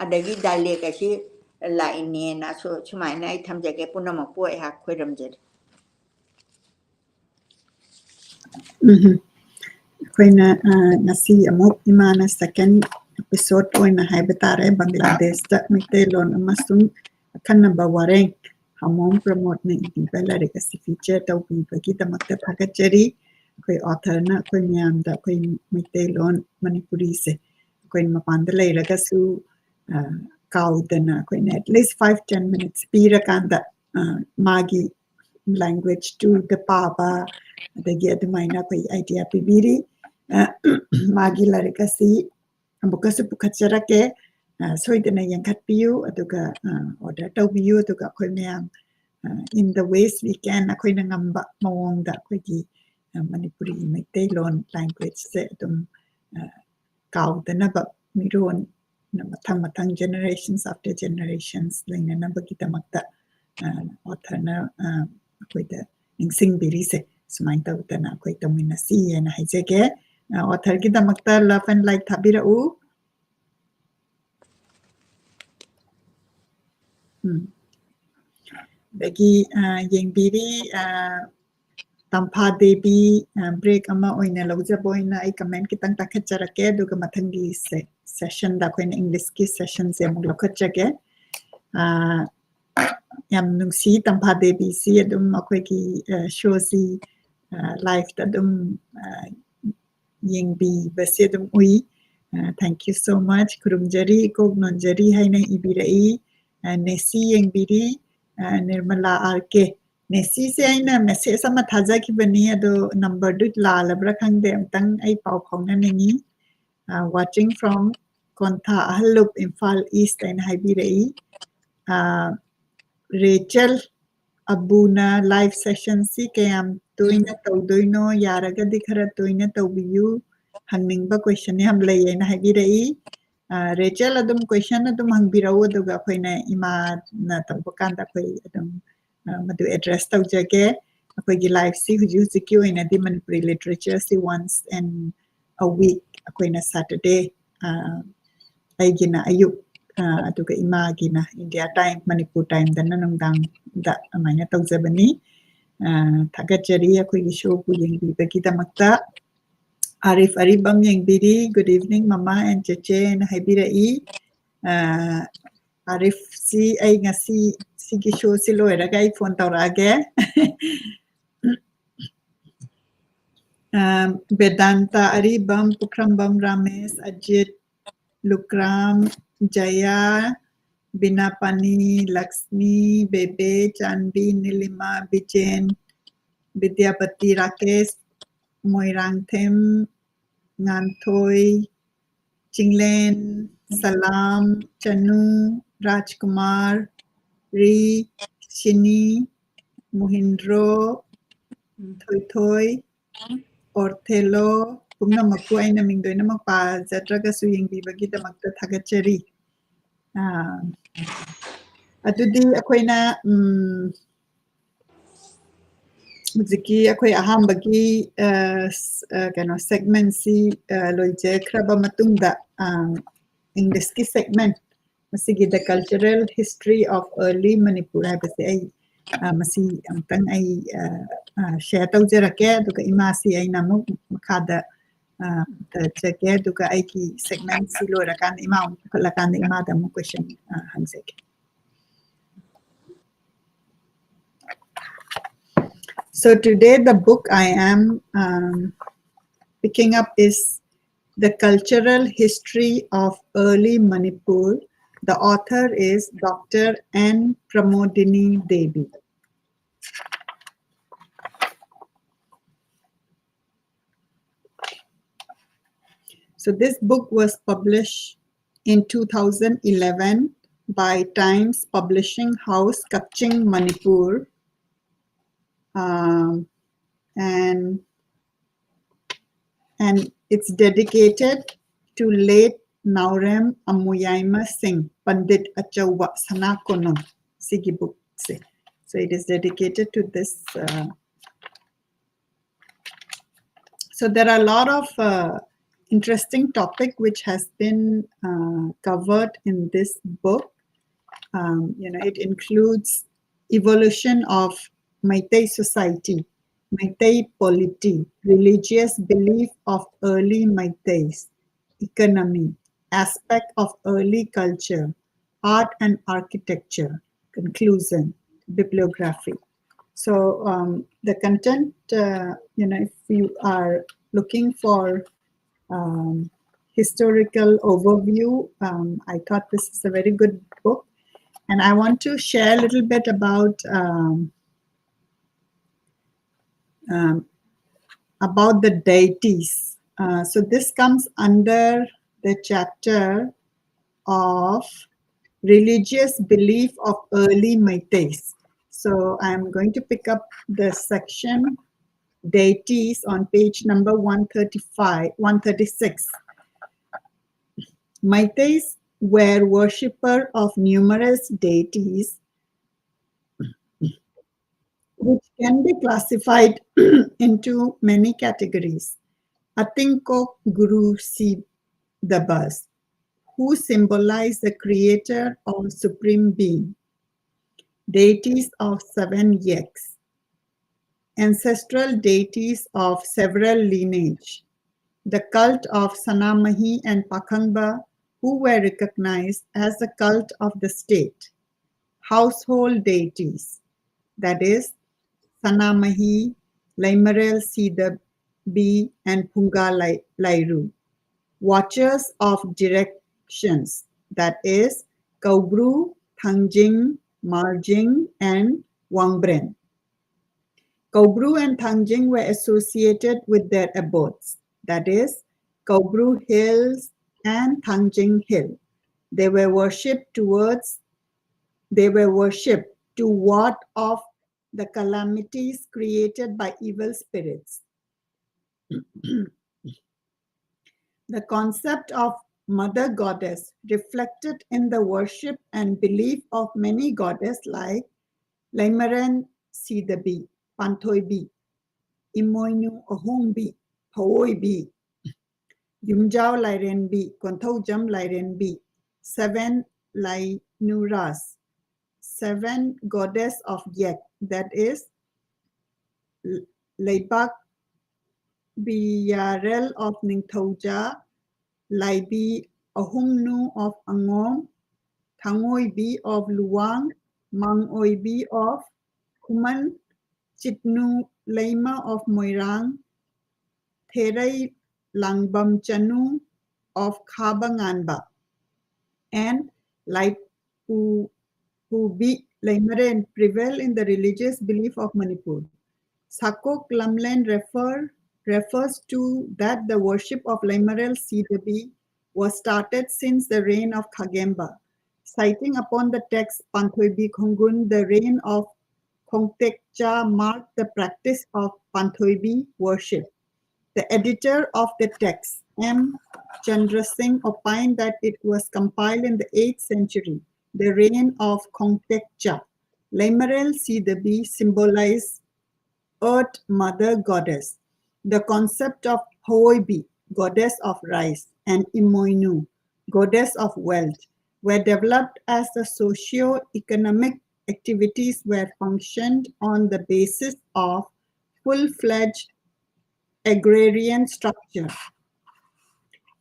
ꯑꯗꯒꯤ dialect ꯑꯁꯤ ꯂꯥꯛꯏꯅꯦꯅ ꯁꯨ-, ꯁꯨꯃꯥꯏꯅ ꯑꯩ ꯊꯝꯖꯒꯦ꯫ ꯄꯨꯝꯅꯃꯛꯄꯨ ꯑꯩꯍꯥꯛ ꯈꯣꯏꯔꯝꯖꯔꯤ꯫ ꯎꯝ꯫ ꯑꯩꯈꯣꯏꯅ, ꯑ, ꯉꯁꯤ ꯑꯃꯨꯛ ꯏꯃꯥꯅ second episode ꯑꯣꯏꯅ ꯍꯥꯏꯕ ꯇꯥꯔꯦ, ꯕꯪꯒ꯭ꯂꯥꯗꯦꯁꯇ ꯃꯩꯇꯩꯂꯣꯟ ꯑꯃꯁꯨꯡ ꯑꯈꯟꯅꯕ ꯋꯥꯔꯦꯡ ꯍꯥꯃꯣꯝ ꯄ꯭ꯔꯃꯣꯗꯅ ꯏꯕꯤꯕ ꯂꯥꯏꯔꯤꯛ ꯑꯁꯤ feature ꯇꯧꯕꯤꯕꯒꯤꯗꯃꯛꯇ ꯊꯥꯒꯠꯆꯔꯤ꯫ ꯑꯩꯈꯣꯏ authorꯅ ꯑꯩꯈꯣꯏ ꯃꯌꯥꯝꯗ ꯑꯩꯈꯣꯏ ꯃꯩꯇꯩꯂꯣꯟ ꯃꯅꯤꯄꯨꯔꯤꯁꯦ ꯑꯩꯈꯣꯏꯅ ꯃꯄꯥꯟꯗ ꯂꯩꯔꯒꯁꯨ, ꯑ, ꯀꯥꯎꯗꯅ ꯑꯩꯈꯣꯏꯅ at least five ten minutes ꯄꯤꯔꯀꯥꯟꯗ, ꯑ, ꯃꯥꯒꯤ language ꯇꯨꯗ ꯄꯥꯕ, ꯑꯗꯒꯤ ꯑꯗꯨꯃꯥꯏꯅ ꯑꯩꯈꯣꯏ idea ꯄꯤꯕꯤꯔꯤ꯫ ꯑ, ꯃꯥꯒꯤ ꯂꯥꯏꯔꯤꯛ ꯑꯁꯤ ꯑꯃꯨꯛꯀꯁꯨ ꯄꯨꯈꯠꯆꯔꯛꯀꯦ꯫ ꯑ, ꯁꯣꯏꯗꯅ ꯌꯦꯡꯈꯠꯄꯤꯌꯨ, ꯑꯗꯨꯒ, ꯑ, order ꯇꯧꯕꯤꯌꯨ, ꯑꯗꯨꯒ ꯑꯩꯈꯣꯏ ꯃꯌꯥꯝ, ꯑ, in the ways we can, ꯑꯩꯈꯣꯏꯅ ꯉꯝꯕ ꯃꯑꯣꯡꯗ ꯑꯩꯈꯣꯏꯒꯤ, ꯑ, ꯃꯅꯤꯄꯨꯔꯤ ꯃꯩꯇꯩꯂꯣꯟ languageꯁꯦ ꯑꯗꯨꯝ, ꯑ, ꯀꯥꯎꯗꯅꯕ, ꯃꯤꯔꯣꯟ ꯃꯊꯪ ꯃꯊꯪ generations after generations ꯂꯩꯅꯅꯕꯒꯤꯗꯃꯛꯇ ꯑꯣꯊꯔꯅ ꯑꯩꯈꯣꯏꯗ ꯅꯤꯡꯁꯤꯡꯕꯤꯔꯤꯁꯦ꯫ ꯁꯨꯃꯥꯏꯅ ꯇꯧꯗꯅ ꯑꯩꯈꯣꯏ ꯇꯧꯃꯤꯟꯅꯁꯤ ꯍꯥꯏꯅ ꯍꯥꯏꯖꯒꯦ꯫ ꯑꯣꯊꯔꯒꯤꯗꯃꯛꯇ love and like ꯊꯥꯕꯤꯔꯛꯎ꯫ ꯎꯝ꯫ ꯑꯗꯒꯤ ꯌꯦꯡꯕꯤꯔꯤ ꯇꯝꯐꯥ ꯗꯦꯕꯤ, break ꯑꯃ ꯑꯣꯏꯅ ꯂꯧꯖꯕ ꯑꯣꯏꯅ ꯑꯩ comment ꯈꯤꯇꯪ ꯇꯥꯈꯠꯆꯔꯛꯀꯦ, ꯑꯗꯨꯒ ꯃꯊꯪꯒꯤ sessionꯗ ꯑꯩꯈꯣꯏꯅ Englishꯀꯤ sessionꯁꯦ ꯑꯃꯨꯛ ꯂꯧꯈꯠꯆꯒꯦ꯫ ꯌꯥꯝ ꯅꯨꯡꯁꯤ ꯇꯝꯐꯥ ꯗꯦꯕꯤꯁꯤ ꯑꯗꯨꯝ ꯑꯩꯈꯣꯏꯒꯤ showꯁꯤ liveꯇ ꯑꯗꯨꯝ ꯌꯦꯡꯕꯤꯕꯁꯦ ꯑꯗꯨꯝ ꯎꯏ꯫ Thank you so much꯫ ꯈꯨꯔꯨꯝꯖꯔꯤ, ꯏꯀꯣꯛ ꯅꯣꯟꯖꯔꯤ ꯍꯥꯏꯅ ꯏꯕꯤꯔꯛꯏ꯫ ꯅꯦꯁꯤ ꯌꯦꯡꯕꯤꯔꯤ, ꯅꯤꯔꯃꯂꯥ ꯑꯥꯔ ꯀꯦ꯫ ꯅꯦꯁꯤꯁꯦ ꯑꯩꯅ message ꯑꯃ ꯊꯥꯖꯈꯤꯕꯅꯤ, ꯑꯗꯣ numberꯗꯨ ꯂꯥꯜꯂꯕ꯭ꯔꯥ ꯈꯪꯗꯦ, ꯑꯝꯇꯪ ꯑꯩ ꯄꯥꯎ ꯐꯥꯎꯅꯅꯤꯡꯉꯤ꯫ Watching from ꯀꯣꯟꯊꯥ ꯑꯍꯜꯂꯨꯞ, ꯏꯝꯐꯥꯜ East ꯍꯥꯏꯅ ꯍꯥꯏꯕꯤꯔꯛꯏ꯫ ꯔꯦꯆꯦꯜ ꯑꯕꯨꯅ live sessionꯁꯤ ꯀꯌꯥꯝ ꯇꯣꯏꯅ ꯇꯧꯗꯣꯏꯅꯣ? ꯌꯥꯔꯒꯗꯤ ꯈꯔ ꯇꯣꯏꯅ ꯇꯧꯕꯤꯌꯨ, ꯍꯪꯅꯤꯡꯕ question ꯌꯥꯝ ꯂꯩꯌꯦꯅ ꯍꯥꯏꯕꯤꯔꯛꯏ꯫ ꯔꯦꯆꯦꯜ, ꯑꯗꯨꯝ question ꯑꯗꯨꯝ ꯍꯪꯕꯤꯔꯛꯎ, ꯑꯗꯨꯒ ꯑꯩꯈꯣꯏꯅ ꯏꯃꯥꯅ ꯇꯧꯕ ꯀꯥꯟꯗ ꯑꯩꯈꯣꯏ ꯑꯗꯨꯝ ꯃꯗꯨ address ꯇꯧꯖꯒꯦ꯫ ꯑꯩꯈꯣꯏꯒꯤ liveꯁꯤ ꯍꯧꯖꯤꯛ ꯍꯧꯖꯤꯛꯀꯤ ꯑꯣꯏꯅꯗꯤ Manipuri literatureꯁꯤ once in a week ꯑꯩꯈꯣꯏꯅ Saturday, ꯑꯩꯒꯤꯅ ꯑꯌꯨꯛ, ꯑꯗꯨꯒ ꯏꯃꯥꯒꯤꯅ India time, ꯃꯅꯤꯄꯨꯔ timeꯗꯅ ꯅꯨꯡꯗꯥꯡꯗ ꯑꯗꯨꯃꯥꯏꯅ ꯇꯧꯖꯕꯅꯤ꯫ ꯊꯥꯒꯠꯆꯔꯤ ꯑꯩꯈꯣꯏꯒꯤ showꯕꯨ ꯌꯦꯡꯕꯤꯕꯒꯤꯗꯃꯛꯇ꯫ ꯑꯥꯔꯤꯐ ꯑꯔꯤꯕꯝ ꯌꯦꯡꯕꯤꯔꯤ, "Good evening ꯃꯃꯥ and ꯆꯦꯆꯦ" ꯍꯥꯏꯅ ꯍꯥꯏꯕꯤꯔꯛꯏ꯫ ꯑꯥꯔꯤꯐꯁꯤ ꯑꯩ ꯉꯁꯤ ꯁꯤꯒꯤ showꯁꯤ ꯂꯣꯏꯔꯒ ꯑꯩ phone ꯇꯧꯔꯛꯑꯒꯦ꯫ ꯕꯦꯗꯥꯟꯇ ꯑꯔꯤꯕꯝ, ꯄꯨꯈ꯭ꯔꯝꯕꯝ ꯔꯥꯃꯦꯁ, ꯑꯖꯤꯠ, ꯂꯨꯀ꯭ꯔꯥꯝ, ꯖꯌꯥ, ꯕꯤꯅꯥꯄꯥꯅꯤ, ꯂꯛꯁꯃꯤ, ꯕꯦꯕꯦ, ꯆꯥꯟꯕꯤ, ꯅꯤꯂꯤꯃꯥ, ꯕꯤꯖꯦꯟ, ꯕꯤꯗ꯭ꯌꯥꯄꯇꯤ, ꯔꯥꯀꯦꯁ, ꯃꯣꯏꯔꯥꯡꯊꯦꯝ, ꯉꯥꯟꯊꯣꯏ, ꯆꯤꯡꯂꯦꯟ, ꯁꯂꯥꯝ, ꯆꯅꯨ, ꯔꯥꯖꯀꯨꯃꯥꯔ, ꯔꯤ, ꯁꯤꯅꯤ, ꯃꯣꯍꯤꯟꯗ꯭ꯔꯣ, ꯊꯣꯏꯊꯣꯏ, ꯑꯣꯔꯊꯦꯂꯣ, ꯄꯨꯝꯅꯃꯛꯄꯨ ꯑꯩꯅ ꯃꯤꯡ ꯂꯣꯏꯅꯃꯛ ꯄꯥꯖꯗ꯭ꯔꯒꯁꯨ ꯌꯦꯡꯕꯤꯕꯒꯤꯗꯃꯛꯇ ꯊꯥꯒꯠꯆꯔꯤ꯫ ꯑꯥ, ꯑꯗꯨꯗꯤ ꯑꯩꯈꯣꯏꯅ, ꯎꯝ, ꯍꯧꯖꯤꯛꯀꯤ ꯑꯩꯈꯣꯏ ꯑꯍꯥꯟꯕꯒꯤ, ꯑ, ꯁ-, ꯑ, ꯀꯩꯅꯣ, segment ꯁꯤ, ꯑ, ꯂꯣꯏꯖꯈ꯭ꯔꯕ ꯃꯇꯨꯡꯗ, ꯑ, English ꯀꯤ segment, ꯃꯁꯤꯒꯤ The Cultural History of Early Manipur ꯍꯥꯏꯕꯁꯦ ꯑꯩ, ꯑ, ꯃꯁꯤ ꯑꯃꯨꯛꯇꯪ ꯑꯩ, ꯑ, ꯑ, share ꯇꯧꯖꯔꯛꯀꯦ, ꯑꯗꯨꯒ ꯏꯃꯥꯁꯤ ꯑꯩꯅ ꯑꯃꯨꯛ ꯃꯈꯥꯗ, ꯑ, ꯇꯧꯖꯒꯦ, ꯑꯗꯨꯒ ꯑꯩꯒꯤ segment ꯁꯤ ꯂꯣꯏꯔꯀꯥꯟꯗ ꯏꯃꯥ ꯑꯃꯨꯛ ꯄꯨꯈꯠꯂꯀꯥꯟꯗ ꯏꯃꯥꯗ ꯑꯃꯨꯛ question, ꯑ, ꯍꯪꯖꯒꯦ꯫ So today the book I am, um, picking up is The Cultural History of Early Manipur. The author is Doctor N Pramodini Devi. So this book was published in two thousand eleven by Times Publishing House, Kakching, Manipur. Um, and, and it's dedicated to late Naorem Amuyaima Singh, Pandit Achauwa Sana Konung, ꯁꯤꯒꯤ book say. So it is dedicated to this, uh, so there are a lot of, uh, interesting topic which has been, uh, covered in this book. Um, you know, it includes evolution of Meitei society, Meitei polity, religious belief of early Meiteis, economy, aspect of early culture, art and architecture, conclusion, bibliography. So, um, the content, uh, you know, if you are looking for, um, historical overview, um, I thought this is a very good book. And I want to share a little bit about, um, um, about the deities. Uh, so this comes under the chapter of religious belief of early Meiteis. So I'm going to pick up the section deities on page number one thirty-five, one thirty-six. Meiteis were worshipper of numerous deities, which can be classified into many categories. Atingkok Guru Si the Bus, who symbolize the creator or supreme being. Deities of seven yaks, ancestral deities of several lineage, the cult of Sanamahi and Pakhangba, who were recognized as the cult of the state, household deities, that is, Sanamahi, Leimarel Sidabi, and Punga Lai- Lairu, watchers of directions, that is, Kaubru, Thangjing, Marjing, and Wangbren. Kaubru and Thangjing were associated with their abodes, that is, Kaubru Hills and Thangjing Hill. They were worshipped towards, they were worshipped to ward off the calamities created by evil spirits. The concept of mother goddess reflected in the worship and belief of many goddess like Leimaren Sidabi, Panthoibi, Imoinu Ahongbi, Phaoibi, Yumjao Lairenbi, Konthoujam Lairenbi, seven Lainuras, seven goddess of Yak, that is, L- Leibak Biyarel of Ningthouja, Laibi Ahumnu of Angom, Thangoibi of Luang, Mangoibi of Kuman, Chitnu Leima of Moirang, Therei Langbam Chanu of Khabanganba, and Laipu Pubi Leimaren prevail in the religious belief of Manipur. Sakok Lamlen refer, refers to that the worship of Leimarel Sidabi was started since the reign of Khagemba, citing upon the text Panthoibi Khongun, the reign of Khongtekcha marked the practice of Panthoibi worship. The editor of the text, M. Chandrasingh, opined that it was compiled in the eighth century, the reign of Khongtekcha. Leimarel Sidabi symbolized Earth Mother Goddess. The concept of Hoibi, goddess of rice, and Imoinu, goddess of wealth, were developed as the socio-economic activities were functioned on the basis of full-fledged agrarian structure.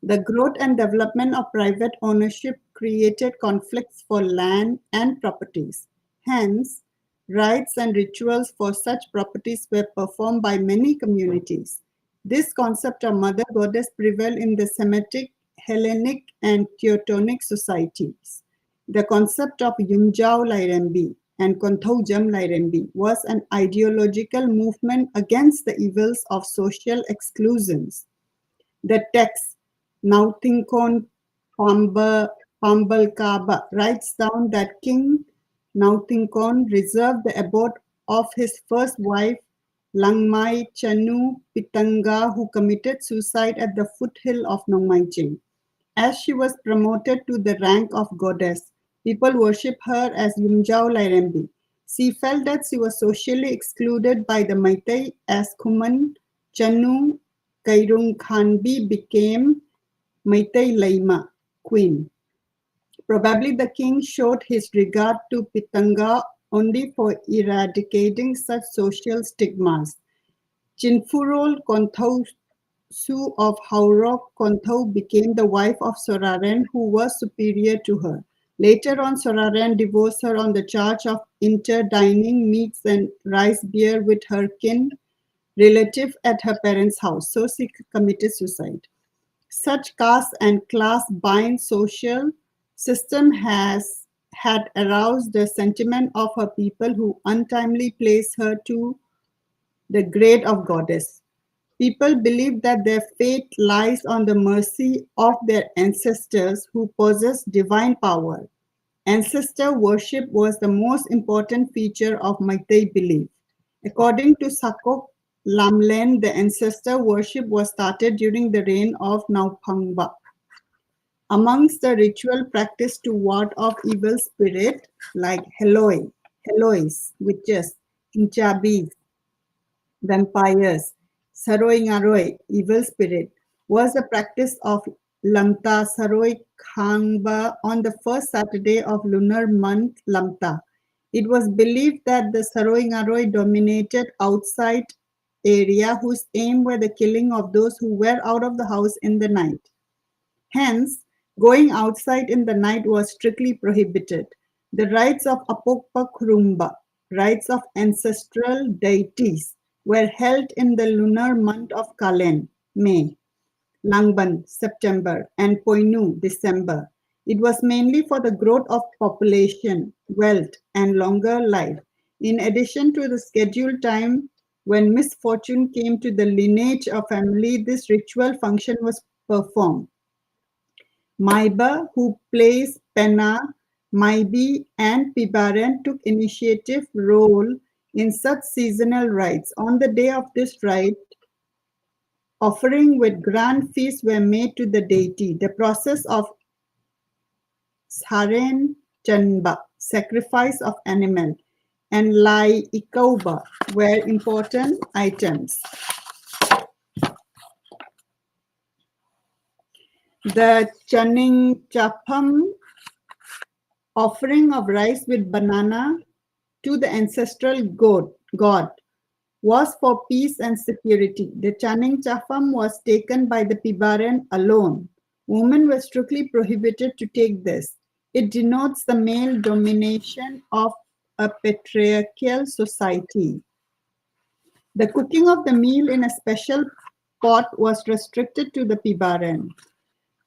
The growth and development of private ownership created conflicts for land and properties. Hence, rites and rituals for such properties were performed by many communities. This concept of mother goddess prevailed in the Semitic, Hellenic, and Teutonic societies. The concept of Yumjao Lairembi and Konthoujam Lairembi was an ideological movement against the evils of social exclusions. The text, Nauthinkon Pamba, Pambalkaba, writes down that King Nauthinkon reserved the abode of his first wife, Langmai Chanu Pitanga, who committed suicide at the foothill of Nongmaiching. As she was promoted to the rank of goddess, people worship her as Yumjao Lairembi. She felt that she was socially excluded by the Meitei as Khuman Chanu Kairung Khanbi became Meitei Leima, queen. Probably the king showed his regard to Pitanga only for eradicating such social stigmas. Chinfurol Konthou Su of Haurok Konthou became the wife of Soraren, who was superior to her. Later on, Soraren divorced her on the charge of interdining meats and rice beer with her kin relative at her parents' house. So she committed suicide. Such caste and class bind social system has had aroused the sentiment of her people who untimely placed her to the grade of goddess. People believe that their fate lies on the mercy of their ancestors who possess divine power. Ancestor worship was the most important feature of Meitei belief. According to Sakok Lamlen, the ancestor worship was started during the reign of Naupangba. Amongst the ritual practice to ward off evil spirit like Heloi, Helois, witches, Inchabis, vampires, Saroi Ngaroi, evil spirit, was the practice of Lamta Saroi Khangba on the first Saturday of lunar month Lamta. It was believed that the Saroi Ngaroi dominated outside area whose aim were the killing of those who were out of the house in the night. Hence, going outside in the night was strictly prohibited. The rites of Apokpa Khurumba, rites of ancestral deities, were held in the lunar month of Kalen, May, Langban, September, and Poinu, December. It was mainly for the growth of population, wealth, and longer life. In addition to the scheduled time when misfortune came to the lineage of family, this ritual function was performed. Maiba, who plays Pena, Maibi, and Pibaren, took initiative role in such seasonal rites. On the day of this rite, offering with grand feasts were made to the deity. The process of Saren Chanba, sacrifice of animal, and Lai Ikauba were important items. The Chaning Chapam, offering of rice with banana to the ancestral god, god, was for peace and security. The Chaning Chapam was taken by the Pibaren alone. Women were strictly prohibited to take this. It denotes the male domination of a patriarchal society. The cooking of the meal in a special pot was restricted to the Pibaren.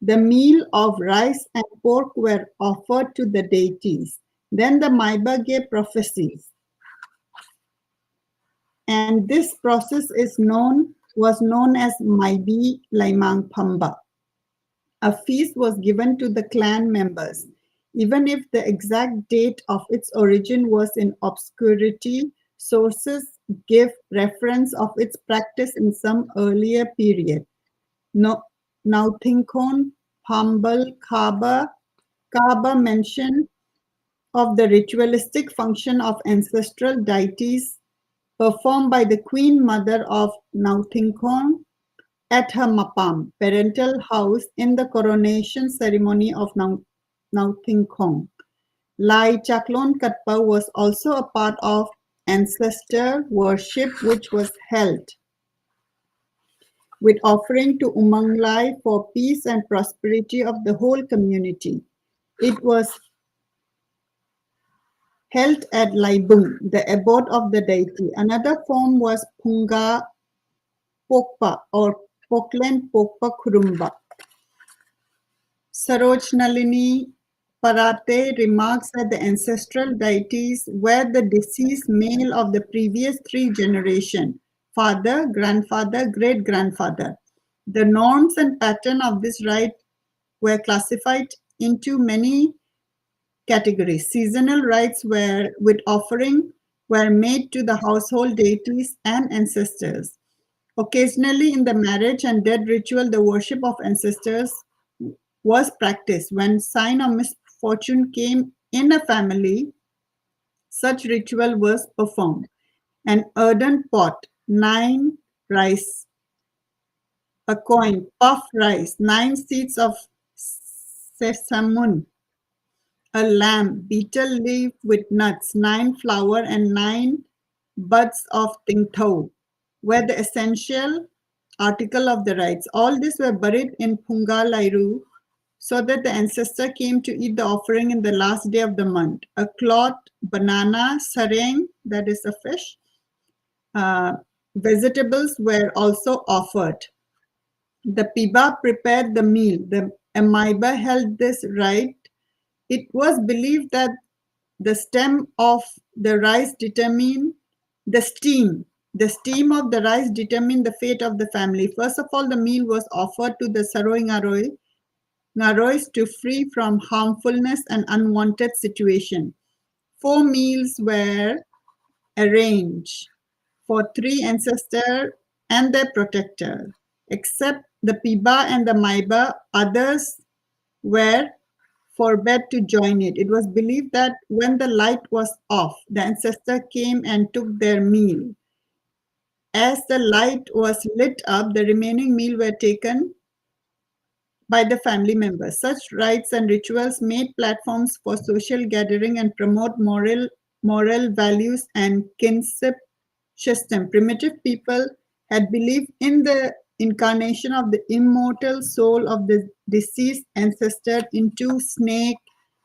The meal of rice and pork were offered to the deities. Then the Maiba gave prophecies. And this process is known, was known as Maibi Laimang Pamba. A feast was given to the clan members. Even if the exact date of its origin was in obscurity, sources give reference of its practice in some earlier period. No, Nauthinkhon, Phambal, Khaba, Kaba mention of the ritualistic function of ancestral deities performed by the queen mother of Nauthinkhon at her mapam, parental house, in the coronation ceremony of Nau- Nauthinkhon. Lai Chaklon Katpa was also a part of ancestor worship, which was held with offering to Umang Lai for peace and prosperity of the whole community. It was held at Laibung, the abode of the deity. Another form was Punga Pokpa or Poklen Pokpa Khurumba. Saroj Nalini Parate remarks that the ancestral deities were the deceased male of the previous three generation, father, grandfather, great-grandfather. The norms and pattern of this rite were classified into many categories. Seasonal rites were with offering were made to the household deities and ancestors. Occasionally, in the marriage and death ritual, the worship of ancestors was practiced. When sign of misfortune came in a family, such ritual was performed. An earthen pot, nine rice, a coin, puff rice, nine seeds of sesamun, a lamb, betel leaf with nuts, nine flower, and nine buds of tingthou were the essential article of the rites. All these were buried in Punga Lairu so that the ancestor came to eat the offering in the last day of the month. A cloth, banana, sareng, that is a fish, uh, vegetables were also offered. The Piba prepared the meal. The Amaiba held this rite. It was believed that the stem of the rice determined the steam. The steam of the rice determined the fate of the family. First of all, the meal was offered to the Saroi Ngaroi, Ngarois to free from harmfulness and unwanted situation. Four meals were arranged for three ancestors and their protector. Except the Piba and the Maiba, others were forbade to join it. It was believed that when the light was off, the ancestor came and took their meal. As the light was lit up, the remaining meal were taken by the family members. Such rites and rituals made platforms for social gathering and promote moral, moral values and kinship system. Primitive people had believed in the incarnation of the immortal soul of the deceased ancestor into snake,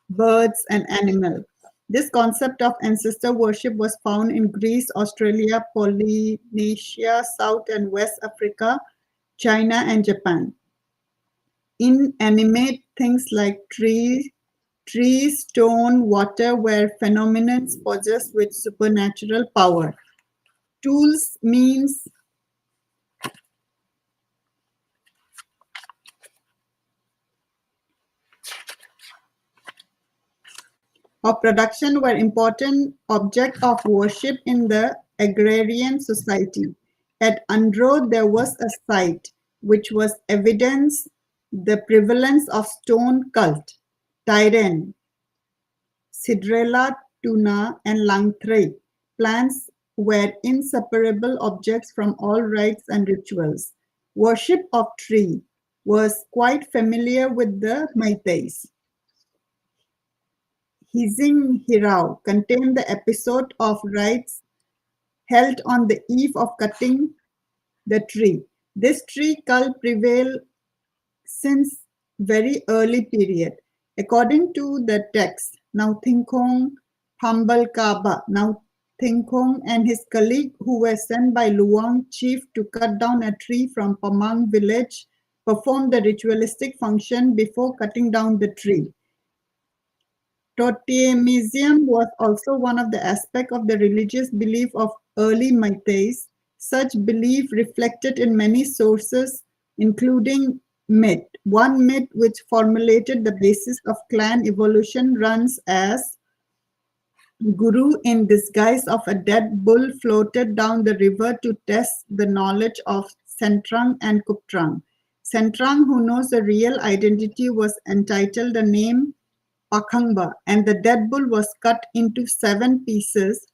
birds, and animal. This concept of ancestor worship was found in Greece, Australia, Polynesia, South and West Africa, China, and Japan. Inanimate things like tree, tree, stone, water were phenomenons possessed with supernatural power. Tools, means, of production were important object of worship in the agrarian society. At Andro, there was a site which was evidence the prevalence of stone cult. Tyren, Sidrella, Tuna, and Langtrei plants were inseparable objects from all rites and rituals. Worship of tree was quite familiar with the Meiteis. Hizing Hirao contained the episode of rites held on the eve of cutting the tree. This tree cult prevailed since very early period. According to the text, Nauthinkong Pambal Kaba, Nauthinkong and his colleague who were sent by Luang chief to cut down a tree from Pamang village performed the ritualistic function before cutting down the tree. Totemism was also one of the aspects of the religious belief of early Meiteis. Such belief reflected in many sources, including myth, One myth which formulated the basis of clan evolution runs as Guru, in disguise of a dead bull, floated down the river to test the knowledge of Sentrang and Kuptrang. Sentrang, who knows the real identity, was entitled the name Pakhangba, and the dead bull was cut into seven pieces,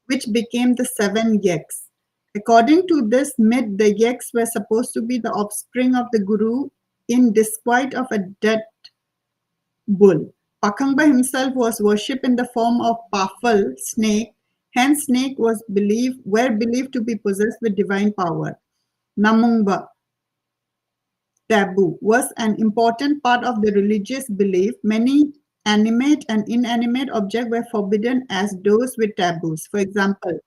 which became the seven yaks. According to this myth, the yaks were supposed to be the offspring of the Guru in despite of a dead bull. Pakhangba himself was worshipped in the form of Pafal, snake. Hence, snake was believed were believed to be possessed with divine power. Namungba taboo was an important part of the religious belief. Many animate and inanimate objects were forbidden as those with taboos. For example,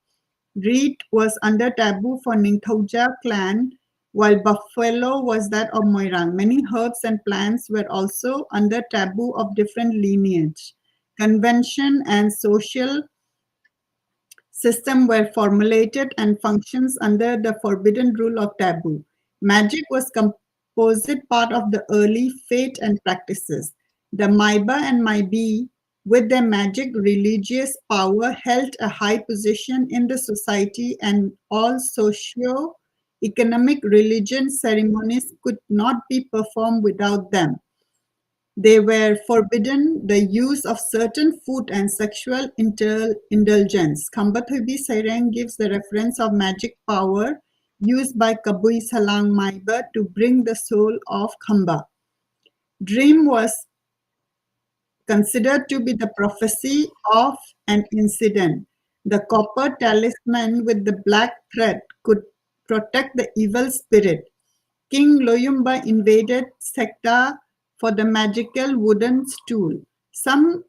reed was under taboo for Ningthouja clan, while buffalo was that of Moirang. Many herbs and plants were also under taboo of different lineage. Convention and social system were formulated and functions under the forbidden rule of taboo. Magic was composite part of the early faith and practices. The Maiba and Maibi, with their magic religious power, held a high position in the society, and all socio-economic religion ceremonies could not be performed without them. They were forbidden the use of certain food and sexual inter- indulgence. Khamba Thoibi Seireng gives the reference of magic power used by Kabui Salang Maiba to bring the soul of Khamba. Dream was considered to be the prophecy of an incident. The copper talisman with the black thread could protect the evil spirit. King Loyumba invaded Sekta for the magical wooden stool. Some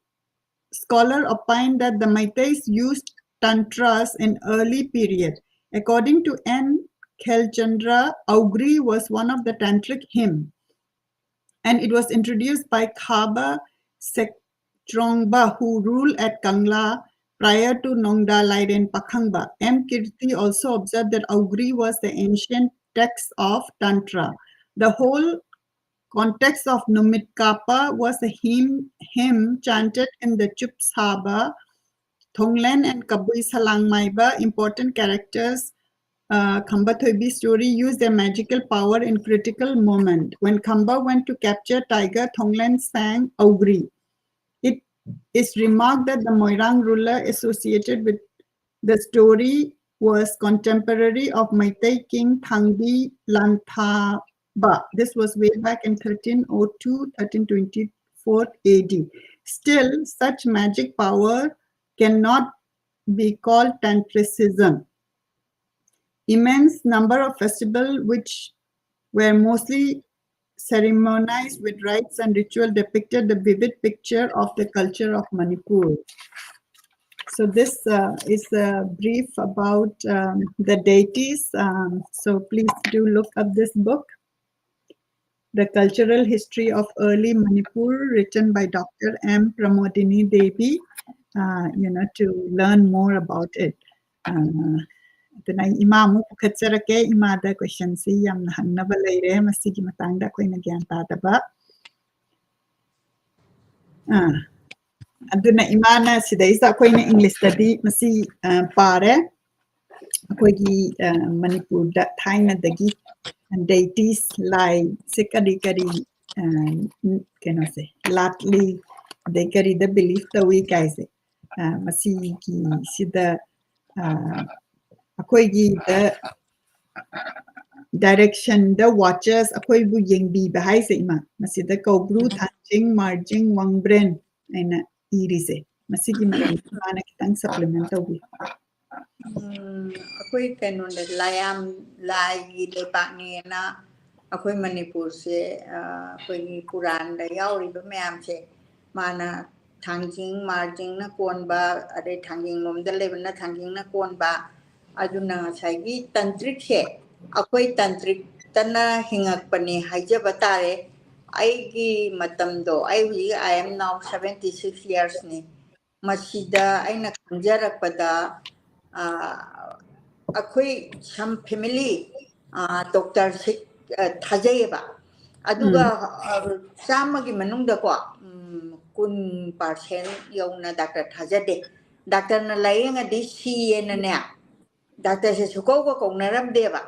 scholar opine that the Meiteis used tantras in early period. According to N. Khelchandra, Augri was one of the tantric hymn, and it was introduced by Khaba Sektrongba, who ruled at Kangla prior to Nongda Lairen Pakhangba. M. Kirti also observed that Augri was the ancient text of Tantra. The whole context of Numit Kapa was a hymn, hymn chanted in the Chup Saba. Thonglen and Kabui Salangmaiba, important characters, uh, Khamba Thoibi story, use their magical power in critical moment. When Khamba went to capture tiger, Thonglen sang Augri. It is remarked that the Moirang ruler associated with the story was contemporary of Meitei King Thangbi Lanthaba. This was way back in thirteen oh two, thirteen twenty-four A D. Still, such magic power cannot be called tantricism. Immense number of festivals which were mostly ceremonized with rites and ritual depicted the vivid picture of the culture of Manipur. So this uh, is a brief about um, the deities. Um, so please do look up this book, The Cultural History of Early Manipur, written by Doctor M Pramodini Devi, uh, you know, to learn more about it. Uh, ꯑꯗꯨꯅ ꯑꯩ ꯏꯃꯥ ꯑꯃꯨꯛ ꯄꯨꯈꯠꯆꯔꯛꯀꯦ꯫ ꯏꯃꯥꯗ question ꯁꯤ ꯌꯥꯝꯅ ꯍꯪꯅꯕ ꯂꯩꯔꯦ꯫ ꯃꯁꯤꯒꯤ ꯃꯇꯥꯡꯗ ꯑꯩꯈꯣꯏꯅ ꯒ꯭ꯌꯥꯟ ꯇꯥꯗꯕ꯫ ꯑꯥ, ꯑꯗꯨꯅ ꯏꯃꯥꯅ ꯁꯤꯗꯩꯁꯤꯗ ꯑꯩꯈꯣꯏꯅ English ꯇꯗꯤ ꯃꯁꯤ, ꯑ, ꯄꯥꯔꯦ꯫ ꯑꯩꯈꯣꯏꯒꯤ, ꯑ, ꯃꯅꯤꯄꯨꯔꯗ ꯊꯥꯏꯅꯗꯒꯤ deities ꯂꯥꯏꯁꯦ ꯀꯔꯤ ꯀꯔꯤ, ꯑ, ꯀꯩꯅꯣꯁꯦ, ꯂꯥꯠꯂꯤ, ꯑꯗꯩ ꯀꯔꯤꯗ believe ꯇꯧꯏ ꯀꯥꯏꯁꯦ, ꯑ, ꯃꯁꯤꯒꯤꯁꯤꯗ, ꯑ, ꯑꯩꯈꯣꯏꯒꯤꯗ direction ꯗ watchers ꯑꯩꯈꯣꯏꯕꯨ ꯌꯦꯡꯕꯤꯕ ꯍꯥꯏꯁꯦ, ꯏꯃꯥ, ꯃꯁꯤꯗ ꯀꯧꯕ꯭ꯔꯨ, ꯎꯝ꯫ ꯊꯥꯡꯖꯤꯡ, ꯃꯥꯔꯖꯤꯡ, ꯋꯥꯡꯕ꯭ꯔꯦꯟ ꯍꯥꯏꯅ ꯏꯔꯤꯁꯦ, ꯃꯁꯤꯒꯤ ꯃꯔꯝꯗ ꯏꯃꯥꯅ ꯈꯤꯇꯪ supplement ꯇꯧꯕꯤꯌꯨ꯫ ꯎꯝ, ꯑꯩꯈꯣꯏ ꯀꯩꯅꯣꯗ ꯂꯥꯏꯌꯥꯝ ꯂꯥꯏꯒꯤ ꯂꯩꯕꯥꯛꯅꯦꯅ ꯑꯩꯈꯣꯏ ꯃꯅꯤꯄꯨꯔꯁꯦ, ꯑ, ꯑꯩꯈꯣꯏꯒꯤ ꯄꯨꯔꯥꯟꯗ ꯌꯥꯎꯔꯤꯕ ꯃꯌꯥꯝꯁꯦ, ꯃꯥꯅ ꯊꯥꯡꯖꯤꯡ, ꯃꯥꯔꯖꯤꯡꯅ ꯀꯣꯟꯕ, ꯑꯗꯩ ꯊꯥꯡꯖꯤꯡ ꯂꯣꯝꯗ ꯂꯩꯕꯅ ꯊꯥꯡꯖꯤꯡꯅ ꯀꯣꯟꯕ, ꯑꯗꯨꯅ ꯉꯁꯥꯏꯒꯤ ꯇꯟꯇ꯭ꯔꯤꯛꯁꯦ ꯑꯩꯈꯣꯏ ꯇꯟꯇ꯭ꯔꯤꯛꯇꯅ ꯍꯤꯡꯉꯛꯄꯅꯤ ꯍꯥꯏꯖꯕ ꯇꯥꯔꯦ꯫ ꯑꯩꯒꯤ ꯃꯇꯝꯗꯣ, ꯑꯩ ꯍꯧꯖꯤꯛ I am now seventy six years ꯅꯤ꯫ ꯃꯁꯤꯗ ꯑꯩꯅ ꯈꯪꯖꯔꯛꯄꯗ, ꯑ, ꯑꯩꯈꯣꯏ some family, ꯑ, doctor ꯁꯤ, ꯑ, ꯊꯥꯖꯩꯌꯦꯕ꯫ ꯑꯗꯨꯒ, ꯎꯝ꯫ ꯑ, ꯆꯥꯝꯃꯒꯤ ꯃꯅꯨꯡꯗꯀꯣ, ꯎꯝ, ꯀꯨꯟ percent ꯌꯧꯅ ꯗꯥꯛꯇꯔ ꯊꯥꯖꯗꯦ꯫ ꯗꯥꯛꯇꯔꯅ ꯂꯥꯌꯦꯡꯉꯗꯤ ꯁꯤꯌꯦꯅꯅꯦ, ꯗꯥꯛꯇꯔꯁꯦ ꯁꯨꯀꯧꯒ ꯀꯧꯅꯔꯝꯗꯦꯕ꯫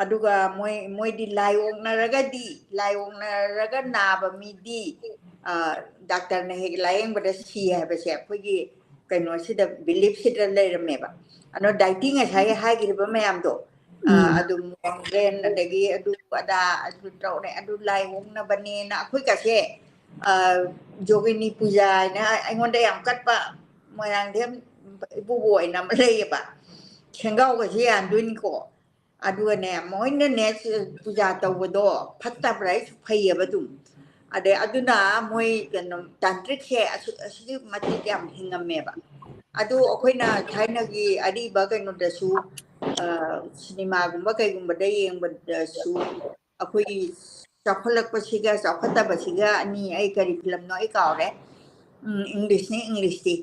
ꯑꯗꯨꯒ ꯃꯣꯏ, ꯃꯣꯏꯗꯤ ꯂꯥꯏ ꯑꯣꯛꯅꯔꯒꯗꯤ, ꯂꯥꯏ ꯑꯣꯛꯅꯔꯒ ꯅꯥꯕ ꯃꯤꯗꯤ, ꯑ, ꯗꯥꯛꯇꯔꯅ ꯍꯦꯛ ꯂꯥꯌꯦꯡꯕꯗ ꯁꯤ ꯍꯥꯏꯕꯁꯦ ꯑꯩꯈꯣꯏꯒꯤ ꯀꯩꯅꯣꯁꯤꯗ, beliefꯁꯤꯗ ꯂꯩꯔꯝꯃꯦꯕ꯫ ꯑꯗꯣ dieting ꯉꯁꯥꯏ ꯍꯥꯏꯈ꯭ꯔꯤꯕ ꯃꯌꯥꯝꯗꯣ, ꯑ, ꯎꯝ꯫ ꯑꯗꯨꯝ ꯃꯣꯡꯒ꯭ꯔꯦꯟ, ꯑꯗꯒꯤ ꯑꯗꯨ ꯑꯗꯥ, ꯑꯗꯨ ꯇꯧꯔꯦ, ꯑꯗꯨ ꯂꯥꯏ ꯑꯣꯛꯅꯕꯅꯦꯅ ꯑꯩꯈꯣꯏ ꯀꯁꯦ, ꯑ, ꯖꯣꯒꯤꯅꯤ ꯄꯨꯖꯥ ꯍꯥꯏꯅ ꯑꯩꯉꯣꯟꯗ ꯌꯥꯝ ꯀꯠꯄ ꯃꯣꯏꯔꯥꯡꯊꯦꯝ ꯏꯕꯨꯕꯣꯛ ꯑꯣꯏꯅ ꯑꯃ ꯂꯩꯌꯦꯕ꯫ ꯁꯦꯡꯒꯥꯎꯒꯁꯦ ꯌꯥꯟꯗꯣꯏꯅꯤꯀꯣ꯫ ꯑꯗꯨꯒꯅꯦ, ꯃꯣꯏꯅꯅꯦ, ꯄꯨꯖꯥ ꯇꯧꯕꯗꯣ ꯐꯠꯇꯕ꯭ꯔꯥ? ꯑꯩꯁꯨ ꯐꯩꯌꯦꯕ ꯑꯗꯨꯝ꯫ ꯑꯗꯩ ꯑꯗꯨꯅ ꯃꯣꯏ ꯀꯩꯅꯣ, ꯇꯥꯟꯇ꯭ꯔꯤꯛꯁꯦ ꯑꯁꯨ-, ꯑꯁꯨꯛꯀꯤ ꯃꯇꯤꯛ ꯌꯥꯝ ꯍꯤꯡꯉꯝꯃꯦꯕ꯫ ꯑꯗꯨ ꯑꯩꯈꯣꯏꯅ ꯊꯥꯏꯅꯒꯤ ꯑꯔꯤꯕ ꯀꯩꯅꯣꯗꯁꯨ, ꯑ, ꯁꯤꯅꯦꯃꯥꯒꯨꯝꯕ ꯀꯩꯒꯨꯝꯕꯗ ꯌꯦꯡꯕꯗꯁꯨ, ꯑꯩꯈꯣꯏꯒꯤ ꯆꯥꯎꯈꯠꯂꯛꯄꯁꯤꯒ ꯆꯥꯎꯈꯠꯇꯕꯁꯤꯒ ꯑꯅꯤ, ꯑꯩ ꯀꯔꯤ ꯐꯤꯂꯝꯅꯣ ꯑꯩ ꯀꯥꯎꯔꯦ꯫ ꯎꯝ, Englishꯅꯤ, Englishꯇꯤ꯫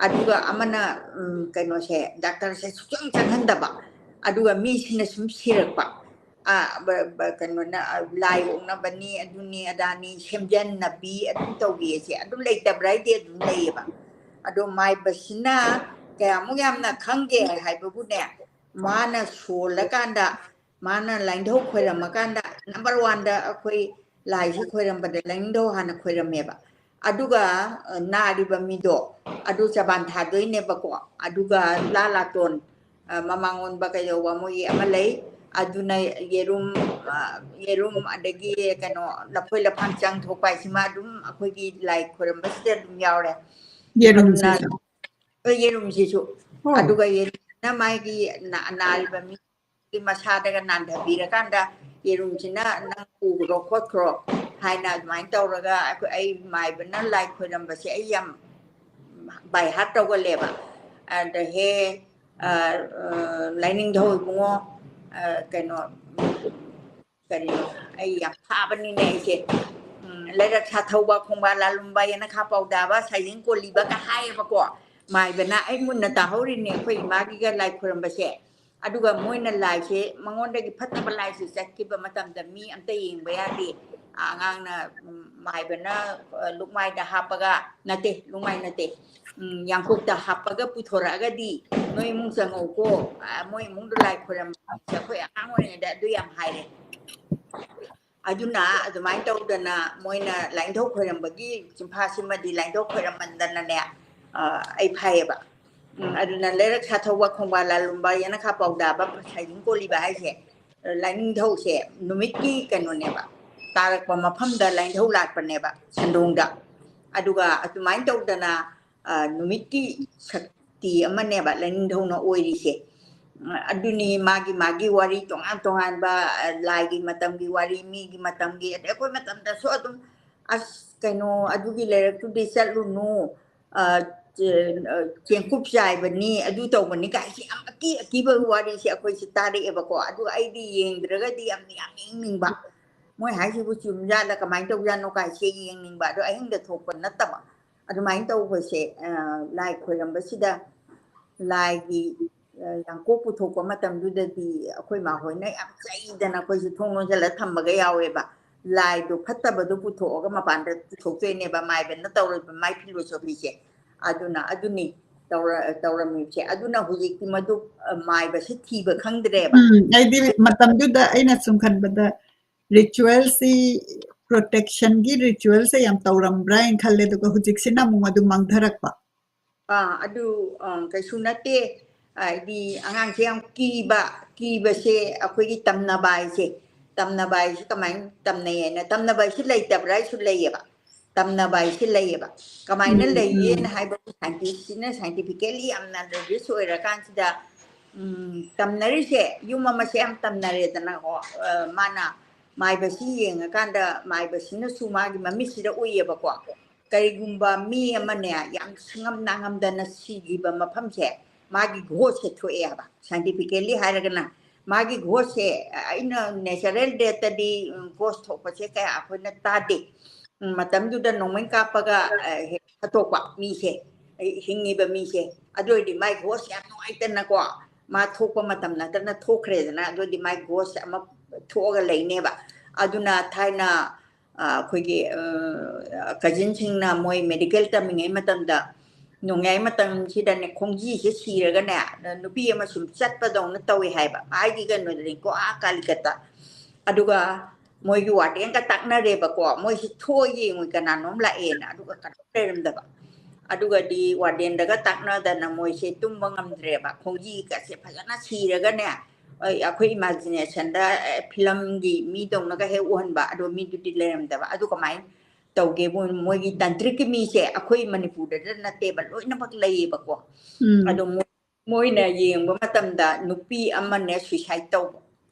ꯑꯗꯨꯒ ꯑꯃꯅ, ꯎꯝ, ꯀꯩꯅꯣꯁꯦ, ꯗꯥꯛꯇꯔꯁꯦ ꯁꯨꯛꯆꯪ ꯆꯪꯍꯟꯗꯕ꯫ ꯑꯗꯨꯒ ꯃꯤꯁꯤꯅ ꯁꯨꯝ ꯁꯤꯔꯛꯄ꯫ ꯑ, ꯕ-, ꯕ-, ꯀꯩꯅꯣꯅ, ꯑ, ꯂꯥꯏ ꯑꯣꯛꯅꯕꯅꯤ, ꯑꯗꯨꯅꯤ, ꯑꯗꯥꯅꯤ, ꯁꯦꯝꯖꯟꯅꯕꯤ, ꯑꯗꯨꯝ ꯇꯧꯕꯤ ꯑꯁꯦ꯫ ꯑꯗꯨꯝ ꯂꯩꯇꯕ꯭ꯔꯥ ꯍꯥꯏꯗꯤ ꯑꯗꯨꯝ ꯂꯩꯌꯦꯕ꯫ ꯑꯗꯣ ꯃꯥꯏꯕꯁꯤꯅ ꯀꯌꯥꯃꯨꯛ ꯌꯥꯝꯅ ꯈꯪꯒꯦ ꯍꯥꯏꯕꯕꯨꯅꯦ, ꯃꯥꯅ ꯁꯣꯜꯂꯀꯥꯟꯗ, ꯃꯥꯅ ꯂꯥꯏꯅꯤꯡꯊꯧ ꯈꯣꯏꯔꯝꯃꯀꯥꯟꯗ, number oneꯗ ꯑꯩꯈꯣꯏ ꯂꯥꯏꯁꯤ ꯈꯣꯏꯔꯝꯕꯗ ꯂꯥꯏꯅꯤꯡꯊꯧ ꯍꯥꯟꯅ ꯈꯣꯏꯔꯝꯃꯦꯕ꯫ ꯑꯗꯨꯒ, ꯑ, ꯅꯥꯔꯤꯕ ꯃꯤꯗꯣ, ꯑꯗꯨ ꯆꯕꯥꯟ ꯊꯥꯗꯣꯏꯅꯦꯕꯀꯣ꯫ ꯑꯗꯨꯒ ꯂꯥ ꯂꯥꯇꯣꯟ, ꯑ, ꯃꯃꯥꯡ ꯑꯣꯟꯕ ꯀꯩꯗꯧꯕ ꯃꯣꯏꯒꯤ ꯑꯃ ꯂꯩ꯫ ꯑꯗꯨꯅ ꯌꯦꯔꯨꯝ, ꯑ, ꯌꯦꯔꯨꯝ, ꯑꯗꯒꯤ ꯀꯩꯅꯣ, ꯂꯐꯣꯏ ꯂꯐꯥꯡ ꯆꯪ ꯊꯣꯛꯄ ꯍꯥꯏꯁꯤꯃ ꯑꯗꯨꯝ ꯑꯩꯈꯣꯏꯒꯤ ꯂꯥꯏ ꯈꯣꯏꯔꯝꯕꯁꯤꯗ ꯑꯗꯨꯝ ꯌꯥꯎꯔꯦ꯫ ꯌꯦꯔꯨꯝꯁꯤꯁꯨ? ꯑꯗꯨꯅ, ꯍꯣꯏ, ꯌꯦꯔꯨꯝꯁꯤꯁꯨ꯫ ꯑꯣ꯫ ꯑꯗꯨꯒ ꯌꯦꯔꯨꯝꯁꯤꯅ ꯃꯥꯒꯤ ꯅꯥ-, ꯅꯥꯔꯤꯕ ꯃꯤ ꯃꯁꯥꯗꯒ ꯅꯥꯟꯊꯕꯤꯔꯀꯥꯟꯗ, ꯌꯦꯔꯨꯝꯁꯤꯅ ꯅꯪ ꯄꯨꯈ꯭ꯔꯣ ꯈꯣꯠꯈ꯭ꯔꯣ ꯍꯥꯏꯅ ꯑꯗꯨꯃꯥꯏꯅ ꯇꯧꯔꯒ ꯑꯩꯈꯣꯏ, ꯑꯩ ꯃꯥꯏꯕꯅ ꯂꯥꯏ ꯈꯣꯏꯔꯝꯕꯁꯦ ꯑꯩ ꯌꯥꯝ by heart ꯇꯧꯒꯜꯂꯦꯕ꯫ ꯑꯗ ꯍꯦ, ꯑ, ꯑ, ꯂꯥꯏꯅꯤꯡꯊꯧ ꯏꯕꯨꯡꯉꯣ, ꯑ, ꯀꯩꯅꯣ, ꯀꯔꯤꯅꯣ, ꯑꯩ ꯌꯥꯝ ꯐꯥꯕꯅꯤꯅꯦ ꯑꯩꯁꯦ꯫ ꯎꯝ, ꯂꯩꯔꯛ ꯁꯥꯊꯧꯕ, ꯈꯣꯡꯕꯥꯜ ꯂꯥꯂꯨꯝꯕ, ꯌꯦꯅꯈꯥ ꯄꯥꯎꯗꯥꯕ, ꯁꯥꯏꯖꯤꯡ ꯀꯣꯂꯤꯕꯒ ꯍꯥꯏꯌꯦꯕꯀꯣ꯫ ꯃꯥꯏꯕꯅ ꯑꯩ ꯃꯨꯟꯅ ꯇꯥꯍꯧꯔꯤꯅꯦ ꯑꯩꯈꯣꯏ ꯏꯃꯥꯒꯤꯒ ꯂꯥꯏ ꯈꯣꯏꯔꯝꯕꯁꯦ꯫ ꯑꯗꯨꯒ ꯃꯣꯏꯅ ꯂꯥꯏꯁꯦ, ꯃꯉꯣꯟꯗꯒꯤ ꯐꯠꯇꯕ ꯂꯥꯏꯁꯦ ꯆꯠꯈꯤꯕ ꯃꯇꯝꯗ ꯃꯤ ꯑꯝꯇ ꯌꯦꯡꯕ ꯌꯥꯗꯦ꯫ ꯑꯉꯥꯡꯅ, ꯎꯝ, ꯃꯥꯏꯕꯅ, ꯑ, ꯂꯨꯛꯃꯥꯏꯗ ꯍꯥꯞꯄꯒ, ꯅꯠꯇꯦ, ꯂꯨꯛꯃꯥꯏ ꯅꯠꯇꯦ, ꯎꯝ, ꯌꯥꯡꯀꯣꯛꯇ ꯍꯥꯞꯄꯒ ꯄꯨꯊꯣꯔꯛꯑꯒꯗꯤ ꯅꯣꯏ ꯏꯃꯨꯡ ꯆꯪꯉꯧꯀꯣ, ꯑ, ꯃꯣꯏ ꯏꯃꯨꯡꯗ ꯂꯥꯏ ꯈꯣꯏꯔꯝꯕ, ꯑꯩꯈꯣꯏ ꯑꯉꯥꯡ ꯑꯣꯏꯔꯤꯉꯩꯗ ꯑꯗꯨ ꯌꯥꯝ ꯍꯥꯏꯔꯦ꯫ ꯑꯗꯨꯅ ꯑꯗꯨꯃꯥꯏꯅ ꯇꯧꯗꯅ ꯃꯣꯏꯅ ꯂꯥꯏꯅꯤꯡꯊꯧ ꯈꯣꯏꯔꯝꯕꯒꯤ ꯆꯤꯟꯐꯥꯁꯤꯃꯗꯤ ꯂꯥꯏꯅꯤꯡꯊꯧ ꯈꯣꯏꯔꯝꯃꯟꯗꯅꯅꯦ, ꯑ, ꯑꯩ ꯐꯥꯏꯌꯦꯕ꯫ ꯎꯝ, ꯑꯗꯨꯅ ꯂꯩꯔꯛ ꯁꯥꯊꯧꯕ ꯈꯣꯡꯕꯥꯜ ꯂꯥꯂꯨꯝꯕ ꯌꯦꯅꯈꯥ ꯄꯥꯎꯗꯥꯕ ꯁꯥꯏꯖꯤꯡ ꯀꯣꯜꯂꯤꯕ ꯍꯥꯏꯁꯦ, ꯂꯥꯏꯅꯤꯡꯊꯧꯁꯦ ꯅꯨꯃꯤꯠꯀꯤ ꯀꯩꯅꯣꯅꯦꯕ, ꯇꯥꯔꯛꯄ ꯃꯐꯝꯗ ꯂꯥꯏꯅꯤꯡꯊꯧ ꯂꯥꯠꯄꯅꯦꯕ ꯁꯟꯗꯣꯡꯗ꯫ ꯑꯗꯨꯒ ꯑꯗꯨꯃꯥꯏꯅ ꯇꯧꯗꯅ, ꯑ, ꯅꯨꯃꯤꯠꯀꯤ ꯁꯛꯇꯤ ꯑꯃꯅꯦꯕ ꯂꯥꯏꯅꯤꯡꯊꯧꯅ ꯑꯣꯏꯔꯤꯁꯦ꯫ ꯑꯗꯨꯅꯤ ꯃꯥꯒꯤ, ꯃꯥꯒꯤ ꯋꯥꯔꯤ ꯇꯣꯉꯥꯟ ꯇꯣꯉꯥꯟꯕ, ꯑ, ꯂꯥꯏꯒꯤ ꯃꯇꯝꯒꯤ ꯋꯥꯔꯤ, ꯃꯤꯒꯤ ꯃꯇꯝꯒꯤ, ꯑꯗꯩ ꯑꯩꯈꯣꯏ ꯃꯇꯝꯗꯁꯨ ꯑꯗꯨꯝ, "ꯑꯁ, ꯀꯩꯅꯣ, ꯑꯗꯨꯒꯤ ꯂꯩꯔꯛꯇꯨꯗꯤ ꯆꯠꯂꯨꯅꯨ, ꯑ, ꯆꯦ-, ꯑ, ꯆꯦꯡꯀꯨꯞ ꯆꯥꯏꯕꯅꯤ, ꯑꯗꯨ ꯇꯧꯕꯅꯤ" ꯀꯥꯏꯁꯤ ꯌꯥꯝ ꯑꯀꯤ ꯑꯀꯤꯕ ꯋꯥꯔꯤꯁꯦ ꯑꯩꯈꯣꯏꯁꯦ ꯇꯥꯔꯛꯑꯦꯕꯀꯣ꯫ ꯑꯗꯨ ꯑꯩꯗꯤ ꯌꯦꯡꯗ꯭ꯔꯒꯗꯤ ꯌꯥꯝ, ꯌꯥꯝ ꯌꯦꯡꯅꯤꯡꯕ꯫ ꯃꯣꯏ ꯍꯥꯏꯁꯤꯕꯨ ꯆꯨꯝꯖꯥꯠꯂ, ꯀꯃꯥꯏꯅ ꯇꯧꯖꯥꯠꯅꯣ ꯀꯥꯏꯁꯦ ꯌꯦꯡꯅꯤꯡꯕ꯫ ꯑꯗꯣ ꯑꯍꯤꯡꯗ ꯊꯣꯛꯄ ꯅꯠꯇꯕ꯫ ꯑꯗꯨꯃꯥꯏꯅ ꯇꯧꯕꯁꯦ, ꯑ, ꯂꯥꯏ ꯈꯣꯏꯔꯝꯕꯁꯤꯗ ꯂꯥꯏꯒꯤ, ꯑ, ꯌꯥꯡꯀꯣꯛ ꯄꯨꯊꯣꯛꯄ ꯃꯇꯝꯗꯨꯗꯗꯤ ꯑꯩꯈꯣꯏ ꯃꯥ ꯍꯣꯏꯅ ꯌꯥꯝ ꯆꯩꯗꯅ ꯑꯩꯈꯣꯏꯁꯨ ꯊꯣꯡ ꯂꯣꯟꯁꯤꯜꯂ ꯊꯝꯕꯒ ꯌꯥꯎꯋꯦꯕ꯫ ꯂꯥꯏꯗꯣ ꯐꯠꯇꯕꯗꯣ ꯄꯨꯊꯣꯛꯑꯒ ꯃꯄꯥꯟꯗ ꯄꯨꯊꯣꯛꯇꯣꯏꯅꯦꯕ, ꯃꯥꯏꯕꯅ ꯇꯧꯔꯤꯕ ꯃꯥꯏ philosophyꯁꯦ꯫ ꯑꯗꯨꯅ ꯑꯗꯨꯅꯤ ꯇꯧꯔ-, ꯇꯧꯔꯝꯃꯤꯕꯁꯦ꯫ ꯑꯗꯨꯅ ꯍꯧꯖꯤꯛꯇꯤ ꯃꯗꯨ, ꯑ, ꯃꯥꯏꯕꯁꯤ ꯊꯤꯕ ꯈꯪꯗ꯭ꯔꯦꯕ꯫ ꯎꯝ, ꯑꯩꯗꯤ ꯃꯇꯝꯗꯨꯗ ꯑꯩꯅ ꯁꯨꯝ ꯈꯟꯕꯗ ritualꯁꯤ, protectionꯒꯤ ritualꯁꯦ ꯌꯥꯝ ꯇꯧꯔꯝꯕ꯭ꯔꯥ ꯍꯥꯏꯅ ꯈꯜꯂꯦ, ꯑꯗꯨꯒ ꯍꯧꯖꯤꯛꯁꯤꯅ ꯑꯃꯨꯛ ꯃꯗꯨ ꯃꯥꯡꯊꯔꯛꯄ꯫ ꯑꯥ, ꯑꯗꯨ, ꯑ, ꯀꯩꯁꯨ ꯅꯠꯇꯦ꯫ ꯍꯥꯏꯗꯤ ꯑꯉꯥꯡꯁꯦ ꯌꯥꯝ ꯀꯤꯕ, ꯀꯤꯕꯁꯦ ꯑꯩꯈꯣꯏꯒꯤ ꯇꯝꯅꯕ ꯍꯥꯏꯁꯦ, ꯇꯝꯅꯕ ꯍꯥꯏꯁꯦ ꯀꯃꯥꯏꯅ ꯇꯝꯅꯩ ꯍꯥꯏꯅ, ꯇꯝꯅꯕ ꯍꯥꯏꯁꯦ ꯂꯩꯇꯕ꯭ꯔꯥ ꯍꯥꯏꯁꯨ ꯂꯩꯌꯦꯕ, ꯇꯝꯅꯕ ꯍꯥꯏꯁꯦ ꯂꯩꯌꯦꯕ꯫ ꯀꯃꯥꯏꯅ ꯎꯝ, ꯂꯩꯒꯦꯅ ꯎꯝ꯫ ꯍꯥꯏꯕꯕꯨ scientistꯁꯤꯅ scientifically ꯌꯥꯝꯅ advance ꯑꯣꯏꯔꯀꯥꯟꯁꯤꯗ, ꯎꯝ, ꯇꯝꯅꯔꯤꯁꯦ, ꯌꯨꯝ ꯑꯃꯁꯦ ꯌꯥꯝ ꯇꯝꯅꯔꯦꯗꯅꯀꯣ, ꯑ, ꯃꯥꯅ ꯃꯥꯏꯕꯁꯤ ꯌꯦꯡꯉꯀꯥꯟꯗ ꯃꯥꯏꯕꯁꯤꯅꯁꯨ ꯃꯥꯒꯤ ꯃꯃꯤꯠꯁꯤꯗ ꯎꯏꯌꯦꯕꯀꯣ꯫ ꯀꯔꯤꯒꯨꯝꯕ ꯃꯤ ꯑꯃꯅꯦ ꯌꯥꯝ ꯁꯨꯡꯉꯝ ꯅꯥꯉꯝꯗꯅ ꯁꯤꯈꯤꯕ ꯃꯐꯝꯁꯦ ꯃꯥꯒꯤ ghostꯁꯦ ꯊꯣꯛꯑꯦ ꯍꯥꯏꯕ꯫ Scientifically ꯍꯥꯏꯔꯒꯅ ꯃꯥꯒꯤ ghostꯁꯦ, ꯑꯩꯅ natural deathꯇꯗꯤ, ꯎꯝ, ghost ꯊꯣꯛꯄꯁꯦ ꯀꯌꯥ ꯑꯩꯈꯣꯏꯅ ꯇꯥꯗꯦ꯫ ꯎꯝ, ꯃꯇꯝꯗꯨꯗ ꯅꯣꯡꯃꯩ ꯀꯥꯞꯄꯒ, ꯑ, ꯍꯦꯛ ꯊꯥꯗꯣꯛꯄ ꯃꯤꯁꯦ, ꯑꯩ ꯍꯤꯡꯉꯤꯕ ꯃꯤꯁꯦ꯫ ꯑꯗꯨ ꯑꯣꯏꯔꯗꯤ ꯃꯥꯏ ghost ꯌꯥꯝ ꯅꯨꯡꯉꯥꯏꯇꯅꯀꯣ, ꯃꯥ ꯊꯣꯛꯄ ꯃꯇꯝ ꯅꯠꯇꯅ ꯊꯣꯛꯈ꯭ꯔꯦꯗꯅ, ꯑꯗꯨꯗꯤ ꯃꯥꯏ ꯒꯣꯁ ꯑꯃ ꯊꯣꯛꯑꯒ ꯂꯩꯅꯦꯕ꯫ ꯑꯗꯨꯅ ꯊꯥꯏꯅ ꯑꯩꯈꯣꯏꯒꯤ ꯀꯖꯤꯟꯁꯤꯡꯅ ꯃꯣꯏ ꯃꯦꯗꯤꯀꯦꯜ ꯇꯝꯃꯤꯉꯩ ꯃꯇꯝꯗ, ꯅꯣꯡꯌꯥꯏ ꯃꯇꯝꯁꯤꯗꯅꯦ, ꯈꯣꯡꯖꯤꯁꯦ ꯁꯤꯔꯒꯅꯦ, ꯅꯨꯄꯤ ꯑꯃ ꯁꯨꯝ ꯆꯠꯄꯗꯧꯅ ꯇꯧꯏ ꯍꯥꯏꯕ꯫ ꯍꯥꯏꯗꯤ ꯀꯩꯅꯣꯗꯅꯤꯀꯣ, ꯑꯥ ꯀꯥꯂꯤꯀꯠꯇ꯫ ꯑꯗꯨꯒ ꯃꯣꯏꯒꯤ ꯋꯥꯔꯗꯦꯟꯒ ꯇꯥꯛꯅꯔꯦꯕꯀꯣ, ꯃꯣꯏꯁꯤ ꯊꯣꯛꯑ ꯌꯦꯡꯉꯨꯏ ꯀꯅꯥꯅꯣꯝ ꯂꯥꯛꯑꯦꯅ, ꯑꯗꯨꯒ ꯀꯅꯥꯝ ꯂꯩꯔꯝꯗꯕ꯫ ꯑꯗꯨꯒꯗꯤ ꯋꯥꯔꯗꯦꯟꯗꯒ ꯇꯥꯛꯅꯗꯅ ꯃꯣꯏꯁꯦ ꯇꯨꯝꯕ ꯉꯝꯗ꯭ꯔꯦꯕ, ꯈꯣꯡꯖꯤꯒꯁꯦ ꯐꯖꯅ ꯁꯤꯔꯒꯅꯦ, ꯑꯩ, ꯑꯩꯈꯣꯏ ꯏꯃꯥꯖꯤꯅꯦꯁꯟꯗ ꯐꯤꯂꯝꯒꯤ ꯃꯤꯗꯧꯅꯒ ꯍꯦꯛ ꯎꯍꯟꯕ, ꯑꯗꯣ ꯃꯤꯗꯨꯗꯤ ꯂꯩꯔꯝꯗꯕ꯫ ꯑꯗꯨ ꯀꯃꯥꯏꯅ ꯇꯧꯒꯦꯕꯨ, ꯃꯣꯏꯒꯤ ꯇꯥꯟꯇ꯭ꯔꯤꯛꯀꯤ ꯃꯤꯁꯦ ꯑꯩꯈꯣꯏ ꯃꯅꯤꯄꯨꯔꯗ ꯅꯠꯇꯦꯕ, ꯂꯣꯏꯅꯃꯛ ꯂꯩꯌꯦꯕꯀꯣ꯫ ꯎꯝ. ꯑꯗꯣ ꯃꯣꯏ-, ꯃꯣꯏꯅ ꯌꯦꯡꯕ ꯃꯇꯝꯗ ꯅꯨꯄꯤ ꯑꯃꯅꯦ ꯁꯨꯏꯁꯥꯏꯠ ꯇꯧꯕ,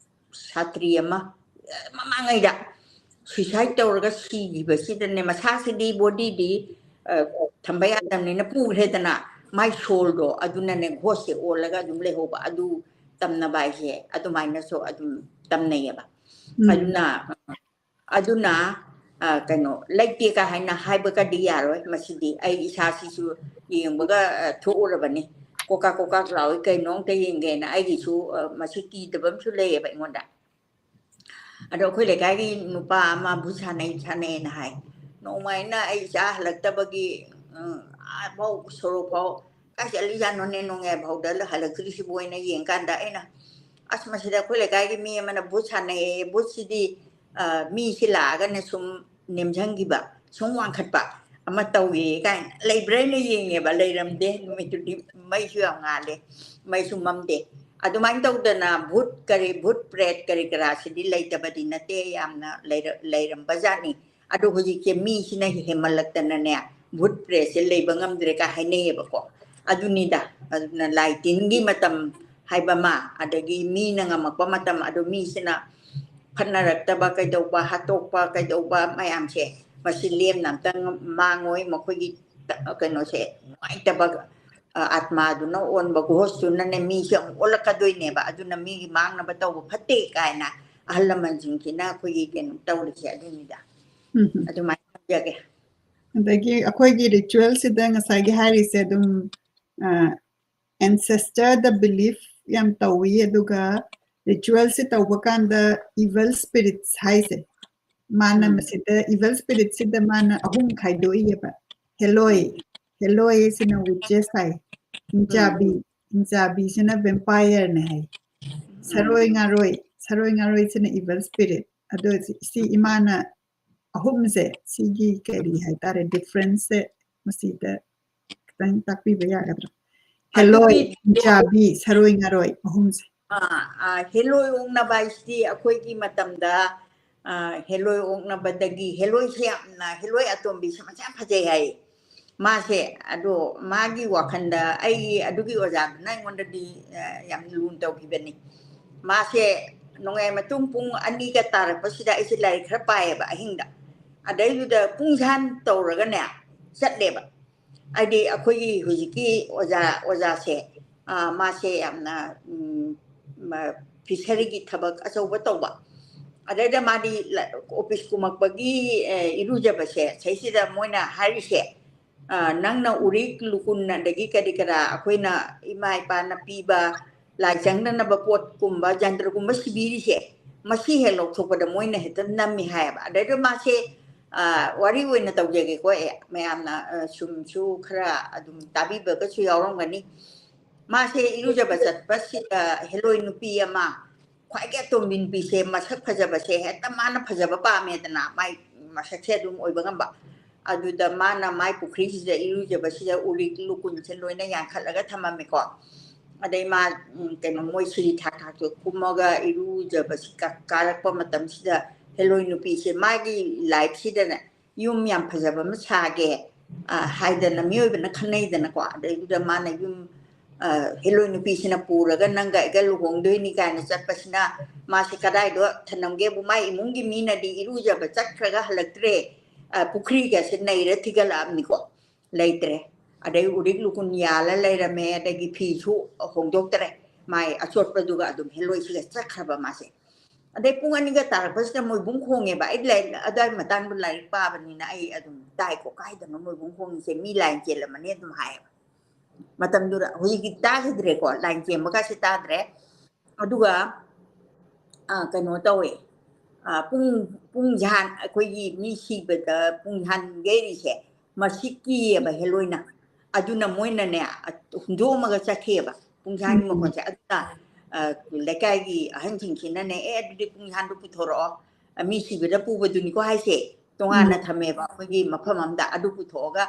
ꯁꯥꯇ꯭ꯔꯤ ꯑꯃ, ꯃꯃꯥꯡꯉꯩꯗ ꯁꯨꯏꯁꯥꯏꯠ ꯇꯧꯔꯒ ꯁꯤꯈꯤꯕꯁꯤꯗꯅꯦ, ꯃꯁꯥꯁꯤꯗꯤ, ꯕꯣꯗꯤꯗꯤ, ꯑ, ꯊꯝꯕ ꯌꯥꯗꯕꯅꯤꯅ ꯄꯨꯈ꯭ꯔꯦꯗꯅ, ꯃꯥꯏ ꯁꯣꯜꯗꯣ ꯑꯗꯨꯅꯅꯦ ꯒꯣꯁꯁꯦ ꯑꯣꯜꯂꯒ ꯑꯗꯨꯝ ꯂꯩꯍꯧꯕ꯫ ꯑꯗꯨ ꯇꯝꯅꯕ ꯍꯥꯏꯁꯦ ꯑꯗꯨꯃꯥꯏꯅꯁꯨ ꯑꯗꯨꯝ ꯇꯝꯅꯩꯌꯦꯕ꯫ ꯎꯝ. ꯑꯗꯨꯅ, ꯑꯗꯨꯅ, ꯑ, ꯀꯩꯅꯣ, ꯂꯩꯇꯦ ꯀꯥ ꯍꯥꯏꯅ ꯍꯥꯏꯕꯒꯗꯤ ꯌꯥꯔꯣꯏ꯫ ꯃꯁꯤꯗꯤ ꯑꯩ ꯏꯁꯥꯁꯤꯁꯨ ꯌꯦꯡꯕꯒ, ꯑ, ꯊꯣꯛꯎꯔꯕꯅꯤ꯫ ꯀꯣꯀꯥ ꯀꯣꯀꯥ ꯂꯥꯎꯏ, ꯀꯩꯅꯣ ꯑꯝꯇ ꯌꯦꯡꯒꯦꯅ꯫ ꯑꯩꯒꯤꯁꯨ, ꯑ, ꯃꯁꯤ ꯀꯤꯗꯕ ꯑꯃꯁꯨ ꯂꯩꯌꯦꯕ ꯑꯩꯉꯣꯟꯗ꯫ ꯑꯗꯣ ꯑꯩꯈꯣꯏ ꯂꯩꯀꯥꯏꯒꯤ ꯅꯨꯄꯥ ꯑꯃ ꯚꯨꯠ ꯁꯥꯟꯅꯩ, ꯁꯥꯟꯅꯩꯅ ꯍꯥꯏ꯫ ꯅꯣꯡꯃ ꯑꯩꯅ ꯑꯩ ꯏꯆꯥ ꯍꯜꯂꯛꯇꯕꯒꯤ, ꯎꯝ, ꯑꯥꯐꯥꯎ ꯁꯣꯔꯣꯛꯐꯥꯎ, "ꯀꯥꯏ ꯆꯠꯂꯤꯖꯥꯠꯅꯣꯅꯦ ꯅꯣꯡꯌꯥꯏꯐꯥꯎꯗ ꯍꯜꯂꯛꯇ꯭ꯔꯤꯁꯤꯕꯨ?" ꯍꯥꯏꯅ ꯌꯦꯡꯀꯥꯟꯗ ꯑꯩꯅ, "ꯑꯁ, ꯃꯁꯤꯗ ꯑꯩꯈꯣꯏ ꯂꯩꯀꯥꯏꯒꯤ ꯃꯤ ꯑꯃꯅ ꯚꯨꯠ ꯁꯥꯟꯅꯩꯌꯦ, ꯚꯨꯠꯁꯤꯗꯤ, ꯑ, ꯃꯤꯁꯤ ꯂꯥꯛꯑꯒꯅꯦ ꯁꯨꯝ ꯅꯦꯝꯖꯟꯈꯤꯕ, ꯁꯨꯝ ꯋꯥꯡꯈꯠꯄ ꯑꯃ ꯇꯧꯏ" ꯀꯥꯏꯅ ꯂꯩꯕ꯭ꯔꯥ ꯍꯥꯏꯅ ꯌꯦꯡꯉꯦꯕ꯫ ꯂꯩꯔꯝꯗꯦ꯫ ꯅꯨꯃꯤꯠꯇꯨꯗꯤ ꯃꯩꯁꯨ ꯌꯥꯝ ꯉꯥꯜꯂꯦ, ꯃꯩꯁꯨ ꯃꯝꯗꯦ꯫ ꯑꯗꯨꯃꯥꯏꯅ ꯇꯧꯗꯅ ꯚꯨꯠ ꯀꯔꯤ, ꯚꯨꯠ ꯄ꯭ꯔꯦꯠ ꯀꯔꯤ ꯀꯔꯥꯁꯤꯗꯤ ꯂꯩꯇꯕꯗꯤ ꯅꯠꯇꯦ, ꯌꯥꯝꯅ ꯂꯩꯔ-, ꯂꯩꯔꯝꯕ ꯖꯥꯠꯅꯤ꯫ ꯑꯗꯣ ꯍꯧꯖꯤꯛꯁꯦ ꯃꯤꯁꯤꯅ ꯍꯦꯟꯃꯜꯂꯛꯇꯅꯅꯦ, ꯚꯨꯠ ꯄ꯭ꯔꯦꯠꯁꯦ ꯂꯩꯕ ꯉꯝꯗ꯭ꯔꯦ ꯀꯥꯏ ꯍꯥꯏꯅꯩꯌꯦꯕꯀꯣ꯫ ꯑꯗꯨꯅꯤꯗ, ꯑꯗꯨꯅ ꯂꯥꯏ ꯇꯤꯟꯒꯤ ꯃꯇꯝ ꯍꯥꯏꯕ ꯑꯃ, ꯑꯗꯒꯤ ꯃꯤꯅ ꯉꯝꯃꯛꯄ ꯃꯇꯝ, ꯑꯗꯨ ꯃꯤꯁꯤꯅ ꯈꯠꯅꯔꯛꯇꯕ ꯀꯩꯗꯧꯕ, ꯍꯥꯠꯇꯣꯛꯄ ꯀꯩꯗꯧꯕ ꯃꯌꯥꯝꯁꯦ, ꯃꯁꯤ ꯂꯦꯝꯅ ꯑꯝꯇꯪ ꯃꯥꯡꯉꯣꯏ꯫ ꯃꯈꯣꯏꯒꯤ ꯀꯩꯅꯣꯁꯦ, ꯅꯨꯡꯉꯥꯏꯇꯕ, ꯑ, ꯑꯥꯠꯃꯥꯗꯨꯅ ꯑꯣꯟꯕ ꯒꯣꯁꯇꯨꯅꯅꯦ ꯃꯤꯁꯦ ꯑꯃꯨꯛ ꯑꯣꯜꯂꯛꯀꯗꯣꯏꯅꯦꯕ꯫ ꯑꯗꯨꯅ ꯃꯤꯒꯤ ꯃꯥꯡꯅꯕ ꯇꯧꯕ ꯐꯠꯇꯦ ꯀꯥꯏꯅ ꯑꯍꯜ ꯂꯃꯟꯁꯤꯡꯁꯤꯅ ꯑꯩꯈꯣꯏꯒꯤ ꯀꯩꯅꯣ ꯇꯧꯔꯤꯁꯦ ꯑꯗꯨꯅꯤꯗ꯫ ꯎꯝ. ꯑꯗꯨꯃꯥꯏꯅ ꯊꯝꯖꯒꯦ꯫ ꯑꯗꯒꯤ ꯑꯩꯈꯣꯏꯒꯤ ꯔꯤꯆꯨꯋꯦꯜꯁꯤꯗ ꯉꯁꯥꯏꯒꯤ ꯍꯥꯏꯔꯤꯁꯦ ꯑꯗꯨꯝ, ꯑ, ancestor-ꯗ ꯕꯤꯂꯤꯐ ꯌꯥꯝ ꯇꯧꯏ꯫ ꯑꯗꯨꯒ ritualꯁꯦ ꯇꯧꯕ ꯀꯥꯟꯗ evil spirits ꯍꯥꯏꯁꯦ, ꯃꯥꯅ ꯎꯝ꯫ ꯃꯁꯤꯗ evil spiritꯁꯤꯗ ꯃꯥꯅ ꯑꯍꯨꯝ ꯈꯥꯏꯗꯣꯛꯏꯌꯦꯕ꯫ ꯍꯦꯂꯣꯏ, ꯍꯦꯂꯣꯏꯁꯤꯅ witches ꯍꯥꯏ꯫ ꯎꯝ꯫ ꯍꯤꯡꯆꯥꯕꯤ, ꯍꯤꯡꯆꯥꯕꯤꯁꯤꯅ vampireꯅꯦ ꯍꯥꯏ꯫ ꯎꯝ꯫ ꯁꯔꯣꯏ ꯉꯥꯔꯣꯏ, ꯁꯔꯣꯏ ꯉꯥꯔꯣꯏꯁꯤꯅ evil spirit꯫ ꯑꯗꯣ ꯁꯤ, ꯁꯤ ꯏꯃꯥꯅ ꯑꯍꯨꯝꯁꯦ, ꯁꯤꯒꯤ ꯀꯔꯤ ꯍꯥꯏꯇꯥꯔꯦ, differenceꯁꯦ ꯃꯁꯤꯗ ꯈꯤꯇꯪ ꯇꯥꯛꯄꯤꯕ ꯌꯥꯒꯗ꯭ꯔꯥ? ꯍꯦꯂꯣꯏ, ꯑꯗꯨꯒꯤ ꯍꯤꯡꯆꯥꯕꯤ, ꯁꯔꯣꯏ ꯉꯥꯔꯣꯏ ꯑꯍꯨꯝꯁꯦ꯫ ꯑꯥ, ꯑꯥ, ꯍꯦꯂꯣꯏ ꯑꯣꯛꯅꯕ ꯍꯥꯏꯁꯤꯗꯤ ꯑꯩꯈꯣꯏꯒꯤ ꯃꯇꯝꯗ, ꯑꯥ, ꯍꯦꯂꯣꯏ ꯑꯣꯛꯅꯕꯗꯒꯤ ꯍꯦꯂꯣꯏꯁꯦ ꯌꯥꯝꯅ, ꯍꯦꯂꯣꯏ ꯑꯇꯣꯝꯕꯤꯁꯦ ꯃꯁꯛ ꯌꯥꯝ ꯐꯖꯩ ꯍꯥꯏꯌꯦ꯫ ꯃꯥꯁꯦ, ꯑꯗꯣ ꯃꯥꯒꯤ ꯋꯥꯈꯜꯗ ꯑꯩꯒꯤ ꯑꯗꯨꯒꯤ ꯑꯣꯖꯥꯗꯨꯅ ꯑꯩꯉꯣꯟꯗꯗꯤ, ꯑ, ꯌꯥꯝ ꯂꯨꯅ ꯇꯧꯈꯤꯕꯅꯤ꯫ ꯃꯥꯁꯦ ꯅꯣꯡꯌꯥꯏ ꯃꯇꯨꯡ ꯄꯨꯡ ꯑꯅꯤꯒ ꯇꯥꯔꯛꯄꯁꯤꯗ ꯑꯩꯁꯦ ꯂꯥꯏꯔꯤꯛ ꯈꯔ ꯄꯥꯏꯌꯦꯕ ꯑꯍꯤꯡꯗ꯫ ꯑꯗꯩꯗꯨꯗ ꯄꯨꯡ ꯁꯥꯟ ꯇꯧꯔꯒꯅꯦ ꯆꯠꯂꯦꯕ꯫ ꯍꯥꯏꯗꯤ ꯑꯩꯈꯣꯏꯒꯤ ꯍꯧꯖꯤꯛꯀꯤ ꯑꯣꯖꯥ, ꯑꯣꯖꯥꯁꯦ, ꯑ, ꯃꯥꯁꯦ ꯌꯥꯝꯅ, ꯎꯝ, ꯃ-, fisheryꯒꯤ ꯊꯕꯛ ꯑꯆꯧꯕ ꯇꯧꯕ꯫ ꯑꯗꯩꯗ ꯃꯥꯗꯤ ꯂ-, office ꯀꯨꯝꯃꯛꯄꯒꯤ, ꯑ, ꯏꯔꯨꯖꯕꯁꯦ, ꯁꯩꯁꯤꯗ ꯃꯣꯏꯅ ꯍꯥꯏꯔꯤꯁꯦ, ꯑ, ꯅꯪꯅ ꯎꯔꯤꯛ, ꯂꯨꯀꯨꯟ, ꯑꯗꯒꯤ ꯀꯔꯤ ꯀꯔꯥ ꯑꯩꯈꯣꯏꯅ ꯏꯃꯥ ꯏꯄꯥꯅ ꯄꯤꯕ ꯂꯥꯏ ꯆꯪꯅꯅꯕ ꯄꯣꯠꯀꯨꯝꯕ, ꯖꯟꯇ꯭ꯔꯒꯨꯝꯕ ꯁꯤꯕꯤꯔꯤꯁꯦ, ꯃꯁꯤ ꯍꯦꯛ ꯂꯧꯊꯣꯛꯄꯗ ꯃꯣꯏꯅ ꯍꯦꯛꯇ ꯅꯝꯃꯤ ꯍꯥꯏꯌꯦꯕ꯫ ꯑꯗꯩꯗ ꯃꯥꯁꯦ, ꯑ, ꯋꯥꯔꯤ ꯑꯣꯏꯅ ꯇꯧꯖꯒꯦꯀꯣ ꯑꯩ, ꯃꯌꯥꯝꯅ, ꯑ, ꯁꯨꯝꯁꯨ ꯈꯔ ꯑꯗꯨꯝ ꯇꯥꯕꯤꯕꯒꯁꯨ ꯌꯥꯎꯔꯝꯒꯅꯤ꯫ ꯃꯥꯁꯦ ꯏꯔꯨꯖꯕ ꯆꯠꯄꯁꯤꯗ ꯍꯦꯂꯣꯏ ꯅꯨꯄꯤ ꯑꯃ, ꯈ꯭ꯋꯥꯏꯒꯤ ꯑꯇꯣꯝꯕꯤ ꯅꯨꯄꯤꯁꯦ ꯃꯁꯛ ꯐꯖꯕꯁꯦ ꯍꯦꯛꯇ ꯃꯥꯅ ꯐꯖꯕ ꯄꯥꯝꯃꯦꯗꯅ, ꯃꯥꯏ ꯃꯁꯛꯁꯦ ꯑꯗꯨꯝ ꯑꯣꯏꯕ ꯉꯝꯕ꯫ ꯑꯗꯨꯗ ꯃꯥꯅ ꯃꯥꯏ ꯄꯨꯈ꯭ꯔꯤꯁꯤꯗ ꯏꯔꯨꯖꯕꯁꯤꯗ ꯎꯔꯤꯛ ꯂꯨꯀꯨꯟꯁꯦ ꯂꯣꯏꯅ ꯌꯥꯟꯈꯠꯂꯒ ꯊꯝꯃꯝꯃꯦꯀꯣ꯫ ꯑꯗꯩ ꯃꯥ, ꯎꯝ, ꯀꯩꯅꯣ, ꯃꯣꯏ ꯁꯤꯔꯤ ꯊꯥꯛ ꯊꯥꯛꯇꯣ ꯀꯨꯝꯃꯒ ꯏꯔꯨꯖꯕꯁꯤ ꯀꯥ-, ꯀꯥꯔꯛꯄ ꯃꯇꯝꯁꯤꯗ ꯍꯦꯂꯣꯏ ꯅꯨꯄꯤꯁꯦ ꯃꯥꯒꯤ lifeꯁꯤꯗꯅꯦ ꯌꯨꯝ ꯌꯥꯝ ꯐꯖꯕ ꯑꯃ ꯁꯥꯒꯦ, ꯑ, ꯍꯥꯏꯗꯅ ꯃꯤꯑꯣꯏꯕꯅ ꯈꯟꯅꯩꯗꯅꯀꯣ꯫ ꯑꯗꯩꯗꯨꯗ ꯃꯥꯅ ꯌꯨꯝ, ꯑ, ꯍꯦꯂꯣꯏ ꯅꯨꯄꯤꯁꯤꯅ ꯄꯨꯔꯒ ꯅꯪꯒ ꯑꯩꯒ ꯂꯨꯍꯣꯡꯗꯣꯏꯅꯤ ꯀꯥꯏꯅ ꯆꯠꯄꯁꯤꯅ ꯃꯥꯁꯦ ꯀꯗꯥꯏꯗ ꯊꯅꯝꯒꯦꯕꯨ ꯃꯥꯏ ꯏꯃꯨꯡꯒꯤ ꯃꯤꯅꯗꯤ ꯏꯔꯨꯖꯕ ꯆꯠꯈ꯭ꯔꯒ ꯍꯜꯂꯛꯇ꯭ꯔꯦ, ꯑ, ꯄꯨꯈ꯭ꯔꯤꯒꯁꯦ ꯅꯩꯔ ꯊꯤꯒꯠꯂꯛꯑꯕꯅꯤꯀꯣ꯫ ꯂꯩꯇ꯭ꯔꯦ꯫ ꯑꯗꯩ ꯎꯔꯤꯛ ꯂꯨꯀꯨꯟ ꯌꯥꯜꯂ ꯂꯩꯔꯝꯃꯦ, ꯑꯗꯒꯤ ꯐꯤꯁꯨ ꯍꯣꯡꯗꯣꯛꯇ꯭ꯔꯦ꯫ ꯃꯥꯏ ꯑꯆꯣꯠꯄꯗꯨꯒ ꯑꯗꯨꯝ ꯍꯦꯂꯣꯏꯁꯤꯒ ꯆꯠꯈ꯭ꯔꯕ ꯃꯥꯁꯦ꯫ ꯑꯗꯩ ꯄꯨꯡ ꯑꯅꯤꯒ ꯇꯥꯔꯛꯄꯁꯤꯗ ꯃꯣꯏꯕꯨꯡ ꯈꯣꯡꯉꯦꯕ꯫ ꯑꯩ ꯂꯥꯏꯔꯤꯛ, ꯑꯗꯨꯋꯥꯏ ꯃꯇꯥꯡꯗ ꯂꯥꯏꯔꯤꯛ ꯄꯥꯕꯅꯤꯅ ꯑꯩ ꯑꯗꯨꯝ ꯇꯥꯏꯀꯣ, ꯀꯥꯏꯗꯅꯣ ꯃꯣꯏꯕꯨꯡ ꯈꯣꯡꯉꯤꯁꯦ, ꯃꯤ line ꯆꯦꯜꯂꯝꯃꯅꯤ ꯑꯗꯨꯝ ꯍꯥꯏꯌꯦꯕ꯫ ꯃꯇꯝꯗꯨꯗ ꯍꯧꯖꯤꯛꯇꯤ ꯇꯥꯈꯤꯗ꯭ꯔꯦꯀꯣ, ꯂꯥꯏꯟ ꯆꯦꯟꯕꯒꯁꯦ ꯇꯥꯗ꯭ꯔꯦ꯫ ꯑꯗꯨꯒ ꯑ, ꯀꯩꯅꯣ ꯇꯧꯋꯦ꯫ ꯑ, ꯄꯨꯡ ꯄꯨꯡ ꯖꯥꯟ ꯑꯩꯈꯣꯏꯒꯤ ꯃꯤ ꯁꯤꯕꯗ ꯄꯨꯡ ꯖꯥꯟ ꯌꯩꯔꯤꯁꯦ ꯃꯁꯤ ꯀꯤꯌꯦꯕ ꯍꯦꯂꯣꯏꯅ꯫ ꯑꯗꯨꯅ ꯃꯣꯏꯅꯅꯦ, ꯑ, ꯍꯨꯟꯗꯣꯛꯑꯝꯃꯒ ꯆꯠꯈꯤꯑꯕ ꯄꯨꯡ ꯖꯥꯟꯒꯤ ꯎꯝ꯫ ꯃꯈꯣꯟꯁꯦ꯫ ꯑꯗꯨꯅ ꯑ, ꯂꯩꯀꯥꯏꯒꯤ ꯑꯍꯟꯁꯤꯡꯁꯤꯅꯅꯦ, "ꯑꯦ, ꯑꯗꯨꯗꯤ ꯄꯨꯡ ꯖꯥꯟꯗꯣ ꯄꯨꯊꯣꯔꯛꯑꯣ, ꯑ, ꯃꯤ ꯁꯤꯕꯗ ꯄꯨꯕꯗꯨꯅꯤꯀꯣ" ꯍꯥꯏꯁꯦ꯫ ꯇꯣꯉꯥꯟꯅ ꯎꯝ꯫ ꯊꯝꯃꯦꯕ ꯑꯩꯈꯣꯏꯒꯤ ꯃꯐꯝ ꯑꯝꯗ꯫ ꯑꯗꯨ ꯄꯨꯊꯣꯛꯑꯒ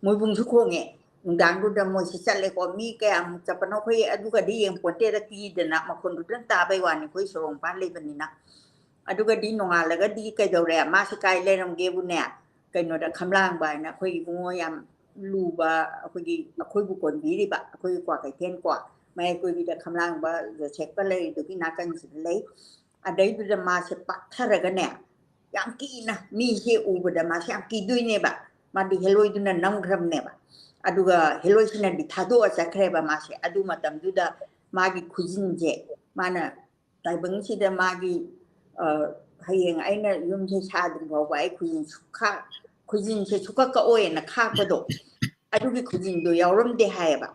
ꯃꯣꯏꯕꯨꯡꯁꯨ ꯈꯣꯡꯉꯦ꯫ ꯅꯨꯡꯗꯥꯡꯗꯨꯗ ꯃꯣꯏꯁꯦ ꯆꯠꯂꯦꯀꯣ꯫ ꯃꯤ ꯀꯌꯥꯃꯨꯛ ꯆꯠꯄꯅꯣ ꯑꯩꯈꯣꯏ ꯑꯗꯨꯒꯗꯤ ꯌꯦꯡꯄꯣꯟꯇꯦꯗ, ꯀꯤꯗꯅ ꯃꯈꯣꯟꯗꯨꯗꯪ ꯇꯥꯕꯩ ꯋꯥꯅꯤ, ꯑꯩꯈꯣꯏ ꯁꯣꯔꯣꯡ ꯃꯄꯥꯟ ꯂꯩꯕꯅꯤꯅ꯫ ꯑꯗꯨꯒꯗꯤ ꯅꯣꯡꯉꯥꯜꯂꯒꯗꯤ ꯀꯩꯗꯧꯔꯦ, ꯃꯥꯁꯦ ꯀꯥꯏ ꯂꯩꯔꯝꯒꯦꯕꯨꯅꯦ, ꯀꯩꯅꯣꯗ, ꯈꯝꯂꯥꯡꯕ ꯍꯥꯏꯅ ꯑꯩꯈꯣꯏ ꯏꯕꯨꯡꯉꯣ ꯌꯥꯝ ꯂꯨꯕ, ꯑꯩꯈꯣꯏꯒꯤ, ꯑꯩꯈꯣꯏꯕꯨ ꯀꯣꯟꯕꯤꯔꯤꯕ, ꯑꯩꯈꯣꯏꯒꯤ ꯀ꯭ꯋꯥꯀꯩꯊꯦꯜ ꯀꯣ, ꯃꯌꯥꯏ ꯀꯣꯏꯕꯤꯗ ꯈꯝꯂꯥꯡꯕ ꯖꯣꯁꯦꯞꯀ ꯂꯩꯔꯤꯗꯨꯒꯤ ꯅꯥꯀꯟꯁꯤꯗ ꯂꯩ꯫ ꯑꯗꯩꯗꯨꯗ ꯃꯥꯁꯦ ꯄꯥꯛꯊꯔꯒꯅꯦ, ꯌꯥꯝ ꯀꯤꯅ, ꯃꯤꯁꯦ ꯎꯕꯗ ꯃꯥꯁꯦ ꯌꯥꯝ ꯀꯤꯗꯣꯏꯅꯦꯕ, ꯃꯥꯗꯤ ꯍꯦꯂꯣꯏꯗꯨꯅ ꯅꯝꯈ꯭ꯔꯕꯅꯦꯕ꯫ ꯑꯗꯨꯒ ꯍꯦꯂꯣꯏꯁꯤꯅꯗꯤ ꯊꯥꯗꯣꯛꯑ ꯆꯠꯈ꯭ꯔꯦꯕ ꯃꯥꯁꯦ꯫ ꯑꯗꯨ ꯃꯇꯝꯗꯨꯗ ꯃꯥꯒꯤ ꯈꯨꯖꯤꯟꯁꯦ, ꯃꯥꯅ ꯇꯥꯏꯕꯪꯁꯤꯗ ꯃꯥꯒꯤ, ꯑ, ꯍꯌꯦꯡ ꯑꯩꯅ ꯌꯨꯝꯁꯦ ꯁꯥꯗ꯭ꯔꯤ ꯐꯥꯎꯕ ꯑꯩ ꯈꯨꯖꯤꯟ ꯁꯨꯛꯈꯥꯛ-, ꯈꯨꯖꯤꯟꯁꯦ ꯁꯨꯛꯀꯛ ꯀꯛꯑꯣꯏꯅ ꯈꯥꯛꯄꯗꯣ, ꯑꯗꯨꯒꯤ ꯈꯨꯖꯤꯟꯗꯣ ꯌꯥꯎꯔꯝꯗꯦ ꯍꯥꯏꯌꯦꯕ꯫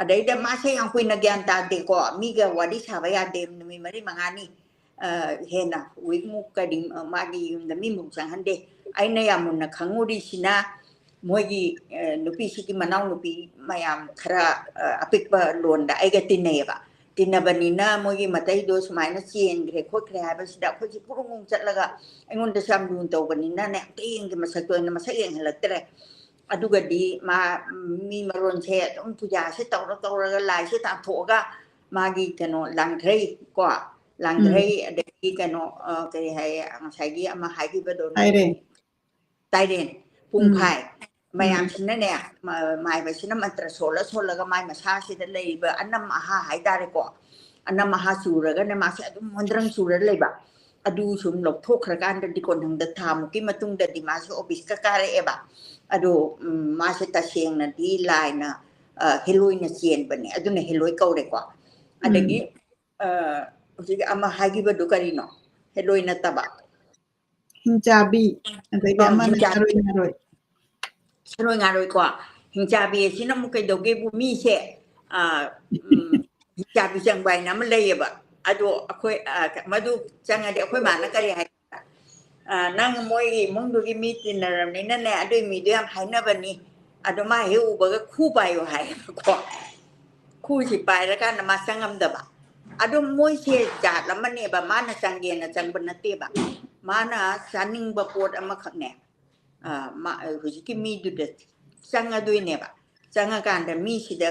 ꯑꯗꯩꯗ ꯃꯥꯁꯦ ꯌꯥꯝ ꯀꯨꯏꯅ ꯒ꯭ꯌꯥꯟ ꯇꯥꯗꯦꯀꯣ, ꯃꯤꯒ ꯋꯥꯔꯤ ꯁꯥꯕ ꯌꯥꯗꯦ ꯅꯨꯃꯤꯠ ꯃꯔꯤ ꯃꯉꯥꯅꯤ꯫ ꯑ, ꯍꯦꯟꯅ ꯋꯤꯛꯃꯨꯛ ꯀꯔꯤ, ꯑ, ꯃꯥꯒꯤ ꯌꯨꯝꯗ ꯃꯤꯃꯨꯛ ꯆꯪꯍꯟꯗꯦ꯫ ꯑꯩꯅ ꯌꯥꯝ ꯃꯨꯟꯅ ꯈꯪꯉꯨꯔꯤꯁꯤꯅ ꯃꯣꯏꯒꯤ, ꯑ, ꯅꯨꯄꯤꯁꯤꯒꯤ ꯃꯅꯥꯎꯅꯨꯄꯤ ꯃꯌꯥꯝ ꯈꯔ, ꯑ, ꯑꯄꯤꯛꯄ ꯂꯣꯟꯗ ꯑꯩꯒ ꯇꯤꯟꯅꯩꯌꯦꯕ꯫ ꯇꯤꯟꯅꯕꯅꯤꯅ ꯃꯣꯏꯒꯤ ꯃꯇꯩꯗꯣ ꯁꯨꯃꯥꯏꯅ ꯆꯦꯟꯈ꯭ꯔꯦ ꯈꯣꯠꯈ꯭ꯔꯦ ꯍꯥꯏꯕꯁꯤꯗ ꯑꯩꯈꯣꯏꯁꯦ ꯄꯨꯔꯨꯡ ꯄꯨꯔꯨꯡ ꯆꯠꯂꯒ ꯑꯩꯉꯣꯟꯗꯁꯨ ꯌꯥꯝ ꯂꯨꯅ ꯇꯧꯕꯅꯤꯅꯅꯦ, ꯑꯝꯇ ꯌꯦꯡꯒꯦ ꯃꯁꯛꯇꯣ ꯑꯩꯅ ꯃꯁꯛ ꯌꯦꯡꯍꯜꯂꯛꯇ꯭ꯔꯦ꯫ ꯑꯗꯨꯒꯗꯤ ꯃꯥ, ꯃꯤ ꯃꯔꯣꯟꯁꯦ ꯑꯗꯨꯝ ꯄꯨꯖꯥꯁꯦ ꯇꯧꯔ ꯇꯧꯔꯒ ꯂꯥꯏꯁꯦ ꯇꯥꯟꯊꯣꯛꯑꯒ ꯃꯥꯒꯤ ꯀꯩꯅꯣ ꯂꯥꯡꯊ꯭ꯔꯩ ꯀꯣ, ꯂꯥꯡꯊ꯭ꯔꯩ, ꯎꯝ꯫ ꯑꯗꯒꯤ ꯀꯩꯅꯣ, ꯑ, ꯀꯔꯤ ꯍꯥꯏꯌꯦ, ꯉꯁꯥꯏꯒꯤ ꯑꯃ ꯍꯥꯏꯈꯤꯕꯗꯣ, ꯇꯥꯏꯔꯦꯟ꯫ ꯇꯥꯏꯔꯦꯟ, ꯎꯝ꯫ ꯄꯨꯡꯐꯥꯏ, ꯎꯝ꯫ ꯃꯌꯥꯝꯁꯤꯅꯅꯦ, ꯃ-, ꯃꯥꯏꯕꯁꯤꯅ ꯃꯟꯇ꯭ꯔ ꯁꯣꯜꯂ ꯁꯣꯜꯂꯒ ꯃꯥꯏ ꯃꯁꯥꯁꯤꯗ ꯂꯩꯔꯤꯕ ꯑꯅꯝ ꯑꯍꯥ ꯍꯥꯏꯇꯥꯔꯦꯀꯣ, ꯑꯅꯝ ꯑꯍꯥ ꯆꯨꯔꯒꯅꯦ ꯃꯥꯁꯦ ꯑꯗꯨꯝ ꯃꯣꯟꯗ꯭ꯔꯪ ꯆꯨꯔ ꯂꯩꯕ꯫ ꯑꯗꯨ ꯁꯨꯝ ꯂꯧꯊꯣꯛꯈ꯭ꯔꯀꯥꯟꯗꯗꯤ ꯀꯣꯟꯊꯪꯗ ꯊꯥ ꯃꯨꯛꯀꯤ ꯃꯇꯨꯡꯗꯗꯤ ꯃꯥꯁꯦ ꯑꯣꯐꯤꯁꯀ ꯀꯥꯔꯛꯑꯦꯕ꯫ ꯑꯗꯣ, ꯎꯝ, ꯃꯥꯁꯦ ꯇꯁꯦꯡꯅꯗꯤ ꯂꯥꯏꯅ, ꯑ, ꯍꯦꯂꯣꯏꯅ ꯆꯦꯟꯕꯅꯦ, ꯑꯗꯨꯅ ꯍꯦꯂꯣꯏ ꯀꯧꯔꯦꯀꯣ꯫ ꯎꯝ꯫ ꯑꯗꯒꯤ, ꯑ, ꯍꯧꯖꯤꯛ ꯑꯃ ꯍꯥꯏꯈꯤꯕꯗꯨ ꯀꯔꯤꯅꯣ? ꯍꯦꯂꯣꯏ ꯅꯠꯇꯕ꯫ ꯍꯤꯡꯆꯥꯕꯤ, ꯑꯗꯒꯤ ꯑ, ꯑꯃꯅ ꯍꯤꯡꯆꯥꯕꯤ꯫ ꯁꯔꯣꯏ ꯉꯥꯔꯣꯏ꯫ ꯁꯔꯣꯏ ꯉꯥꯔꯣꯏꯀꯣ꯫ ꯍꯤꯡꯆꯥꯕꯤ ꯑꯁꯤꯅ ꯑꯃꯨꯛ ꯀꯩꯗꯧꯒꯦꯕꯨ, ꯃꯤꯁꯦ, ꯑ, ꯎꯝ, ꯍꯤꯡꯆꯥꯕꯤ ꯆꯪꯕ ꯍꯥꯏꯅ ꯑꯃ ꯂꯩꯌꯦꯕ꯫ ꯑꯗꯣ ꯑꯩꯈꯣꯏ, ꯑ, ꯃꯗꯨ ꯆꯪꯉꯗꯤ ꯑꯩꯈꯣꯏ ꯃꯥꯅ ꯀꯔꯤ ꯍꯥꯏ? "ꯑ, ꯅꯪ ꯃꯣꯏꯒꯤ ꯏꯃꯨꯡꯗꯨꯒꯤ ꯃꯤ ꯇꯤꯟꯅꯔꯕꯅꯤꯅꯅꯦ, ꯑꯗꯨꯏ ꯃꯤꯗꯣ ꯌꯥꯝ ꯍꯥꯏꯅꯕꯅꯤ꯫ ꯑꯗꯣ ꯃꯥ ꯍꯦꯛ ꯎꯕꯒ ꯈꯨ ꯄꯥꯏꯌꯣ" ꯍꯥꯏꯌꯦꯕꯀꯣ꯫ ꯈꯨꯁꯤ ꯄꯥꯏꯔꯀꯥꯟꯗ ꯃꯥ ꯆꯪꯉꯝꯗꯕ꯫ ꯑꯗꯣ ꯃꯣꯏꯁꯦ ꯖꯥꯠ ꯑꯃꯅꯦꯕ, ꯃꯥꯅ ꯆꯪꯒꯦꯅ ꯆꯪꯕ ꯅꯠꯇꯦꯕ꯫ ꯃꯥꯅ ꯆꯥꯅꯤꯡꯕ ꯄꯣꯠ ꯑꯃꯈꯛꯅꯦ, ꯑ, ꯃꯥ, ꯍꯧꯖꯤꯛꯀꯤ ꯃꯤꯗꯨꯗ ꯆꯪꯉꯗꯣꯏꯅꯦꯕ꯫ ꯆꯪꯉꯀꯥꯟꯗ ꯃꯤꯁꯤꯗ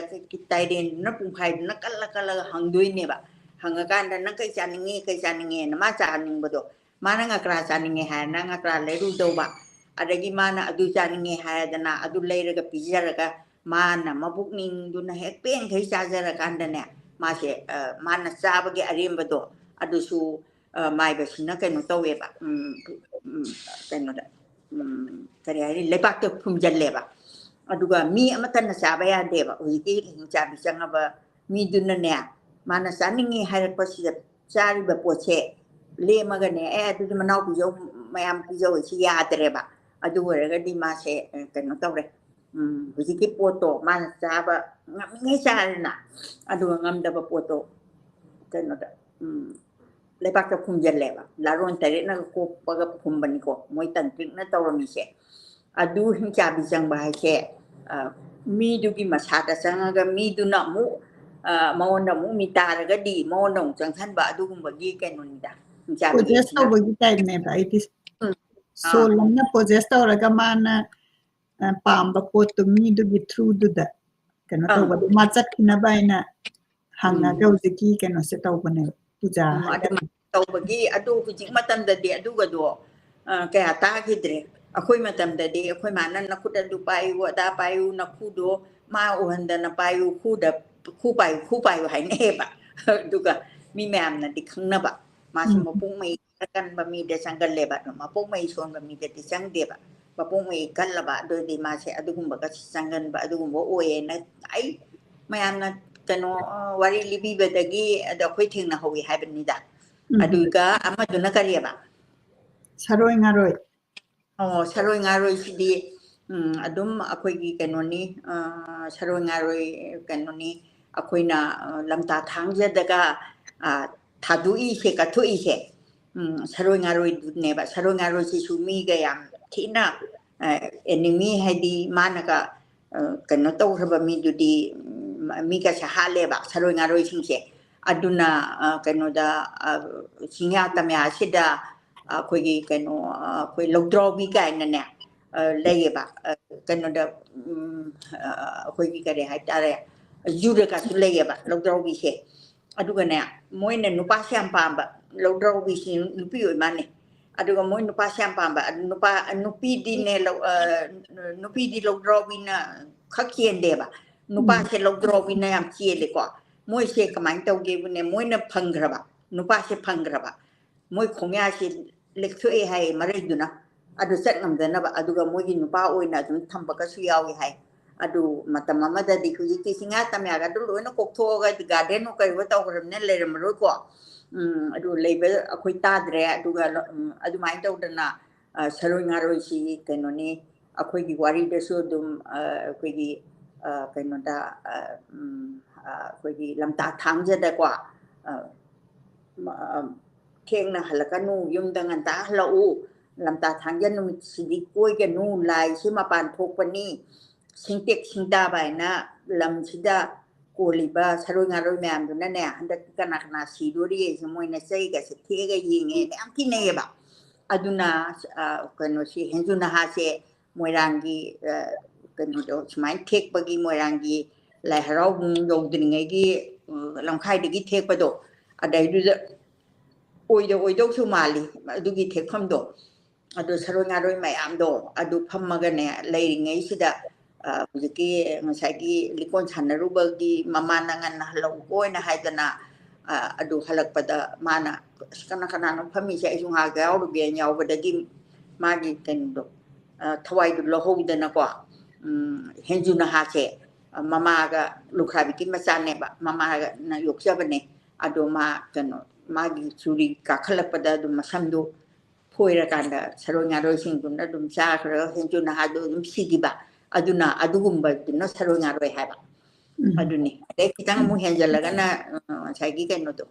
ꯇꯥꯏꯔꯦꯟꯗꯨꯅ, ꯄꯨꯡꯐꯥꯏꯗꯨꯅ ꯀꯜꯂ ꯀꯜꯂꯒ ꯍꯪꯗꯣꯏꯅꯦꯕ꯫ ꯍꯪꯉꯀꯥꯟꯗ, "ꯅꯪ ꯀꯩ ꯆꯥꯅꯤꯡꯉꯤ, ꯀꯩ ꯆꯥꯅꯤꯡꯉꯦꯅ?" ꯃꯥ ꯆꯥꯅꯤꯡꯕꯗꯣ, ꯃꯥꯅ ꯉꯀ꯭ꯔꯥ ꯆꯥꯅꯤꯡꯉꯦ ꯍꯥꯏꯔꯅ ꯉꯀ꯭ꯔꯥ ꯂꯩꯔꯨꯗꯧꯕ꯫ ꯑꯗꯒꯤ ꯃꯥꯅ ꯑꯗꯨ ꯆꯥꯅꯤꯡꯉꯦ ꯍꯥꯏꯔꯗꯅ ꯑꯗꯨ ꯂꯩꯔꯒ ꯄꯤꯖꯔꯒ, ꯃꯥꯅ ꯃꯕꯨꯛꯅꯤꯡꯗꯨꯅ ꯍꯦꯛ ꯄꯦꯟꯈꯩ ꯆꯥꯖꯔꯀꯥꯟꯗꯅꯦ, ꯃꯥꯁꯦ, ꯑ, ꯃꯥꯅ ꯆꯥꯕꯒꯤ ꯑꯔꯦꯝꯕꯗꯣ ꯑꯗꯨꯁꯨ, ꯑ, ꯃꯥꯏꯕꯁꯤꯅ ꯀꯩꯅꯣ ꯇꯧꯋꯦꯕ, ꯎꯝ, ꯎꯝ, ꯀꯩꯅꯣꯗ, ꯎꯝ, ꯀꯔꯤ ꯍꯥꯏꯅꯤ, ꯂꯩꯕꯥꯛꯇ ꯐꯨꯝꯖꯜꯂꯦꯕ꯫ ꯑꯗꯨꯒ ꯃꯤ ꯑꯃꯠꯇꯅ ꯆꯥꯕ ꯌꯥꯗꯦꯕ꯫ ꯍꯧꯖꯤꯛꯀꯤ ꯍꯤꯡꯆꯥꯕꯤ ꯆꯪꯉꯕ ꯃꯤꯗꯨꯅꯅꯦ, ꯃꯥꯅ ꯆꯥꯅꯤꯡꯉꯤ ꯍꯥꯏꯔꯛꯄꯁꯤꯗ ꯆꯥꯔꯤꯕ ꯄꯣꯠꯁꯦ ꯂꯦꯝꯃꯒꯅꯦ, "ꯑꯦ, ꯑꯗꯨꯗꯤ ꯃꯅꯥꯎꯄꯤꯖꯧ ꯃꯌꯥꯝ ꯄꯤꯖꯧ", ꯁꯤ ꯌꯥꯗ꯭ꯔꯦꯕ꯫ ꯑꯗꯨ ꯑꯣꯏꯔꯒꯗꯤ ꯃꯥꯁꯦ, ꯑ, ꯀꯩꯅꯣ ꯇꯧꯔꯦ꯫ ꯎꯝ, ꯍꯧꯖꯤꯛꯀꯤ ꯄꯣꯠꯇꯣ ꯃꯥꯅ ꯆꯥꯕ ꯉꯝꯃꯤꯉꯩ ꯆꯥꯔꯦꯗꯅ, ꯑꯗꯨꯒ ꯉꯝꯗꯕ ꯄꯣꯠꯇꯣ ꯀꯩꯅꯣꯗ, ꯎꯝ, ꯂꯩꯕꯥꯛꯇ ꯐꯨꯝꯖꯜꯂꯦꯕ꯫ ꯂꯥꯔꯣꯟ ꯇꯔꯦꯠꯅꯒ ꯀꯣꯛꯄꯒ ꯐꯨꯝꯕꯅꯤꯀꯣ ꯃꯣꯏ ꯇꯟꯇ꯭ꯔꯤꯛꯅ ꯇꯧꯔꯝꯃꯤꯁꯦ꯫ ꯑꯗꯨ ꯍꯤꯡꯆꯥꯕꯤ ꯆꯪꯕ ꯍꯥꯏꯁꯦ, ꯑ, ꯃꯤꯗꯨꯒꯤ ꯃꯁꯥꯗ ꯆꯪꯉꯒ ꯃꯤꯗꯨꯅ ꯑꯃꯨꯛ, ꯑ, ꯃꯉꯣꯟꯗ ꯑꯃꯨꯛ ꯃꯤ ꯇꯥꯔꯒꯗꯤ ꯃꯉꯣꯟꯗ ꯑꯃꯨꯛ ꯆꯪꯁꯟꯕ, ꯑꯗꯨꯒꯨꯝꯕꯒꯤ ꯀꯩꯅꯣꯅꯤꯗ ꯍꯤꯡꯆꯥꯕꯤ ꯄꯣꯖꯦꯁ ꯍꯥꯏꯁꯤꯅ꯫ ꯇꯧꯕꯒꯤ ꯇꯥꯏꯞꯅꯦꯕ꯫ ꯑꯩꯗꯤ ꯎꯝ꯫ ꯑꯥ꯫ ꯁꯣꯜ ꯑꯃꯅ ꯄꯣꯖꯦꯁ ꯇꯧꯔꯒ ꯃꯥꯅ, ꯑ, ꯄꯥꯝꯕ ꯄꯣꯠꯇꯣ ꯃꯤꯗꯨꯒꯤ ꯊ꯭ꯔꯨꯗꯨꯗ ꯀꯩꯅꯣ ꯑꯪ꯫ ꯇꯧꯕꯗꯣ, ꯃꯥ ꯆꯠꯈꯤꯅꯕ ꯍꯥꯏꯅ ꯍꯪꯉꯒ ꯎꯝ꯫ ꯍꯧꯖꯤꯛꯀꯤ ꯀꯩꯅꯣꯁꯦ ꯇꯧꯕꯅꯦꯕ, ꯄꯨꯖꯥ ꯎꯝ, ꯍꯥꯏꯇꯥꯔꯦ꯫ ꯑꯗꯨꯃꯥꯏꯅ ꯇꯧꯕꯒꯤ ꯑꯗꯨ ꯍꯧꯖꯤꯛ ꯃꯇꯝꯗꯗꯤ ꯑꯗꯨꯒꯗꯣ, ꯑ, ꯀꯌꯥ ꯇꯥꯈꯤꯗ꯭ꯔꯦ꯫ ꯑꯩꯈꯣꯏ ꯃꯇꯝꯗꯗꯤ ꯑꯩꯈꯣꯏ ꯃꯥꯅ "ꯅꯈꯨꯠ ꯑꯗꯨ ꯄꯥꯏꯌꯨ, ꯑꯗꯥ ꯄꯥꯏꯌꯨ, ꯅꯈꯨꯗꯣ ꯃꯥ ꯎꯍꯟꯗꯅ ꯄꯥꯏꯌꯨ, ꯈꯨꯗ, ꯈꯨ ꯄꯥꯏꯌꯨ, ꯈꯨ ꯄꯥꯏꯌꯨ" ꯍꯥꯏꯅꯩꯌꯦꯕ꯫ ꯑꯗꯨꯒ ꯃꯤ ꯃꯌꯥꯝꯅ ꯗꯤ ꯈꯪꯅꯕ꯫ ꯃꯥꯁꯤ ꯎꯝ꯫ ꯃꯄꯨꯡ ꯃꯩ ꯈꯔ ꯀꯟꯕ ꯃꯤꯗ ꯆꯪꯒꯜꯂꯦꯕ꯫ ꯑꯗꯣ ꯃꯄꯨꯡ ꯃꯩ ꯁꯣꯟꯕ ꯃꯤꯗꯗꯤ ꯆꯪꯗꯦꯕ꯫ ꯃꯄꯨꯡ ꯃꯩ ꯀꯜꯂꯕ, ꯑꯗꯨꯗꯤ ꯃꯥꯁꯦ ꯑꯗꯨꯒꯨꯝꯕꯒ ꯆꯪꯒꯟꯕ, ꯑꯗꯨꯒꯨꯝꯕ ꯑꯣꯏꯌꯦꯅ ꯑꯩ ꯃꯌꯥꯝꯅ ꯀꯩꯅꯣ, ꯑ, ꯋꯥꯔꯤ ꯂꯤꯕꯤꯕꯗꯒꯤ ꯑꯗ ꯑꯩꯈꯣꯏ ꯊꯦꯡꯅꯍꯧꯋꯤ ꯍꯥꯏꯕꯅꯤꯗ꯫ ꯎꯝ꯫ ꯑꯗꯨꯒ ꯑꯃꯗꯨꯅ ꯀꯔꯤꯑꯕ? ꯁꯔꯣꯏ ꯉꯥꯔꯣꯏ꯫ ꯑꯣ, ꯁꯔꯣꯏ ꯉꯥꯔꯣꯏꯁꯤꯗꯤ, ꯎꯝ, ꯑꯗꯨꯝ ꯑꯩꯈꯣꯏꯒꯤ ꯀꯩꯅꯣꯅꯤ, ꯑ, ꯁꯔꯣꯏ ꯉꯥꯔꯣꯏ ꯀꯩꯅꯣꯅꯤ, ꯑꯩꯈꯣꯏꯅ, ꯑ, ꯂꯝꯇꯥ ꯊꯥꯡꯖꯗꯒ, ꯑ, ꯊꯥꯗꯣꯛꯏꯁꯦ, ꯀꯠꯊꯣꯛꯏꯁꯦ, ꯎꯝ, ꯁꯔꯣꯏ ꯉꯥꯔꯣꯏꯗꯨꯅꯦꯕ꯫ ꯁꯔꯣꯏ ꯉꯥꯔꯣꯏꯁꯤꯁꯨ ꯃꯤꯒ ꯌꯥꯝ ꯊꯤꯅ, ꯑ, enemy, ꯍꯥꯏꯗꯤ ꯃꯥꯅꯒ, ꯑ, ꯀꯩꯅꯣ ꯇꯧꯈ꯭ꯔꯕ ꯃꯤꯗꯨꯗꯤ, ꯎꯝ, ꯃꯤꯒꯁꯦ ꯍꯥꯠꯂꯦꯕ ꯁꯔꯣꯏ ꯉꯥꯔꯣꯏꯁꯤꯡꯁꯦ꯫ ꯑꯗꯨꯅ, ꯑ, ꯀꯩꯅꯣꯗ, ꯑ, ꯆꯤꯡꯌꯥ ꯇꯝꯌꯥꯁꯤꯗ ꯑꯩꯈꯣꯏꯒꯤ ꯀꯩꯅꯣ, ꯑ, ꯑꯩꯈꯣꯏ ꯂꯧꯗ꯭ꯔꯥꯎꯕꯤ ꯀꯥꯏꯅꯅꯦ, ꯑ, ꯂꯩꯌꯦꯕ꯫ ꯑ, ꯀꯩꯅꯣꯗ, ꯎꯝ, ꯑ, ꯑꯩꯈꯣꯏꯒꯤ ꯀꯔꯤ ꯍꯥꯏꯇꯥꯔꯦ, ꯖꯨꯗꯒꯁꯨ ꯂꯩꯌꯦꯕ ꯂꯧꯗ꯭ꯔꯥꯎꯕꯤꯁꯦ꯫ ꯑꯗꯨꯒꯅꯦ, ꯃꯣꯏꯅ ꯅꯨꯄꯥꯁꯦ ꯌꯥꯝ ꯄꯥꯝꯕ, ꯂꯧꯗ꯭ꯔꯥꯎꯕꯤꯁꯤ ꯅꯨꯄꯤ ꯑꯣꯏ ꯃꯥꯜꯂꯦ꯫ ꯑꯗꯨꯒ ꯃꯣꯏ ꯅꯨꯄꯥꯁꯦ ꯌꯥꯝ ꯄꯥꯝꯕ, ꯑꯗꯨ ꯅꯨꯄꯥ, ꯅꯨꯄꯤꯗꯤꯅꯦ, ꯂꯧ-, ꯑ, ꯅꯨꯄꯤꯗꯤ ꯂꯧꯗ꯭ꯔꯥꯎꯕꯤꯅ ꯈꯛ ꯆꯦꯟꯗꯦꯕ, ꯅꯨꯄꯥꯁꯦ ꯂꯧꯗ꯭ꯔꯥꯎꯕꯤꯅ ꯌꯥꯝ ꯆꯦꯜꯂꯦꯀꯣ꯫ ꯃꯣꯏꯁꯦ ꯀꯃꯥꯏꯅ ꯇꯧꯒꯦꯕꯨꯅꯦ, ꯃꯣꯏꯅ ꯐꯪꯈ꯭ꯔꯕ, ꯅꯨꯄꯥꯁꯦ ꯐꯪꯈ꯭ꯔꯕ, ꯃꯣꯏ ꯈꯣꯡꯌꯥꯁꯤ ꯂꯦꯛꯊꯣꯛꯑꯦ ꯍꯥꯏꯌꯦ ꯃꯔꯩꯗꯨꯅ꯫ ꯑꯗꯨ ꯆꯠ ꯉꯝꯗꯅꯕ, ꯑꯗꯨꯒ ꯃꯣꯏꯒꯤ ꯅꯨꯄꯥ ꯑꯣꯏꯅ ꯑꯗꯨꯝ ꯊꯝꯕꯒꯁꯨ ꯌꯥꯎꯏ ꯍꯥꯏ꯫ ꯑꯗꯨ ꯃꯇꯝ ꯑꯃꯗꯗꯤ, ꯍꯧꯖꯤꯛꯇꯤ ꯆꯤꯡꯌꯥ ꯇꯝꯌꯥꯒꯗꯨ ꯂꯣꯏꯅ ꯀꯣꯛꯊꯣꯛꯑꯒ garden ꯀꯩꯑꯣ ꯇꯧꯈ꯭ꯔꯕꯅꯤꯅ ꯂꯩꯔꯝꯃꯔꯣꯏꯀꯣ꯫ ꯎꯝ, ꯑꯗꯨ ꯂꯩꯕ ꯑꯩꯈꯣꯏ ꯇꯥꯗ꯭ꯔꯦ꯫ ꯑꯗꯨꯒ ꯂ-, ꯎꯝ, ꯑꯗꯨꯃꯥꯏꯅ ꯇꯧꯗꯅ, ꯑ, ꯁꯔꯣꯏ ꯉꯥꯔꯣꯏꯁꯤ ꯀꯩꯅꯣꯅꯤ, ꯑꯩꯈꯣꯏꯒꯤ ꯋꯥꯔꯤꯗꯁꯨ ꯑꯗꯨꯝ, ꯑ, ꯑꯩꯈꯣꯏꯒꯤ, ꯑ, ꯀꯩꯅꯣꯗ, ꯑ, ꯎꯝ, ꯑ, ꯑꯩꯈꯣꯏꯒꯤ ꯂꯝꯇꯥ ꯊꯥꯡꯖꯗꯀꯣ, ꯑ, ꯃ-, ꯑ, ꯊꯦꯡꯅ ꯍꯜꯂꯛꯀꯅꯨ, ꯌꯨꯝꯗ ꯉꯟꯇꯥ ꯍꯜꯂꯛꯎ, ꯂꯝꯇꯥ ꯊꯥꯡꯖ ꯅꯨꯃꯤꯠꯁꯤꯗꯤ ꯀꯣꯏꯒꯅꯨ, ꯂꯥꯏꯁꯤ ꯃꯄꯥꯟ ꯊꯣꯛꯄꯅꯤ, ꯁꯤꯡꯇꯦꯛ ꯁꯤꯡꯇꯥꯕ ꯍꯥꯏꯅ ꯂꯝꯁꯤꯗ ꯀꯣꯜꯂꯤꯕ ꯁꯔꯣꯏ ꯉꯥꯔꯣꯏ ꯃꯌꯥꯝꯗꯨꯅꯅꯦ, ꯍꯟꯗꯛꯇꯤ ꯀꯅꯥ ꯀꯅꯥ ꯁꯤꯗꯣꯔꯤꯒꯦꯁꯦ ꯃꯣꯏꯅ ꯆꯩꯒꯁꯦ ꯊꯦꯛꯑꯒ ꯌꯦꯡꯉꯦꯅ ꯌꯥꯝ ꯊꯤꯅꯩꯌꯦꯕ꯫ ꯑꯗꯨꯅ, ꯑ, ꯀꯩꯅꯣꯁꯤ, ꯍꯦꯟꯖꯨ ꯅꯍꯥꯁꯦ ꯃꯣꯏꯔꯥꯡꯒꯤ, ꯑ, ꯀꯩꯅꯣꯗꯣ ꯁꯨꯃꯥꯏꯅ ꯊꯦꯛꯄꯒꯤ, ꯃꯣꯏꯔꯥꯡꯒꯤ ꯂꯥꯏ ꯍꯔꯥꯎꯕ ꯌꯧꯗ꯭ꯔꯤꯉꯩꯒꯤ, ꯑ, ꯂꯝꯈꯥꯏꯗꯒꯤ ꯊꯦꯛꯄꯗꯣ, ꯑꯗꯩꯗꯨꯗ ꯑꯣꯏꯗ ꯑꯣꯏꯗꯧꯁꯨ ꯃꯥꯜꯂꯤ ꯑꯗꯨꯒꯤ ꯊꯦꯛꯐꯝꯗꯣ꯫ ꯑꯗꯨ ꯁꯔꯣꯏ ꯉꯥꯔꯣꯏ ꯃꯌꯥꯝꯗꯣ ꯑꯗꯨ ꯐꯝꯃꯒꯅꯦ ꯂꯩꯔꯤꯉꯩꯁꯤꯗ, ꯑ, ꯍꯧꯖꯤꯛꯀꯤ ꯉꯁꯥꯏꯒꯤ ꯂꯤꯀꯣꯟ ꯁꯥꯟꯅꯔꯨꯕꯒꯤ ꯃꯃꯥꯅ ꯉꯟꯅ ꯍꯜꯂꯛꯎꯀꯣꯅ ꯍꯥꯏꯗꯅ, ꯑ, ꯑꯗꯨ ꯍꯜꯂꯛꯄꯗ ꯃꯥꯅ, "ꯑꯁ, ꯀꯅꯥ ꯀꯅꯥꯅꯣ ꯐꯝꯃꯤꯁꯦ? ꯑꯩꯁꯨ ꯉꯥꯏꯍꯥꯛ ꯌꯥꯎꯔꯨꯒꯦꯅ" ꯌꯥꯎꯕꯗꯒꯤ ꯃꯥꯒꯤ ꯀꯩꯅꯣꯗꯣ, ꯑ, ꯊꯋꯥꯏꯗꯨ ꯂꯧꯍꯧꯗꯅꯀꯣ, ꯎꯝ, ꯍꯦꯟꯖꯨ ꯅꯍꯥꯁꯦ, ꯑ, ꯃꯃꯥꯒ ꯂꯨꯈ꯭ꯔꯥꯕꯤꯒꯤ ꯃꯆꯥꯅꯦꯕ, ꯃꯃꯥꯅ ꯌꯣꯛꯆꯕꯅꯦ꯫ ꯑꯗꯣ ꯃꯥ ꯀꯩꯅꯣ, ꯃꯥꯒꯤ ꯆꯨꯔꯤ ꯀꯥꯈꯠꯂꯛꯄꯗ ꯑꯗꯨꯝ ꯃꯁꯝꯗꯨ ꯐꯣꯏꯔꯀꯥꯟꯗ ꯁꯔꯣꯏ ꯉꯥꯔꯣꯏꯁꯤꯡꯗꯨꯅ ꯑꯗꯨꯝ ꯆꯥꯈ꯭ꯔꯒ ꯍꯦꯟꯖꯨ ꯅꯍꯥꯗꯣ ꯑꯗꯨꯝ ꯁꯤꯈꯤꯕ, ꯑꯗꯨꯅ ꯑꯗꯨꯒꯨꯝꯕꯗꯨꯅ ꯁꯔꯣꯏ ꯉꯥꯔꯣꯏ ꯍꯥꯏꯕ꯫ ꯎꯝ꯫ ꯑꯗꯨꯅꯤ꯫ ꯑꯗꯩ ꯈꯤꯇꯪ ꯑꯃꯨꯛ ꯍꯦꯟꯖꯜꯂꯒꯅ, ꯑ, ꯉꯁꯥꯏꯒꯤ ꯀꯩꯅꯣꯗꯣ,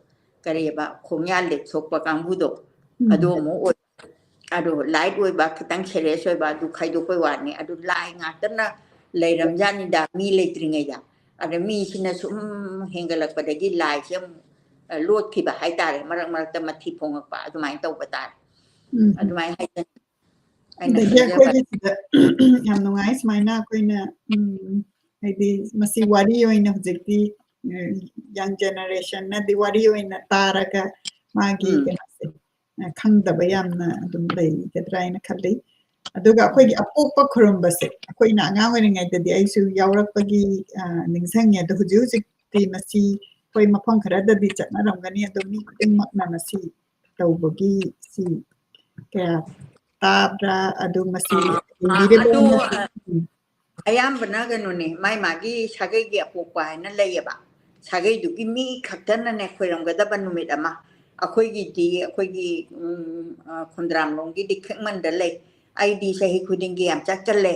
ꯀꯔꯤꯑꯕ, ꯈꯣꯡꯌꯥ ꯂꯦꯛꯊꯣꯛꯄ ꯀꯥꯡꯕꯨꯗꯣ, ꯎꯝ꯫ ꯑꯗꯨ ꯑꯃꯨꯛ ꯑꯣꯏ꯫ ꯑꯗꯨ light ꯑꯣꯏꯕ, ꯈꯤꯇꯪ serious ꯑꯣꯏꯕ, ꯑꯗꯨ ꯈꯥꯏꯗꯣꯛꯄꯩ ꯋꯥꯅꯤ꯫ ꯑꯗꯨ ꯂꯥꯏ ꯉꯥꯛꯇꯅ ꯂꯩꯔꯝꯖꯥꯠꯅꯤꯗ, ꯃꯤ ꯂꯩꯇ꯭ꯔꯤꯉꯩꯗ꯫ ꯑꯗ ꯃꯤꯁꯤꯅ ꯁꯨꯝ ꯍꯦꯟꯒꯠꯂꯛꯄꯗꯒꯤ ꯂꯥꯏꯁꯦ ꯑꯃꯨꯛ, ꯑ, ꯂꯣꯠꯈꯤꯕ ꯍꯥꯏꯇꯥꯔꯦ, ꯃꯔꯛ ꯃꯔꯛꯇ ꯃꯊꯤ ꯐꯣꯡꯉꯛꯄ, ꯑꯗꯨꯃꯥꯏꯅ ꯇꯧꯕ ꯇꯥꯔꯦ꯫ ꯎꯝ꯫ ꯑꯗꯨꯃꯥꯏꯅ ꯍꯥꯏꯖꯅꯤꯡꯉꯤ꯫ ꯑꯩꯅ ꯑꯗꯒꯤ ꯈꯟꯖꯕ꯫ ꯑꯩꯈꯣꯏꯒꯤ ꯁꯤꯗ ꯌꯥꯝ ꯅꯨꯡꯉꯥꯏ ꯁꯨꯃꯥꯏꯅ ꯑꯩꯈꯣꯏꯅ, ꯎꯝ, ꯍꯥꯏꯗꯤ ꯃꯁꯤ ꯋꯥꯔꯤ ꯑꯣꯏꯅ ꯍꯧꯖꯤꯛꯇꯤ, ꯑ, young generation ꯅꯗꯤ ꯋꯥꯔꯤ ꯑꯣꯏꯅ ꯇꯥꯔꯒ ꯃꯥꯒꯤ ꯎꯝ꯫ ꯀꯩꯅꯣꯁꯦ, ꯑ, ꯈꯪꯗꯕ ꯌꯥꯝꯅ ꯑꯗꯨꯝ ꯂꯩꯒꯗ꯭ꯔꯥ ꯍꯥꯏꯅ ꯈꯜꯂꯤ꯫ ꯑꯗꯨꯒ ꯑꯩꯈꯣꯏꯒꯤ ꯑꯄꯣꯛꯄ ꯈꯨꯔꯨꯝꯕꯁꯦ, ꯑꯩꯈꯣꯏꯅ ꯑꯉꯥꯡ ꯑꯣꯏꯔꯤꯉꯩꯗꯗꯤ ꯑꯩꯁꯨ ꯌꯥꯎꯔꯛꯄꯒꯤ, ꯑ, ꯅꯤꯡꯁꯤꯡꯉꯦ꯫ ꯑꯗꯣ ꯍꯧꯖꯤꯛ ꯍꯧꯖꯤꯛꯇꯤ ꯃꯁꯤ ꯑꯩꯈꯣꯏ ꯃꯐꯝ ꯈꯔꯗꯗꯤ ꯆꯠꯅꯔꯝꯒꯅꯤ, ꯑꯗꯣ ꯃꯤ ꯈꯨꯗꯤꯡꯃꯛꯅ ꯃꯁꯤ ꯇꯧꯕꯒꯤ ꯁꯤ ꯀꯌꯥ ꯇꯥꯕ꯭ꯔꯥ? ꯑꯗꯨ ꯃꯁꯤ ꯑꯥ, ꯑꯥ, ꯌꯦꯡꯕꯤꯔꯤꯕ꯭ꯔꯥ ꯑꯗꯨ, ꯅꯠꯇ꯭ꯔꯒ? ꯑ, ꯎꯝ꯫ ꯑꯌꯥꯝꯕꯅ ꯀꯩꯅꯣꯅꯦ, ꯃꯥꯏ ꯃꯥꯒꯤ ꯁꯥꯒꯩꯒꯤ ꯑꯄꯣꯛꯄ ꯍꯥꯏꯅ ꯂꯩꯌꯦꯕ꯫ ꯁꯥꯒꯩꯗꯨꯒꯤ ꯃꯤ ꯈꯛꯇꯅꯅꯦ ꯈꯣꯏꯔꯝꯒꯗꯕ ꯅꯨꯃꯤꯠ ꯑꯃ꯫ ꯑꯩꯈꯣꯏꯒꯤꯗꯤ, ꯑꯩꯈꯣꯏꯒꯤ, ꯎꯝ, ꯑ, ꯈꯣꯡꯗ꯭ꯔꯥꯝꯂꯣꯝꯒꯤꯗꯤ ꯈꯦꯛꯃꯟꯗ ꯂꯩ꯫ ꯑꯩꯗꯤ ꯆꯍꯤ ꯈꯨꯗꯤꯡꯒꯤ ꯌꯥꯝ ꯆꯠꯀꯜꯂꯦ꯫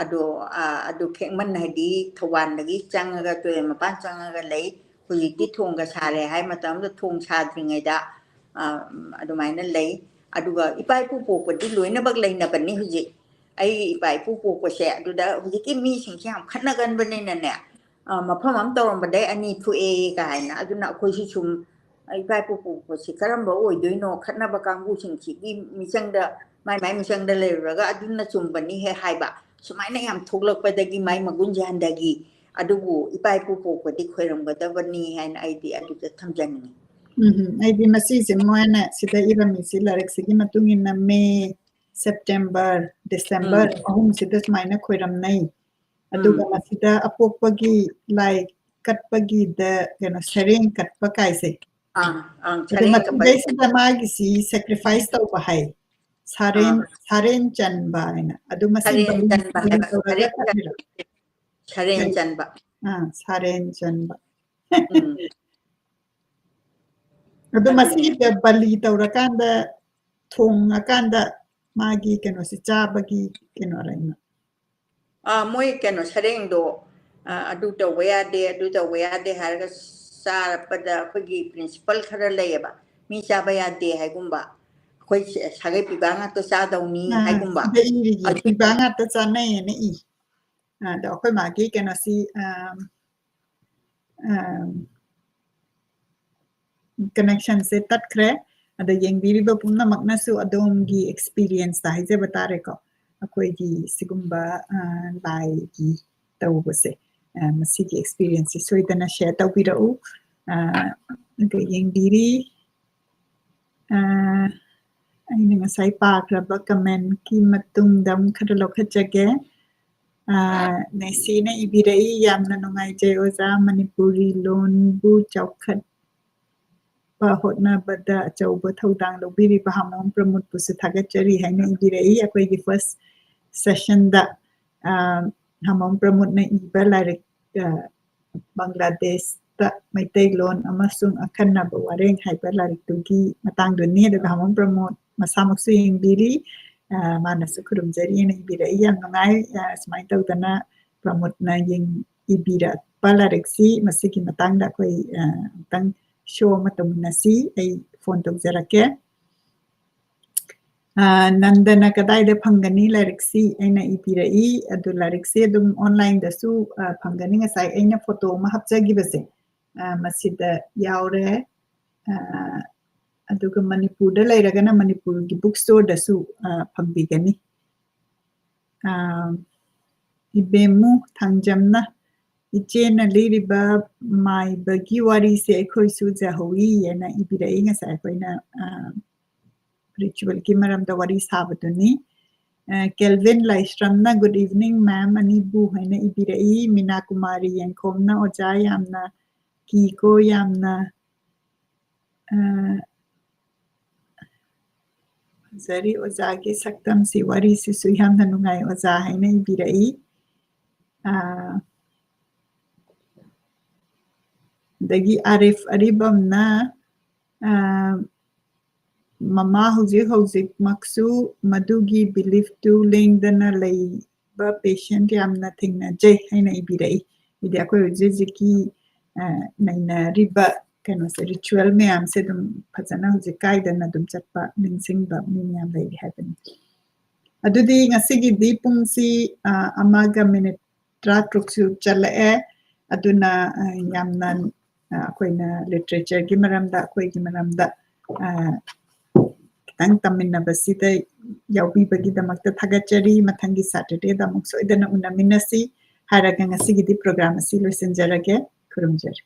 ꯑꯗꯣ, ꯑ, ꯑꯗꯨ ꯈꯦꯛꯃꯟ ꯍꯥꯏꯗꯤ ꯊꯧꯕꯥꯜꯗꯒꯤ ꯆꯪꯉꯒ, ꯇꯨꯔꯦꯜ ꯃꯄꯥꯟ ꯆꯪꯉꯒ ꯂꯩ꯫ ꯍꯧꯖꯤꯛꯇꯤ ꯊꯣꯡꯒ ꯁꯥꯔꯦ ꯍꯥꯏ ꯃꯇꯝꯗ ꯊꯣꯡ ꯁꯥꯗ꯭ꯔꯤꯉꯩꯗ, ꯑ, ꯑꯗꯨꯃꯥꯏꯅ ꯂꯩ꯫ ꯑꯗꯨꯒ ꯏꯄꯥ ꯏꯄꯨ ꯄꯣꯛꯄꯗꯤ ꯂꯣꯏꯅꯃꯛ ꯂꯩꯅꯕꯅꯤ ꯍꯧꯖꯤꯛ꯫ ꯑꯩꯒꯤ ꯏꯄꯥ ꯏꯄꯨ ꯄꯣꯛꯄꯁꯦ ꯑꯗꯨꯗ ꯍꯧꯖꯤꯛꯀꯤ ꯃꯤꯁꯤꯡꯁꯦ ꯌꯥꯝ ꯈꯠꯅꯒꯟꯕꯅꯤꯅꯅꯦ, ꯑ, ꯃꯐꯝ ꯑꯃ ꯇꯧꯔꯝꯕꯗꯩ ꯑꯅꯤ ꯊꯣꯛꯑꯦ ꯀꯥꯏꯅ꯫ ꯑꯗꯨꯅ ꯑꯩꯈꯣꯏꯁꯨ ꯁꯨꯝ ꯏꯄꯥ ꯏꯄꯨ ꯄꯣꯛꯄꯁꯤ ꯀꯔꯝꯕ ꯑꯣꯏꯗꯣꯏꯅꯣ, ꯈꯠꯅꯕ ꯀꯥꯡꯕꯨꯁꯤꯡꯁꯤꯒꯤ ꯃꯤꯆꯪꯗ, ꯃꯥꯏ ꯃꯥꯏ ꯃꯤꯆꯪꯗ ꯂꯩꯔꯨꯔꯒ ꯑꯗꯨꯅ ꯆꯨꯝꯕꯅꯤ ꯍꯦꯛ ꯍꯥꯏꯕ, ꯁꯨꯃꯥꯏꯅ ꯌꯥꯝ ꯊꯣꯛꯂꯛꯄꯗꯒꯤ ꯃꯥꯏ ꯃꯒꯨꯟꯁꯦ ꯍꯟꯊꯈꯤ꯫ ꯑꯗꯨꯕꯨ ꯏꯄꯥ ꯏꯄꯨ ꯄꯣꯛꯄꯗꯤ ꯈꯣꯏꯔꯝꯒꯗꯕꯅꯤ ꯍꯥꯏꯅ ꯑꯩꯗꯤ ꯑꯗꯨꯗ ꯊꯝꯖꯅꯤꯡꯉꯤ꯫ ꯎꯝ, ꯎꯝ꯫ ꯑꯩꯗꯤ ꯃꯁꯤꯁꯦ ꯃꯣꯏꯅ ꯁꯤꯗ ꯏꯔꯝꯃꯤꯁꯤ ꯂꯥꯏꯔꯤꯛꯁꯤꯒꯤ ꯃꯇꯨꯡ ꯏꯟꯅ ꯃꯦ, ꯁꯦꯞꯇꯦꯝꯕꯔ, ꯗꯤꯁꯦꯝꯕꯔ ꯎꯝ꯫ ꯑꯍꯨꯝꯁꯤꯗ ꯁꯨꯃꯥꯏꯅ ꯈꯣꯏꯔꯝꯅꯩ꯫ ꯑꯗꯨꯒ ꯎꯝ꯫ ꯃꯁꯤꯗ ꯑꯄꯣꯛꯄꯒꯤ ꯂꯥꯏ ꯀꯠꯄꯒꯤꯗ ꯀꯩꯅꯣ ꯁꯔꯦꯡ ꯀꯠꯄ ꯀꯥꯏꯁꯦ꯫ ꯑꯥ, ꯑꯥ, ꯑꯗꯨ ꯁꯔꯦꯡ ꯀꯠꯄ꯫ ꯃꯇꯨꯡꯗꯩꯁꯤꯗ ꯃꯥꯒꯤꯁꯤ sacrifice ꯇꯧꯕ ꯍꯥꯏ꯫ ꯁꯥꯔꯦꯟ, ꯑꯥ꯫ ꯁꯥꯔꯦꯟ ꯆꯟꯕ ꯍꯥꯏꯅ꯫ ꯑꯗꯨ ꯃꯁꯤ ꯁꯔꯦꯡ ꯕꯂꯤ ꯆꯟꯕ ꯍꯥꯏꯕ꯫ ꯇꯧꯔꯒ ꯁꯔꯦꯡ ꯆꯟ-, ꯀꯠꯂꯤꯔꯣ? ꯁꯔꯦꯡ ꯀꯩ? ꯆꯟꯕ꯫ ꯑꯥ, ꯁꯥꯔꯦꯟ ꯆꯟꯕ꯫ ꯎꯝ꯫ ꯑꯗꯨ ꯑꯗꯨꯅꯦ꯫ ꯃꯁꯤꯒꯤꯗ ꯕꯂꯤ ꯇꯧꯔꯀꯥꯟꯗ ꯊꯣꯡꯉꯀꯥꯟꯗ ꯃꯥꯒꯤ ꯀꯩꯅꯣꯁꯦ ꯆꯥꯕꯒꯤ ꯀꯩꯅꯣꯔ ꯏꯃꯥ? ꯑꯥ, ꯃꯣꯏ ꯀꯩꯅꯣ ꯁꯔꯦꯡꯗꯣ, ꯑꯥ, ꯑꯗꯨ ꯇꯧꯕ ꯌꯥꯗꯦ, ꯑꯗꯨ ꯇꯧꯕ ꯌꯥꯗꯦ ꯍꯥꯏꯔꯒ ꯆꯥꯔꯛꯄꯗ ꯑꯩꯈꯣꯏꯒꯤ principle ꯈꯔ ꯂꯩꯌꯦꯕ, ꯃꯤ ꯆꯥꯕ ꯌꯥꯗꯦ ꯍꯥꯏꯒꯨꯝꯕ, ꯑꯩꯈꯣꯏ ꯁ-, ꯁꯥꯒꯩ ꯄꯤꯕꯥ ꯉꯥꯛꯇ ꯆꯥꯗꯧꯅꯤ ꯑꯥ, ꯍꯥꯏꯒꯨꯝꯕ꯫ ꯁꯤꯗ ꯏꯔꯤꯌꯦ, ꯑꯗꯨ ꯄꯤꯕꯥ ꯉꯥꯛꯇ ꯆꯥꯅꯩꯌꯦꯅ ꯏ꯫ ꯑꯗꯣ ꯑꯩꯈꯣꯏ ꯃꯥꯒꯤ ꯀꯩꯅꯣꯁꯤ, ꯑꯝ, ꯑꯝ, connectionꯁꯦ ꯇꯠꯈ꯭ꯔꯦ꯫ ꯑꯗꯣ ꯌꯦꯡꯕꯤꯔꯤꯕ ꯄꯨꯝꯅꯃꯛꯅꯁꯨ ꯑꯗꯣꯝꯒꯤ experienceꯇ ꯍꯥꯏꯖꯕ ꯇꯥꯔꯦꯀꯣ, ꯑꯩꯈꯣꯏꯒꯤ ꯁꯤꯒꯨꯝꯕ, ꯑ, ꯂꯥꯏꯒꯤ ꯇꯧꯕꯁꯦ, ꯑ, ꯃꯁꯤꯒꯤ experienceꯁꯦ ꯁꯣꯏꯗꯅ share ꯇꯧꯕꯤꯔꯛꯎ꯫ ꯑ, ꯑꯗꯣ ꯌꯦꯡꯕꯤꯔꯤ꯫ ꯑ, ꯑꯩꯅ ꯉꯁꯥꯏ ꯄꯥꯈ꯭ꯔꯕ commentꯀꯤ ꯃꯇꯨꯡꯗ ꯑꯃꯨꯛ ꯈꯔ ꯂꯧꯈꯠꯆꯒꯦ꯫ ꯑ, ꯅꯦꯁꯤꯅ ꯏꯕꯤꯔꯛꯏ, "ꯌꯥꯝꯅ ꯅꯨꯡꯉꯥꯏꯖꯩ ꯑꯣꯖꯥ, ꯃꯅꯤꯄꯨꯔꯤ ꯂꯣꯟꯕꯨ ꯆꯥꯎꯈꯠꯄ ꯍꯣꯠꯅꯕꯗ ꯑꯆꯧꯕ ꯊꯧꯗꯥꯡ ꯂꯧꯕꯤꯔꯤꯕ ꯍꯥꯃꯣꯝ ꯄ꯭ꯔꯃꯣꯗꯄꯨꯁꯨ ꯊꯥꯒꯠꯆꯔꯤ" ꯍꯥꯏꯅ ꯏꯕꯤꯔꯛꯏ꯫ ꯑꯩꯈꯣꯏꯒꯤ first sessionꯗ, ꯑ, ꯍꯥꯃꯣꯝ ꯄ꯭ꯔꯃꯣꯗꯅ ꯏꯕ ꯂꯥꯏꯔꯤꯛ, ꯑ, ꯕꯪꯒ꯭ꯂꯥꯗꯦꯁꯇ ꯃꯩꯇꯩꯂꯣꯟ ꯑꯃꯁꯨꯡ ꯑꯈꯟꯅꯕ ꯋꯥꯔꯦꯡ ꯍꯥꯏꯕ ꯂꯥꯏꯔꯤꯛꯇꯨꯒꯤ ꯃꯇꯥꯡꯗꯨꯅꯤ꯫ ꯑꯗꯨꯒ ꯍꯥꯃꯣꯝ ꯄ꯭ꯔꯃꯣꯗ ꯃꯁꯥꯃꯛꯁꯨ ꯌꯦꯡꯕꯤꯔꯤ, ꯑ, ꯃꯥꯅꯁꯨ ꯈꯨꯔꯨꯝꯖꯔꯤꯅ ꯏꯕꯤꯔꯛꯏ꯫ ꯌꯥꯝ ꯅꯨꯡꯉꯥꯏ, ꯑ, ꯁꯨꯃꯥꯏꯅ ꯇꯧꯗꯅ ꯄ꯭ꯔꯃꯣꯗꯅ ꯌꯦꯡ-, ꯏꯕꯤꯔꯛꯄ ꯂꯥꯏꯔꯤꯛꯁꯤ꯫ ꯃꯁꯤꯒꯤ ꯃꯇꯥꯡꯗ ꯑꯩꯈꯣꯏ, ꯑ, ꯑꯃꯨꯛꯇꯪ show ꯑꯃ ꯇꯧꯃꯤꯟꯅꯁꯤ꯫ ꯑꯩ phone ꯇꯧꯖꯔꯛꯀꯦ꯫ ꯑ, "ꯅꯟꯗꯅ ꯀꯗꯥꯏꯗ ꯐꯪꯒꯅꯤ ꯂꯥꯏꯔꯤꯛꯁꯤ?" ꯑꯩꯅ ꯏꯕꯤꯔꯛꯏ꯫ ꯑꯗꯨ ꯂꯥꯏꯔꯤꯛꯁꯦ ꯑꯗꯨꯝ onlineꯗꯁꯨ, ꯑ, ꯐꯪꯒꯅꯤ꯫ ꯉꯁꯥꯏ ꯑꯩꯅ photo ꯑꯃ ꯍꯥꯞꯆꯈꯤꯕꯁꯦ, ꯑ, ꯃꯁꯤꯗ ꯌꯥꯎꯔꯦ꯫ ꯑ, ꯑꯗꯨꯒ ꯃꯅꯤꯄꯨꯔꯗ ꯂꯩꯔꯒꯅ ꯃꯅꯤꯄꯨꯔꯒꯤ book storeꯗꯁꯨ, ꯑ, ꯐꯪꯕꯤꯒꯅꯤ꯫ ꯑ, ꯏꯕꯦꯝꯃꯨ ꯊꯥꯡꯖꯝꯅ, "ꯏꯆꯦꯅ ꯂꯤꯔꯤꯕ ꯃꯥꯏꯕꯒꯤ ꯋꯥꯔꯤꯁꯦ ꯑꯩꯈꯣꯏꯁꯨ ꯖꯍꯧꯏ" ꯍꯥꯏꯅ ꯏꯕꯤꯔꯛꯏ꯫ ꯉꯁꯥꯏ ꯑꯩꯈꯣꯏꯅ, ꯑ, ritualꯒꯤ ꯃꯔꯝꯗ ꯋꯥꯔꯤ ꯁꯥꯕꯗꯨꯅꯤ꯫ ꯑ, ꯀꯦꯜꯚꯤꯟ ꯂꯥꯏꯁ꯭ꯔꯝꯅ, "Good evening ma'am ꯑꯅꯤꯕꯨ" ꯍꯥꯏꯅ ꯏꯕꯤꯔꯛꯏ꯫ ꯃꯤꯅꯥ ꯀꯨꯃꯥꯔꯤ ꯌꯦꯡꯈꯣꯝꯅ, "ꯑꯣꯖꯥ ꯌꯥꯝꯅ ꯀꯤꯀꯣ, ꯌꯥꯝꯅ, ꯑ, ꯐꯖꯔꯤ ꯑꯣꯖꯥꯒꯤ ꯁꯛꯇꯝꯁꯤ, ꯋꯥꯔꯤꯁꯤꯁꯨ ꯌꯥꯝꯅ ꯅꯨꯡꯉꯥꯏ ꯑꯣꯖꯥ" ꯍꯥꯏꯅ ꯏꯕꯤꯔꯛꯏ꯫ ꯑ, ꯑꯗꯒꯤ ꯑꯥꯔꯤꯐ ꯑꯔꯤꯕꯝꯅ, ꯑ, ꯃꯃꯥ ꯍꯧꯖꯤꯛ ꯍꯧꯖꯤꯛꯃꯛꯁꯨ ꯃꯗꯨꯒꯤ belief ꯇꯨ ꯂꯦꯡꯗꯅ ꯂꯩꯕ patient ꯌꯥꯝꯅ ꯊꯦꯡꯅꯖꯩ ꯍꯥꯏꯅ ꯏꯕꯤꯔꯛꯏ꯫ ꯍꯥꯏꯗꯤ ꯑꯩꯈꯣꯏ ꯍꯧꯖꯤꯛ ꯍꯧꯖꯤꯛꯀꯤ ꯅꯩꯅꯔꯤꯕ ꯀꯩꯅꯣꯁꯦ, ritual ꯃꯌꯥꯝꯁꯦ ꯑꯗꯨꯝ ꯐꯖꯅ ꯍꯧꯖꯤꯛ ꯀꯥꯏꯗꯅ ꯑꯗꯨꯝ ꯆꯠꯄ, ꯅꯤꯡꯁꯤꯡꯕ ꯃꯤ ꯃꯌꯥꯝ ꯂꯩꯔꯤ ꯍꯥꯏꯕꯅꯤ꯫ ꯑꯗꯨꯗꯤ ꯉꯁꯤꯒꯤꯗꯤ ꯄꯨꯡꯁꯤ ꯑꯃꯒ minute ꯇꯔꯥꯇꯔꯨꯛꯁꯨ ꯆꯠꯂꯛꯑꯦ꯫ ꯑꯗꯨꯅ ꯌꯥꯝꯅ ꯑꯩꯈꯣꯏꯅ literature ꯒꯤ ꯃꯔꯝꯗ, ꯑꯩꯈꯣꯏꯒꯤ ꯃꯔꯝꯗ ꯈꯤꯇꯪ ꯇꯝꯃꯤꯟꯅꯕꯁꯤꯗ ꯌꯥꯎꯕꯤꯕꯒꯤꯗꯃꯛꯇ ꯊꯥꯒꯠꯆꯔꯤ꯫ ꯃꯊꯪꯒꯤ Saturday ꯗ ꯑꯃꯨꯛ ꯁꯣꯏꯗꯅ ꯎꯅꯃꯤꯟꯅꯁꯤ ꯍꯥꯏꯔꯒ ꯉꯁꯤꯒꯤꯗꯤ program ꯑꯁꯤ ꯂꯣꯏꯁꯤꯟꯖꯔꯒꯦ꯫ ꯈꯨꯔꯨꯝꯖꯔꯤ꯫